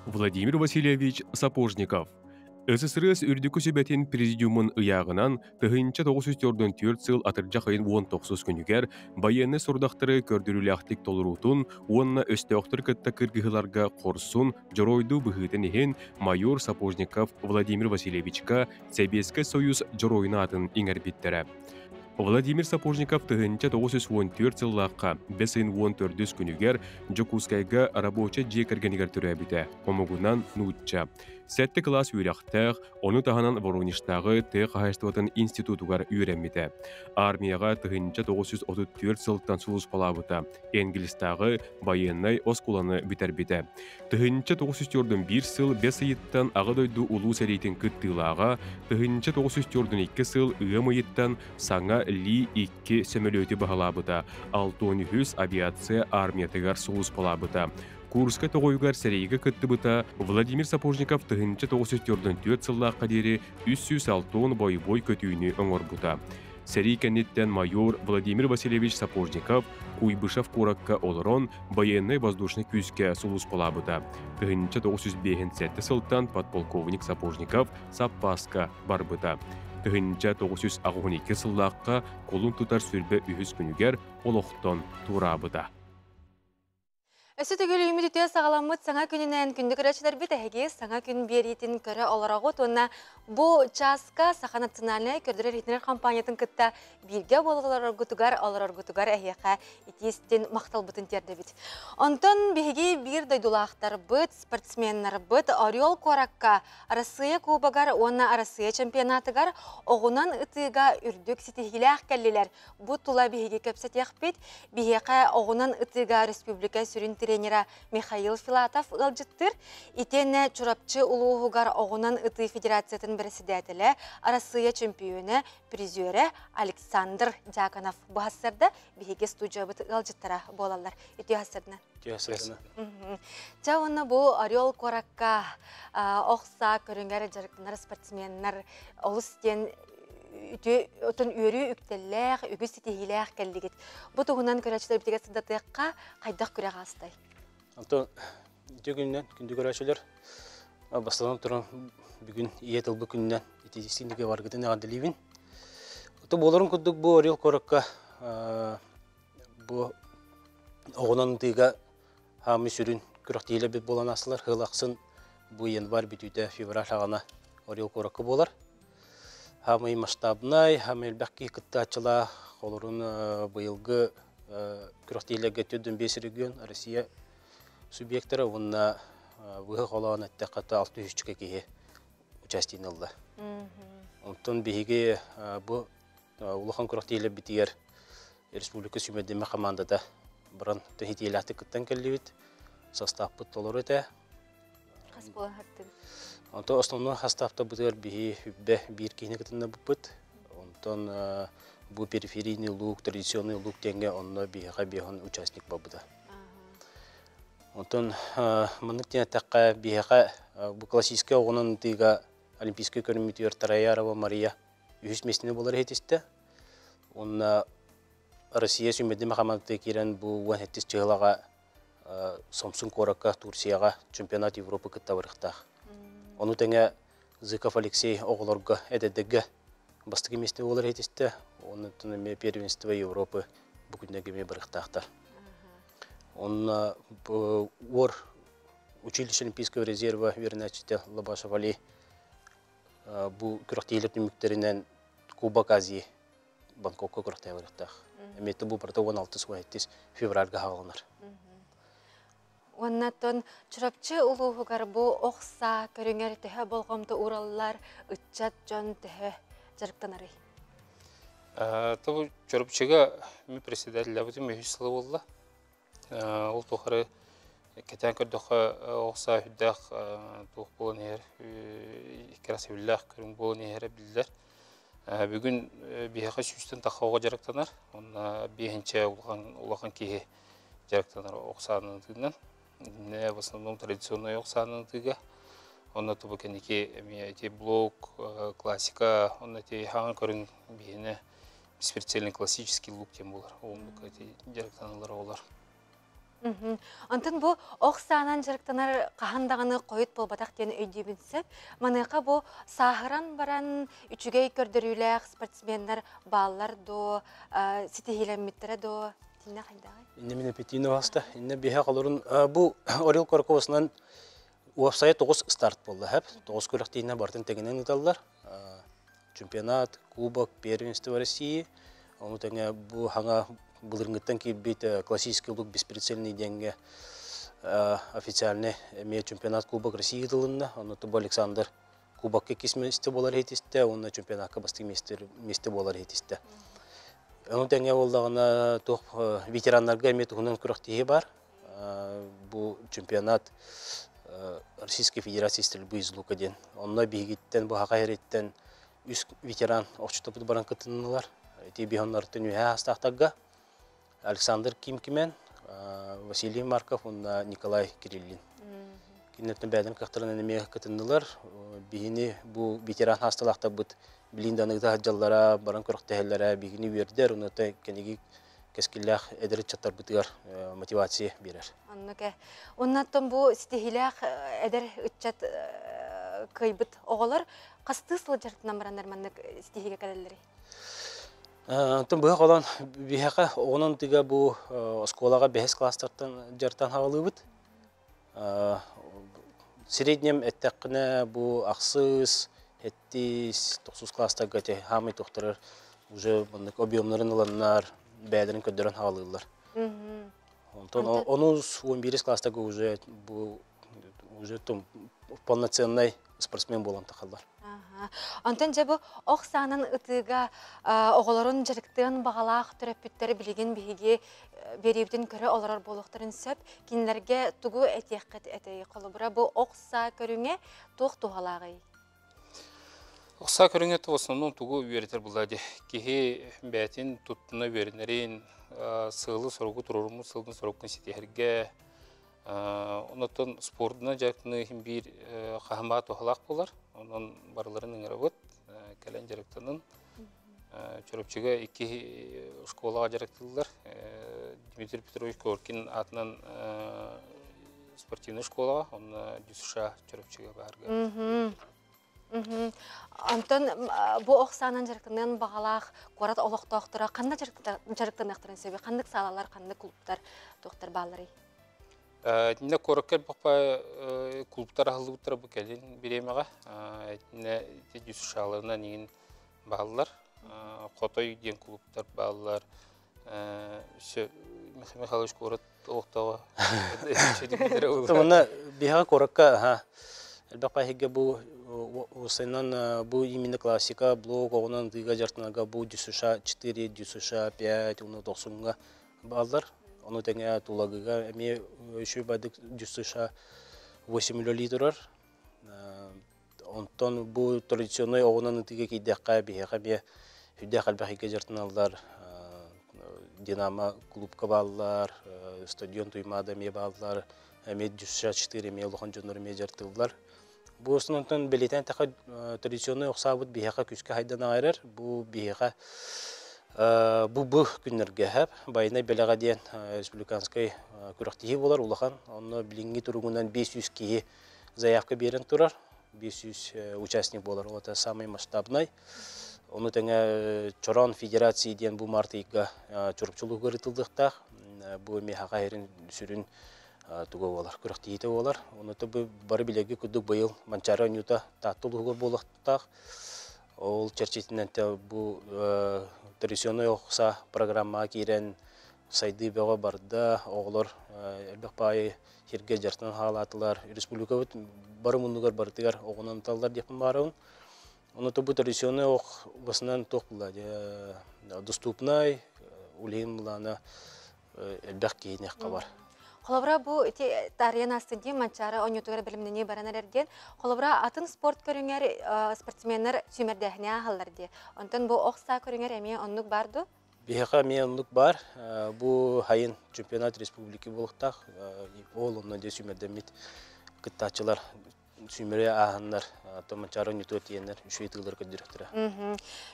Speaker 20: Владимир Васильевич Сапожников СССР Үрдүкү Сүбэтин Президиумун ыйааҕынан 1944 сыл атырдьах ыйын 19 күнүгэр байыаннай сорудахтары көрдөрүүлээхтик толоруутун уонна өстөөхтөрү кытта кыргыһыыларга хорсун, дьоруойдуу быһыытын иһин майор Сапожников Владимир Васильевичка Сэбиэскэй Союз Дьоруойун аатын иҥэрбиттэрэ. Владимир Сапожников 1914 сыллаахха бэс ыйын 14 күнүгэр Дьокуускайга рабочай дьиэ кэргэнигэр төрөөбүтэ, омугунан нуучча. Сэттэ кылаас үөрэхтээх, ону таһынан Воронежтааҕы тыа хаһаайыстыбатын институтугар үөрэммитэ. Армияҕа 1934 сылтан сулууспалаабыта, Энгельстааҕы байыаннай оскуоланы бүтэрбитэ. 1941 сыл бэс ыйыттан Аҕа дойду Улуу сэриитин кыттыылааҕа, 1942 сыл ыам ыйыттан саҥа Ли-2 сөмөлүөтү баһылаабыта, 63 авиация армиятыгар сулууспалаабыта. Курскай тоҕойугар сэриигэ кыттыбыта Владимир Сапожников 1944 сыллаахха диэри 360 бойобуой көтүүнү оҥорбута. Сэрии кэнниттэн майор Владимир Васильевич Сапожников Куйбышев куоракка олорон байыаннай-воздушнай күүскэ сулууспалаабыта. 1957 сылтан подполковник Сапожников саппааска барбыта. 1982 сыллаахха кулун тутар сүрбэ үһүс күнүгэр олохтон туораабыта.
Speaker 1: Өссө төгүл үүммүт үтүө саҕаламмыт саҥа күнүнэн күндү көрөөччүлэрбит эһиги саҥа күн биэриитин көрө олороҕут уонна бу чааска Саха национальнай көрдөрөр-иһитиннэрэр компаниятын кытта бииргэ буола олороргутугар олороргутугар эһиэхэ итиистин махталбытын тиэрдэбит. Онтон биһиги биир дойдулаахтарбыт, спортсменнарбыт Орел куоракка Арассыыйа Кубогар уонна Арассыыйа чемпионатыгар оҕунан ытыыга үрдүк ситиһиилээх кэллилэр. Бу тула биһиги кэпсэтиэхпит. Биһиэхэ оҕунан ытыыга республика сүрүн тренера Михаил Филатов ыалдьыттыыр. Итиэннэ Чурапчы улууһугар оҕунан ытыы федерациятын бэрэссэдээтэлэ, Арассыыйа чөмпүйүөнэ, призерэ Александр Дьяконов бу сарсыарда биһиги студиябыт ыалдьыттара буолаллар. Үтүө сарсыарда.
Speaker 5: Үтүө сарсыарда.
Speaker 1: Чэ уонна бу Орел куоракка ох саа көрүҥэр дьарыктанар спортсменнар олус диэн үтүө отон үөрүү үктэллээх, үгүс ситиһиилээх кэллигит. Бу туһунан көрөөччүлэрбитигэр сырдатыахха хайдах күрэх аастай?
Speaker 5: Онтон үтүө күнүнэн күндү көрөөччүлэр бастатан туран бүгүн ийэ тылбы күнүнэн итиистинигэ баргытын эҕэрдэлиибин. Ото буоларын курдук бу Орел куоракка бу оҕунан ытыыга хаамыы сүрүн күрэхтэһиилэрбит буолан аастылар. Сыл ахсын бу январь бүтүүтэ февраль саҕана Орел куоракка буолар. Хаамый масштабнай, хаамый элбэх киһи кыттааччылаах, олорун быйылгы күрэхтэһиилэргэ 45 регион Россия субъектара уонна быһа холоон эттэххэ 600 киһи участиены ылла. Онтон биһиги бу улахан күрэхтэһиилэрбитигэр республика сүүмэрдэммит хамаандата баран тэһитиилээхтик кыттан кэллибит. Састааппыт толору этэ.
Speaker 1: Хас буолан хаттыгыт?
Speaker 5: Онтон основной састааптарбытыгар биһи үббэ биир киһини кытыннарбыппыт. Онтон бу периферийный лук, традиционный лук диэҥҥэ онно биһиэхэ биэһон участник барбыта. Онтон маннык диэн эттэххэ, биһиэхэ бу классическай оҕунан ытыыга олимпийскай көрүҥмүтүгэр Тараярова Мария үһүс миэстэни булар иһитистэ. Уонна Россия сүүмэрдэмэ хамаандата киирэн бу 17 чыһылаҕа Сомсун куоракка Турцияҕа чемпионат Европы кытта барыахтаах. Ону тэҥэ Зыков Алексей оҕолорго эдэрдэргэ бастакы миэстэ буолар иһитистэ. Оннуттан эмиэ первенство Европы бу күннэргэ эмиэ барыахтаахтар. Онно уор училище Олимпийского резерва үөрэнээччитэ Лобашев Али бу күрэхтэһиилэр түмүктэринэн Кубок Азии Бангкокка күрэхтэһэ барыахтаах. Эмиэ бу барыта 16-17 февральга хааланар.
Speaker 1: Уоннаттан Чурапчы улууһугар бу ох саа көрүҥэр төһө болҕомто уураллар, ыччат дьон төһө дьарыктанарый?
Speaker 18: Тобу Чурапчыга ми председателлээбитим үһүс сыла буолла. Ол тухары кэтээн көрдөххө ох саа үрдээх туох буолан иһэр, красивиллээх көрүҥ буолан иһэрэ биллэр. Бүгүн биһиэхэ сүүстэн тахса оҕо дьарыктанар. Онно биэһинчэ улахан улахан киһи дьарыктанар ох саанан ытыынан. В основном традиционнай ох саанан ытыыга. Онно тубу кэнники эмиэ ити блок, классика, онно ити хаҥан көрүҥ биһиэнэ бесприцельный классический лук диэн буолар. Оннук ити дьарыктаналлар оҕолор.
Speaker 1: Онтон бу ох саанан дьарыктанар хаһан даҕаны хойут буолбатах диэн өйдүүбүн сөп. Маныаха бу сааһыран баран үчүгэй көрдөрүүлээх спортсменнар бааллар дуо, ситиһиилэммиттэрэ дуо? Итиннэ хайдаҕый?
Speaker 5: Инне мин эпитиини аста. Инне биһэ холорун бу Орел Корковасынан уопсайа тоҕус старт буолла хэп. Тоҕус күрэхтиинэ бартын тэҥинэн ыыталлар. Чемпионат, кубок, первенство России. Ону тэҥэ бу хаҥа былырыҥҥыттан киирбит классический лук бесприцельный диэҥҥэ официальный эмиэ чемпионат Кубок России ыытылынна. Онно бу Александр Кубокка иккис миэстэ буолар иһитистэ уонна чемпионакка бастакы миэстэ буолар иһитистэ. Ону тэҥэ буоллаҕына туох ветераннарга эмиэ туһунан күрэхтэһии баар. Бу чемпионат Российской Федерации стрельбы из лука диэн. Онно биһигиттэн бу Саха сириттэн үс ветеран охчутаппыт баран кытыннылар. Ити биһоннартан үһэ астаахтарга Александр Кимкимен, Василий Марков уонна Николай Кириллин. Кинилэртэн бэйэлэрин кыахтарынан эмиэ кытыннылар. Биһини бу ветеран хаасталаахтарбыт билин даныгыта сылдьаллара, баран көрөхтөһөллөрө биһигини үөрдэр, уонна кэнниги кэскиллээх эдэр ыччаттарбытыгар мотивация биэрэр.
Speaker 1: Оннук ээ. Оннаттан бу ситиһиилээх эдэр ыччат кыайбыт оҕолор хастыы сылдьартынан бараннар маннык ситиһиигэ кэлэллэрий?
Speaker 5: Онтон быһа холон биһиэхэ оҕонон тыга бу оскуолаҕа бэһис класстартан дьартан хаалыыбыт. Среднем эттэххинэ бу ахсыс, сэттис, тохсус класстарга те хаамай тохторор уже маннык объемнарын ыланнар бэйэлэрин көрдөрөн хаалыыллар. Онтон онус 11 класстарга уже бу уже полноценный спортсмен буолан тахаллар.
Speaker 1: Онтон дьэ бу ох саанан ытыыга оҕолорун дьарыктыан баҕалаах төрөппүттэр билигин биһиги биэриибитин көрө олорор буолуохтарын сөп. Кинилэргэ тугу этиэххит этэй? Холобура бу ох саа көрүҥэ туох туһалааҕый?
Speaker 7: Ох саа көрүҥэ в основном тугу үөрэтэр буолла дии. Киһи бэйэтин туттуна үөрэнэрин, сыалы-соругу туруоруммут сылгын-соруккун ситиһэргэ, Онотон спордунан дьарыктаныы иһин биир хаһымаа туһалаах буолар. Онон барыларын ыҥырабыт, кэлэн дьарыктанын. Чурапчыга икки школаҕа дьарыктыыллар. Дмитрий Петрович Коркин аатынан спортивнай школаҕа, онно ДЮСШ Чурапчыга баарга.
Speaker 1: Онтон бу ох саанан дьарыктаныан баҕалаах куорат олохтоохторо ханна дьарыктаныахтарын сөбүй? Ханнык саалалар, ханнык клубтар, туохтар баалларый?
Speaker 7: Итиннэ куоракка элбэх клубтар аһыллыбыттара бу кэлин бириэмэҕэ. Итиннэ ДЮСШ-ларынан иҥин бааллар. Хотой диэн клубтар бааллар. Михаил Михайлович куорат олохтооҕо.
Speaker 5: Онно биһиэхэ куоракка элбэх паһигэ бу уопсайынан бу именно классика блок оҕунан тыыга дьартанарга бу ДЮСШ 4, ДЮСШ 5, уну тохсунга бааллар. Ону тэҥэ Тулагыга эмиэ үчүгэй бадык ДЮСШ 8 үлэлии турар. Онтон бу традиционнай оҕунан ытыыга киирдэххэ биһиэхэ эмиэ сүрдээх элбэх игэ дьарыктаналлар. Динамо клубка бааллар, стадион Туймаада эмиэ бааллар, эмиэ 64 эмиэ улахан дьоннор эмиэ дьарыктыыллар. Бу основнонтон бэлиэтээн эттэххэ традиционнай охсаабыт биһиэхэ күүскэ хайдан аҕайрар. Бу биһиэхэ бу бу күннэргэ хэп байынай бэлэҕэ диэн республиканскай күрэхтэһии буолар улахан. Онно билиҥҥи туругунан 500 киһи заявка биэрэн турар. 500 участник буолар. Ол это самый масштабный. Ону тэҥэ Чороон Федерации диэн бу март ыйга Чурапчылыгар ытыллыахтаах. Бу эмиэ Саха сирин сүрүн туга буолар, күрэхтэһиитэ буолар. Ону бу бары билэргэ курдук быйыл Манчаары оонньуута Таатта улууһугар буолуохтаах. Ол чэрчитинэн бу традиционнай охса программаҕа киирэн сайдыы бөҕө барда. Оҕолор элбэх баайы сиргэ дьартан хаалаатылар. Республикабыт бары муннугар барытыгар оҕунан ыталлар диэхпин баарабын. Ону бу традиционный ох басынан туох була доступнай, улиһин булаана элбэх киһини бар.
Speaker 1: Холобура бу ити таарыйан астын дии Манчаары оонньуутугар бэлэмнэнии баран эрэр диэн. Холобура атын спорт көрүҥэр спортсменнар сүүмэрдээһини ааһаллар дии. Онтон бу ох саа көрүҥэр эмиэ оннук бар дуу?
Speaker 5: Биһиэхэ эмиэ оннук баар. Бу хайын чемпионат республики буолуохтаах. Ол онно дьэ сүүмэрдэммит кыттааччылар сүүмэри ааһаннар Томачаро ньутуо тиийэннэр үчүгэй тыылары көрдөрүөхтэрэ.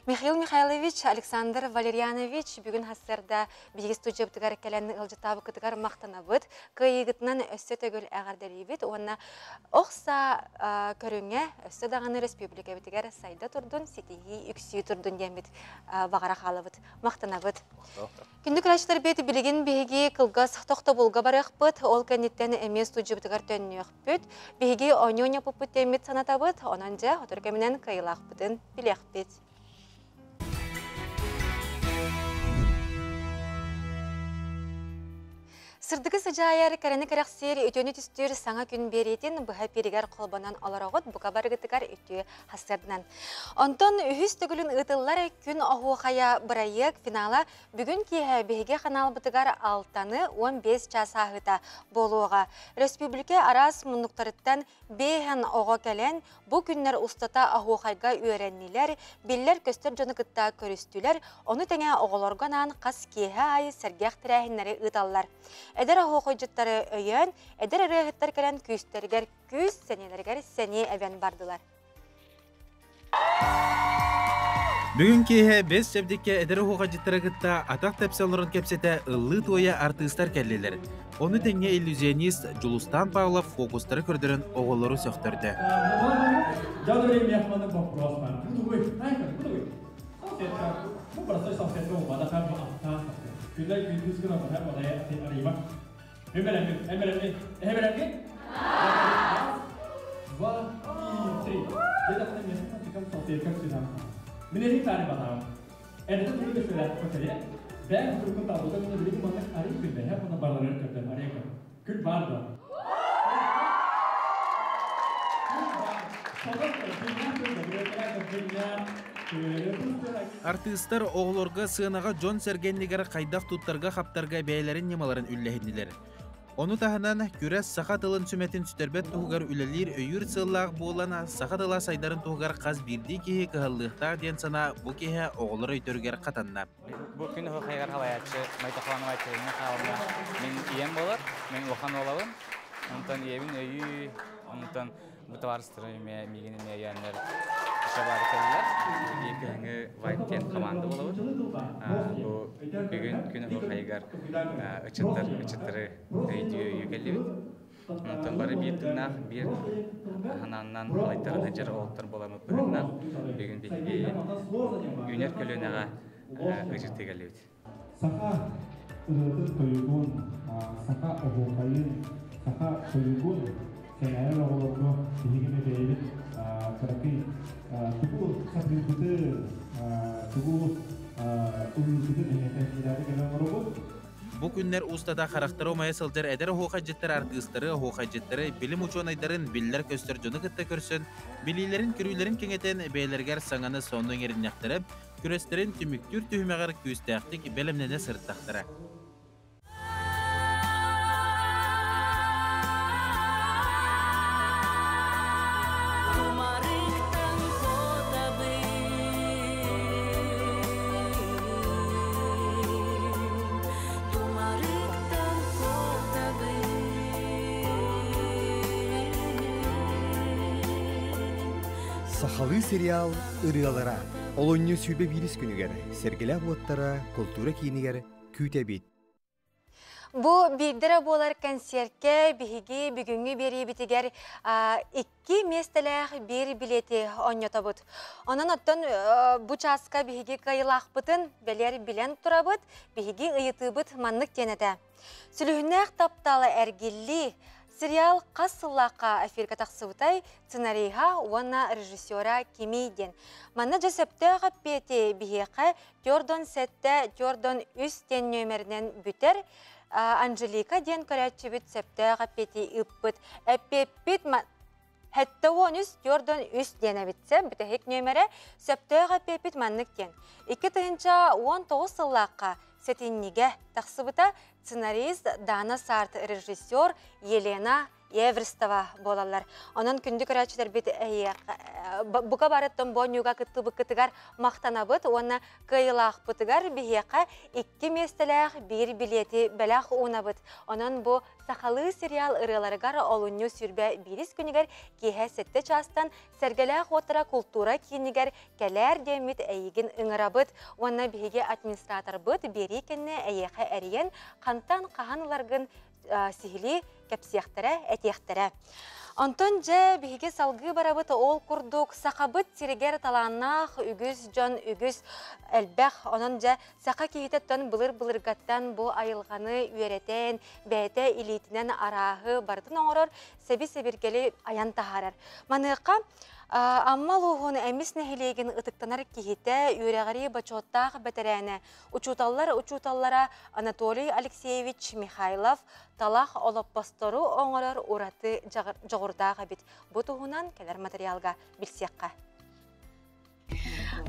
Speaker 1: Михаил Михайлович, Александр Валерьянович бүгүн хассарда биһиги студиябытыгар кэлэн ыалдьыттаабыккытыгар махтанабыт. Кыайыыгытынан өссө төгүл эҕэрдэлиибит уонна ох саа көрүҥэ өссө даҕаны республикабытыгар сайда турдун, ситиһии үксүү турдун диэммит баҕара хаалабыт. Махтанабыт. Күндү көрөөччүлэрбит, билигин биһиги кылгас тохтобулга барыахпыт, ол кэнниттэн эмиэ студиябытыгар төннүөхпүт. Биһиги оонньуу оонньоппуппут диэммит санатабыт, онон дьэ, сотору кэминэн кыайыылаахпытын билиэхпит. Сырдыгы сыдьаайар, кэрэни кэрэхсиир, үтүөнү түстүүр саҥа күн биэриитин быһа эпииригэр холбонон олороҕут бука барыгытыгар үтүө хасыарданан. Онтон үһүс төгүлүн ыытыллар күн оһуохайа бырайыак финала бүгүн киэһэ биһиги ханаалбытыгар алтаны 15 чаас ааһыыта буолуоҕа. Республика араас муннуктарыттан биэһэн оҕо кэлэн, бу күннэр устата оһуохайга үөрэннилэр, биллэр-көстөр дьону кытта көрүстүлэр, ону тэҥэ оҕолорго анаан хас киэһэ аайы сэргэх тэрээһиннэри ыыталлар. Эдэр оһуохайдьыттары өйөөн, эдэр ырыаһыттар кэлэн күүстэригэр күүс, сэниэлэригэр сэниэ эбэн бардылар.
Speaker 8: Бүгүн киэһэ бэс чэбдиккэ эдэр оһуохайдьыттары кытта атах тэпсэ олорон кэпсэтэ ыллыы-туойа артыыстар кэллилэр. Ону тэҥэ иллюзионист Дьулустаан Павлов фокустары көрдөрөн оҕолору сөхтөрдө. Артыыстар оҕолорго сыанаҕа дьон-сэргэ иннигэр хайдах туттарга-хаптарга бэйэлэрин ньымаларын үллэһиннилэр. Ону таһынан, күрэс саха тылын сүмэтин сүтэрбэт туһугар үлэлиир өйүүр сыаллаах буолан, саха тыла сайдарын туһугар хас биирдии киһи кыһаллыахтаах диэн санаа бу киэһэ оҕолор өйдөрүгэр хатанна.
Speaker 21: Бу күн уһук-хайыгар халайааччы Майтохонова Айталина Михайловна мин ийэм буолар, мин улахан уолабын. Онтон ийэбин өйүү, онтон бу табаарыстарым эмиэ миигин эмиэ өйөөннөр шабары кэллилэр. Биир кыһыҥҥы Вайп диэн команда буолабыт. Бу бүгүн күн уһук-хайыгар ыччаттар ыччаттары өйдүү өйүү кэллибит. Онтон бары биир тыыннаах, биир санааннан алайтаран сылдьар уолаттар буоламмыт быһыытынан бүгүн биһиги үүнэр көлүөнэҕэ ыдьыртыы кэллибит.
Speaker 22: Саха ырыатын тойугун, саха оһуохайын, саха тойугун сэҥээрэр оҕолорго биһиги эмэ бэйэбит кыракый тугу сатыырбытын, тугу ылыырбытын эһиэхэ киирээри кэлэн олоробут.
Speaker 8: Бу күннэр устата харахтара умайа сылдьар эдэр оһуохайдьыттар артыыстары, оһуохайдьыттары, билим учуонайдарын, биллэр-көстөр дьону кытта көрсөн, билиилэрин-көрүүлэрин кэҥэтэн, бэйэлэригэр саҥаны сонно иҥэриннэхтэрэ, күрэстэрин түмүктүүр түһүмэҕэр күүстээхтик бэлэмнэнэ сырыттахтара.
Speaker 17: Сахалыы сериал ырыалара олунньу сүүрбэ биирис күнүгэр Сэргэлээх уоттара култуура киинигэр күүтэбит.
Speaker 1: Бу биирдэрэ буолар кэнсиэркэ биһиги бүгүҥҥү биэриибитигэр икки миэстэлээх биир билиэти оонньотобут. Онон оттон бу чааска биһиги кыайыылаахпытын бэлиэр билэн турабыт. Биһиги ыйытыыбыт маннык диэн этэ. Сүлүһүннээх таптала эргиллии сериал хас сыллаахха эфиргэ тахсыбытай сценариһа уонна режиссера кимий диэн. Манна дьэ сөптөөх эппиэти биһиэхэ Төрдон сэттэ, төрдон үс диэн нүөмэринэн бүтэр. Анжелика диэн көрөөччүбүт сөптөөх эппиэти ыыппыт. Эппиэппит 73 төрдон үс диэн эбитсэ, бүтэһик нүөмэрэ сөптөөх эппиэппит маннык диэн. 2019 сыллаахха сэтинньигэ тахсыбыта сценарист Дана Сарт, режиссер Елена Эверстова буолаллар. Онон күндү көрөөччүлэрбит бука барыттан бонньуга кыттыбыккытыгар махтанабыт уонна кыайыылаахпытыгар биһиэхэ икки миэстэлээх биир билиэти бэлэх уунабыт. Онон бу сахалыы сериал ырыаларыгар олунньу сүүрбэ биирис күнүгэр киэһэ сэттэ чаастан Сэргэлээх уоттара култуура киинигэр кэлээр диэммит эйигин ыҥырабыт уонна биһиги администраторбыт биэрии кэннэ эйиэхэ эрийэн хантан хаһан ыларгын сиһилии кэпсиэхтэрэ, этиэхтэрэ. Онтон дьэ биһиги салгыы барабыт ол курдук сахабыт сиригэр талааннаах үгүс дьон үгүс элбэх. Онон дьэ саха киһитэттэн былыр-былыргаттан бу айылҕаны үөрэтэн, бэйэтэ илиитинэн арааһы барытын оҥорор, сэби-сэбиргэли айан таһаарар. Маныаха Амма улууһун Эмис нэһилиэгин ытыктанар киһитэ, үөрэҕирии бочуоттаах бэтэрээнэ, учууталлар учууталлара Анатолий Алексеевич Михайлов талах олоппостору оҥорор ураты дьоҕурдаах эбит. Бу туһунан кэлэр материалга билсиэххэ.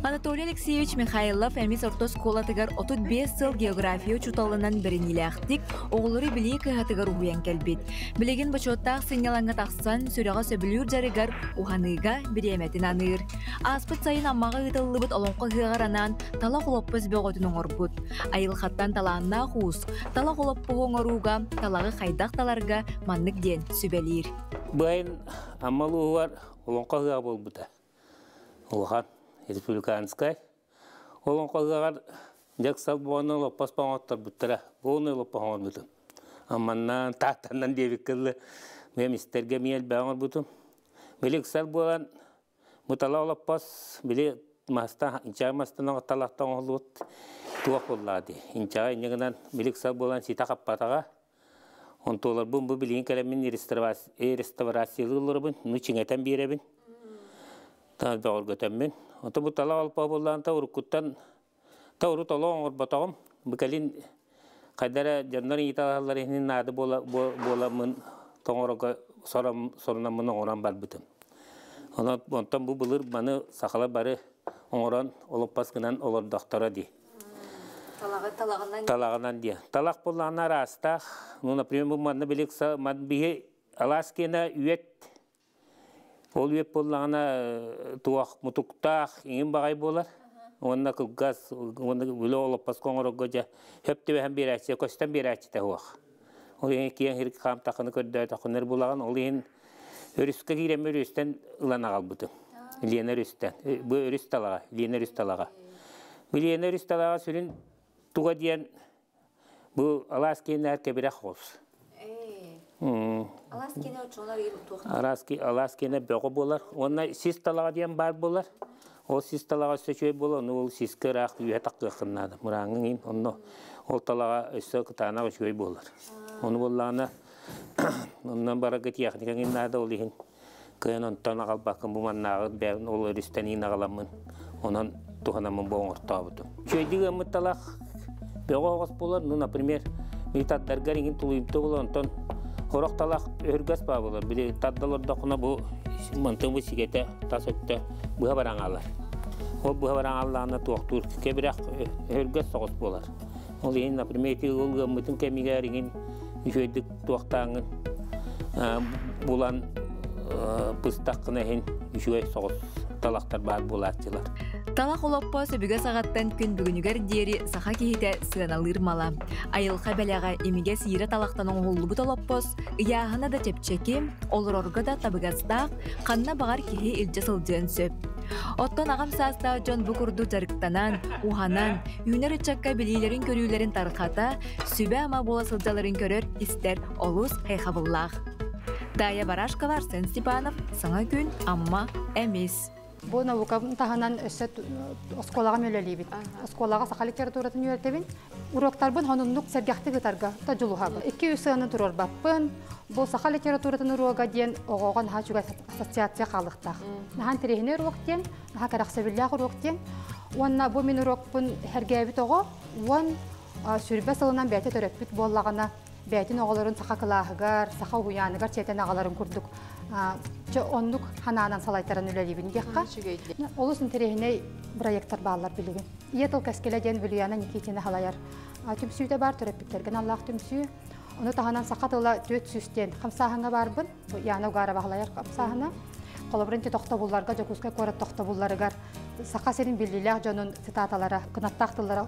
Speaker 9: Анатолий Алексеевич Михайлов Эмис орто оскуолатыгар 35 сыл география учууталынан бэриниилээхтик оҕолору билии кыһатыгар уһуйан кэлбит. Билигин бочуоттаах сынньалаҥҥа тахсан, сүрэҕэ сөбүлүүр дьарыгар уһаныыга бириэмэтин аныыр. Ааспыт сайын Аммаҕа ыытыллыбыт Олоҥхо ыһыаҕар анаан талах олоппос бөҕөтүн оҥорбут. Айылҕаттан талааннаах уус талах олоппоһу оҥорууга талаҕы хайдах таларга маннык диэн сүбэлиир.
Speaker 11: Быайын Амма улууһугар Олоҥхо ыһыаҕа буолбута. Улахан республиканскай Олоҥхо ыһыаҕар дьыксал буолан олоппос оҥотторбуттара. Буолуну олоппос оҥорбутум. Амманнаан, Тааттаннан диэбиккэ дылы бэйэм истэргэ эмиэ элбэҕи оҥорбутум. Били ыксал буолан бу тала олоппос били мастан инчэҕэй мастан талахтан оҥоһуллубут туох буоллаҕа дии. Инчэҕэй инньэ гынан били ыксал буолан ситэ хаппатаҕа. Онтуоларбын бу билигин кэлэммин реставрациялыы олоробун, ну чиҥэтэн биэрэбин. Бөҕөргөтөммүн. Ото бу тала олпо буоллаан та уруккуттан та урут олох оҥорботоҕум. Бу кэлин хайда эрэ дьоннор ыйыталаһаллар иһин наада буола буоламмын тоҥорого сорунаммын оҥорон барбытым. Онон онтон бу былыр маны сахалар бары оҥорон олоппос гынан олордохторо дии.
Speaker 9: Талаҕы талаҕынан
Speaker 11: Талаҕынан диye. Талах буоллаҕына араастаах. Ну, например, бу манна билик биһи алаас киэнэ үөт. Ол үөт буоллаҕына туох мутуктаах иҥин баҕай буолар. Уонна кылгас, уонна үлэ олоппоско оҥорорго дьэ хөп түбэһэн биэрээччи, көстөн биэрээччитэ суох. Ол иһин киэҥ сир хаамтаххына көрдөөтөххүнэ булаҕын. Ол иһин өрүскэ киирэммин өрүстэн ылан аҕалбытым. Лена өрүстэн. Бу өрүс талаҕа, Лена өрүс талаҕа. Бу Лена өрүс талаҕа сүрүн туга диэн бу алаас киэннээр кэбирэх оҕус.
Speaker 9: Алаас киэнэ оччолор
Speaker 11: Алаас киэнэ бөҕө буолар. Уонна сис талаҕа диэн баар буолар. Ол сис талаҕа өссө үчүгэй буолар, ону ол сискэ ыраах үөһэ тахтыаххын наада. Мырааҥҥын иин, онно ол талаҕа өссө кытаанах үчүгэй буолар. Ону буоллаҕына, онно барарга техникаҥ наада, ол иһин кыайан онтон аҕалбаккын бу маннааҕы бэйэм ол өрүстэн иин аҕаламмын, онон туһанаммын бу оҥортообутум. Үчүгэйдик ыаммыт талах бөҕө оҕус буолар, ну, например, били тардаргар иҥин тулуйумта буолар, онтон сорох талах өһүргэс баа буолар. Били тарда олордоххуна бу мантан бу сигэтэ тас өттө быһа бараҥалар. Ол быһа бараҥаллаҕына туохтуур кэбирэх өһүргэс соҕус буолар. Ол иһин, например, ити ол ыаммытын кэмигэр иҥин үчүгэйдик туохтааҥҥын булан быстаххына иһин үчүгэй соҕус талахтар баар буолааччылар.
Speaker 9: Талах олоппо сөбүгэ саҕаттан күн бүгүнүгэр диэри саха киһитэ сыаналыыр мала. Айылҕа бэлэҕэ имигэс иирэ талахтан оҥоһуллубут олоппос ыйааһына да чэпчэки, олорорго да табыгастаах, ханна баҕар киһи илдьэ сылдьыан сөп. Оттон аҕам саастаах дьон бу курдук дьарыктанан, уһанан, үүнэр ыччакка билиилэрин-көрүүлэрин тарҕата, сүбэ-ама буола сылдьалларын көрөр, истэр олус хайхабыллаах. Дая Барашкова, Арсен Степанов, Саҥа күн, Амма, Эмис.
Speaker 16: Бу наукам таһынан өссө оскуолаҕа үлэлиибит. Оскуолаҕа саха литературатын үөрэтэбин. Уруоктарбын хонуннук сэргэхтик ытарга та дьулуһабын. 2-3 сыаны туруорбаппын. Бу саха литературатын уруога диэн оҕоҕо наһаа үчүгэй ассоциация хаалыахтаах. Наһаа интэриэһинэй уруок диэн, наһаа кэрэхсэбиллээх уруок диэн. Уонна бу мин уруокпун сэргээбит оҕо уон сүрбэ сылынан бэйэтэ төрөппүт буоллаҕына бэйэтин оҕолорун саха кылааһыгар, саха уһуйааныгар сиэтэн аҕаларын курдук чэ оннук ханаанан салайтаран үлэлиибин диэххэ. Олус интэриэһинэй проекттар бааллар билигин. Ийэ тыл кэскилэ диэн Вилюяна Никитина халайар түмсүүтэ баар төрөппүттэргэ аналлаах түмсүү. Ону таһынан саха тыла 400 диэн хамсааһыҥҥа баарбын. Яна Угарова халайар хамсааһына. Холобурун тохтобулларга, Дьокуускай куорат тохтобулларыгар Саха сирин биллиилээх дьонун цитаталара, кынаттаах тыллара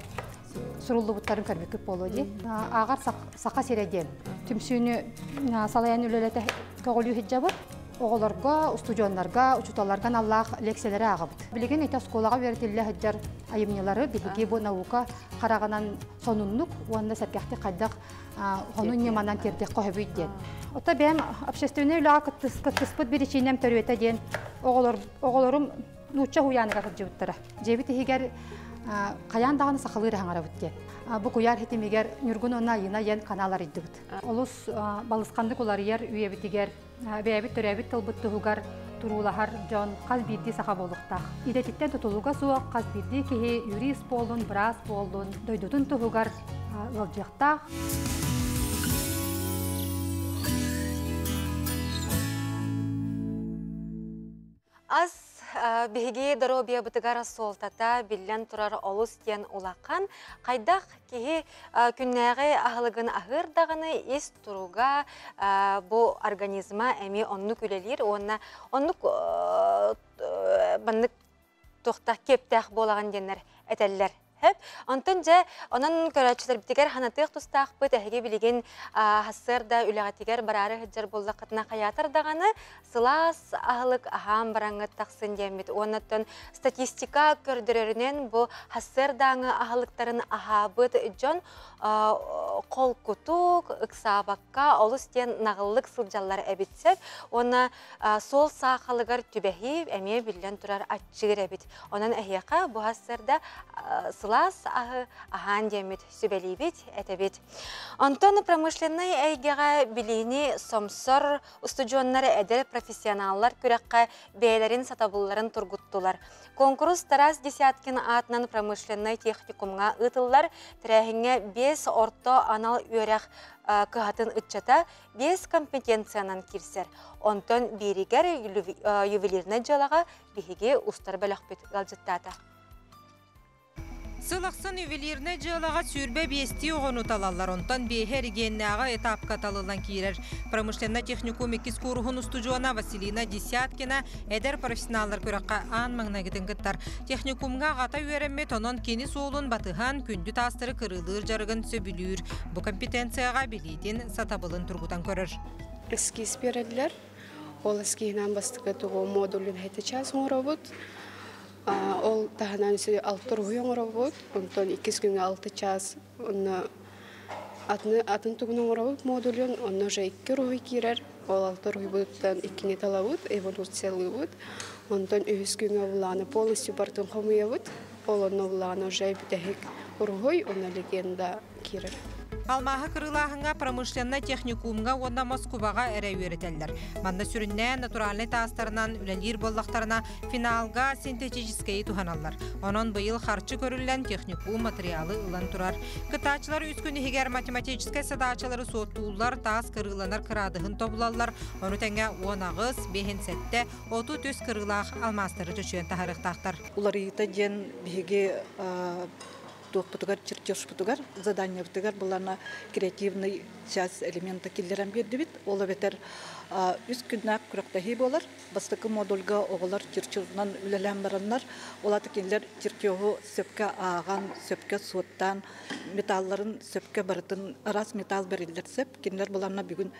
Speaker 16: суруллубуттарын көрбүккүт буолуо дии. Ааҕар Саха сирэ диэн түмсүүнү салайан үлэлэтэ көҕүлүү сылдьабыт. Оҕолорго, устудьуоннарга, учууталларга аналлаах лекциялэри ааҕабыт. Билигин ити оскуолаҕа үөрэтиллэ сылдьар айымньылары биһиги бу наука хараҕынан сонуннук уонна сэргэхтик хайдах хонун ньыманан тиэрдиэххэ сөбүй диэн. Оттон бэйэм общественнай үлэҕэ кыттыспыт биричиинэм төрүөтэ диэн оҕолорум нуучча уһуйааныгар сылдьыбыттара. Дьиэбит иһигэр хайаан даҕаны сахалыы эрэ хаҥарабыт диэн. Бу куйаар ситимигэр Ньургун уонна Айыына диэн канал арыйдыбыт. Олус балысханнык уларыйар үйэбитигэр бэйэбит төрөөбүт тылбыт туһугар
Speaker 10: туруулаһар дьон хас биирдии саха буолуохтаах. Идэтиттэн тутулуга суох хас биирдии киһи юрист буоллун, быраас буоллун, дойдутун туһугар ыалдьыахтаах.
Speaker 1: Ас биһиги доруобуйабытыгар суолтата биллэн турар олус диэн улахан. Хайдах киһи күннээҕи аһылыгын аһыыр даҕаны ис туруга бу организма эмиэ оннук үлэлиир уонна оннук маннык туохтаах киэптээх буолаҕын диэннэр этэллэр. Хөп. Онтон дьэ, онон көрөөччүлэрбитигэр ханатыах тустаахпыт эһиги билигин сарсыарда үлэҕитигэр бараары сылдьар буоллаххытына хайаатар даҕаны сылаас аһылык аһаан бараҥҥыт тахсын диэммит. Уонна статистика көрдөрөрүнэн бу сарсыардааҥы аһылыктарын аһаабыт дьон холкутук, ыксаабакка олус диэн наҕыллык сылдьаллар эбит сөп. Уонна суол саахалыгар түбэһии эмиэ биллэн турар аччыыр эбит. Онон эһиэхэ бу сарсыарда сылаас аһы аһаан диэммит сүбэлиибит, этэбит. Онтон промышленнай эйгэҕэ билиини сомсор устудьуоннар эдэр профессионаллар күрэххэ бэйэлэрин сатабылларын тургуттулар. Куонкурус Тарас Десяткин аатынан промышленнай техникумҥа ыытыллар. Тэрээһиҥҥэ 5 орто анал үөрэх кыһатын ыччата 5 компетенциянан киирсэр. Онтон бииригэр ювелирнай дьыалаҕа биһиги устар бөлөхпүт ыалдьыттаата.
Speaker 12: Сыл ахсын ювелирнай дьыалаҕа 25-тии оҕону талаллар, онтон биэһэ эригиэннээҕи этапка талыллан киирэр. Промышленнай техникум иккис кууруһун устудьуона Василина Десяткина эдэр профессионаллар күрэххэ аан маҥнайгытын кыттар. Техникумҥа аҕата үөрэммит, онон кини суолун батыһан күндү таастары кырыылыыр дьарыгын сөбүлүүр. Бу компетенцияҕа билиитин, сатабылын тургутан көрөр.
Speaker 13: Эскиз биэрэллэр. Ол эскиһинэн бастакы тугу модулун хэти час оҥоробут. Ол таһынан алты уруһуй оҥоробут, онтон иккис күҥҥэ алты чаас онно атын тугун оҥоробут модулун, онно уже икки уруһуй киирэр. Ол алты уруһуйбутуттан иккини талабыт, эволюциялыыбыт. Онтон үһүс күҥҥэ булааны полностью бартын хомуйабыт. Ол онно булааны уже бүтэһик уруһуй, онно легенда киирэр.
Speaker 12: Алмааһы кырыылааһыҥҥа промышленнай техникумҥа уонна Москубаҕа эрэ үөрэтэллэр. Манна сүрүннээн натуральнай таастарынан үлэлиир буоллахтарына, финалга синтетическэйи туһаналлар. Онон быйыл харчы көрүллэн техникум материалы ылан турар. Кыттааччылар үс күн иһигэр математическай садаачалары суоттууллар, таас кырыыланар кыраадыһын тобулаллар, ону тэҥэ 18, 5-7, 33 кырыылаах алмаастары чочуйан таһаарыахтаахтар.
Speaker 23: Уларыйыыта диэн биһиги туохпутугар, чертежпутугар, заданиябытыгар булана креативный час элемента киллэрэн биэрдибит. Ол эбэтэр үс күннээх күрэхтэһии буолар. Бастакы модульга оҕолор чертежунан үлэлээн бараннар, ол аты кинилэр чертежу сөпкө ааҕан, сөпкө суоттаан, металларын сөпкө барытын араас металл бэриллэр сөп. Кинилэр буланна бүгүн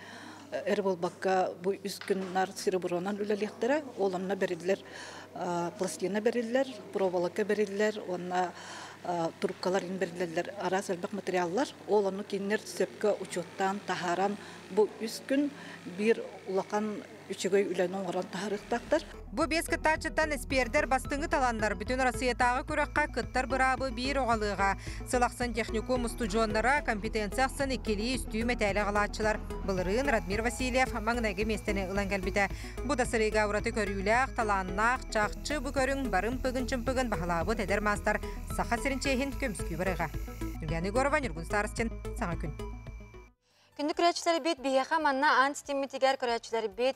Speaker 23: эр буолбакка бу үс күннар серебронан үлэлиэхтэрэ. Ол онно бэриллэр пластина бэриллэр, проволока бэриллэр, уонна трубкалар бэриллэллэр араас элбэх материаллар. Ол ону кинилэр сөпкө учуоттаан таһааран бу үс күн биир улахан үчүгэй үлэни оҥорон таһаарыахтаахтар.
Speaker 12: Бу 5 кыттааччыттан эспиэрдэр бастыҥы таланнар бүтүн Россиятааҕы күрэххэ кыттар быраабы биир оҕалыаҕа. Сыл ахсын техникум устудьуоннара компетенция ахсын иккилии үстүү мэтээли аҕалааччылар. Былырыын Радмир Васильев маҥнайгы миэстэни ылан кэлбитэ. Бу да сырыыга ураты көрүүлээх, талааннаах, чахчы бу көрүҥ барын пыгын-чымпыгын баһылаабыт эдэр маастар Саха сирин чиэһин көмүскүү барыаҕа. Юлиана Егорова, Ньургун Старостин, Саҥа күн.
Speaker 1: Күндү көрөөччүлэрбит, биһиэхэ манна аан ситиммитигэр көрөөччүлэрбит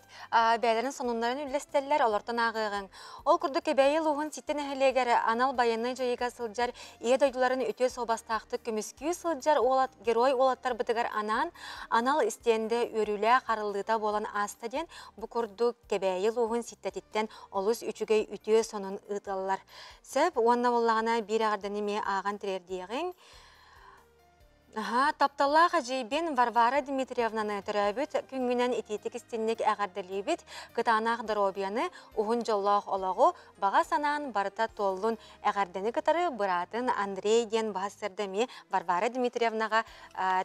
Speaker 1: бэйэлэрин сонуннарын үллэстэллэр, олортон ааҕыаҕыҥ. Ол курдук Кэбээйи улууһун Ситэ нэһилиэгэр анал байыаннай дьайыыга сылдьар Ийэ дойдуларын үтүө суобастаахтык көмүскүү сылдьар уолат, герой уолаттарбытыгар анаан анал истиэндэ үөрүүлээх арыллыыта буолан ааста диэн бу курдук Кэбээйи улууһун Ситтэтиттэн олус үчүгэй үтүө сонун ыыталлар. Сөп уонна буоллаҕына биир эҕэрдэни эмиэ ааҕан тириэрдиэҕиҥ. Аһаа, тапталлаах эдьиийбин Варвара Дмитриевнаны төрөөбүт күҥҥүнэн итиитик-истинник эҕэрдэлиибит, кытаанах доруобуйаны, уһун дьоллоох олоҕу, баҕа санаан барыта туоллун эҕэрдэни кытары быраатын Андрей диэн баһас сырда эмиэ Варвара Дмитриевнаҕа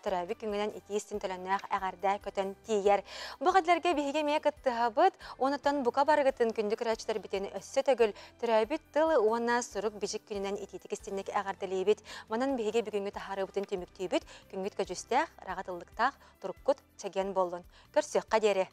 Speaker 1: төрөөбүт күҥҥүнэн итии-истин төлөннөөх эҕэрдэ көтөн тиийэр. Бу эҕэрдэлэргэ биһиги эмиэ кыттыһабыт, онтон бука барыгытын күндү көрөөччүлэрбитин өссө төгүл Төрөөбүт тыл уонна сурук-бичик күнүнэн итиитик-истинник эҕэрдэлиибит. Манан биһиги бүгүҥҥү таһаарыыбытын түмүктүүбүт. Күҥҥүт көдьүүстээх, ыраҕа тыллыктаах, туруккут чэгиэн буоллун. Көрсүөххэ диэри!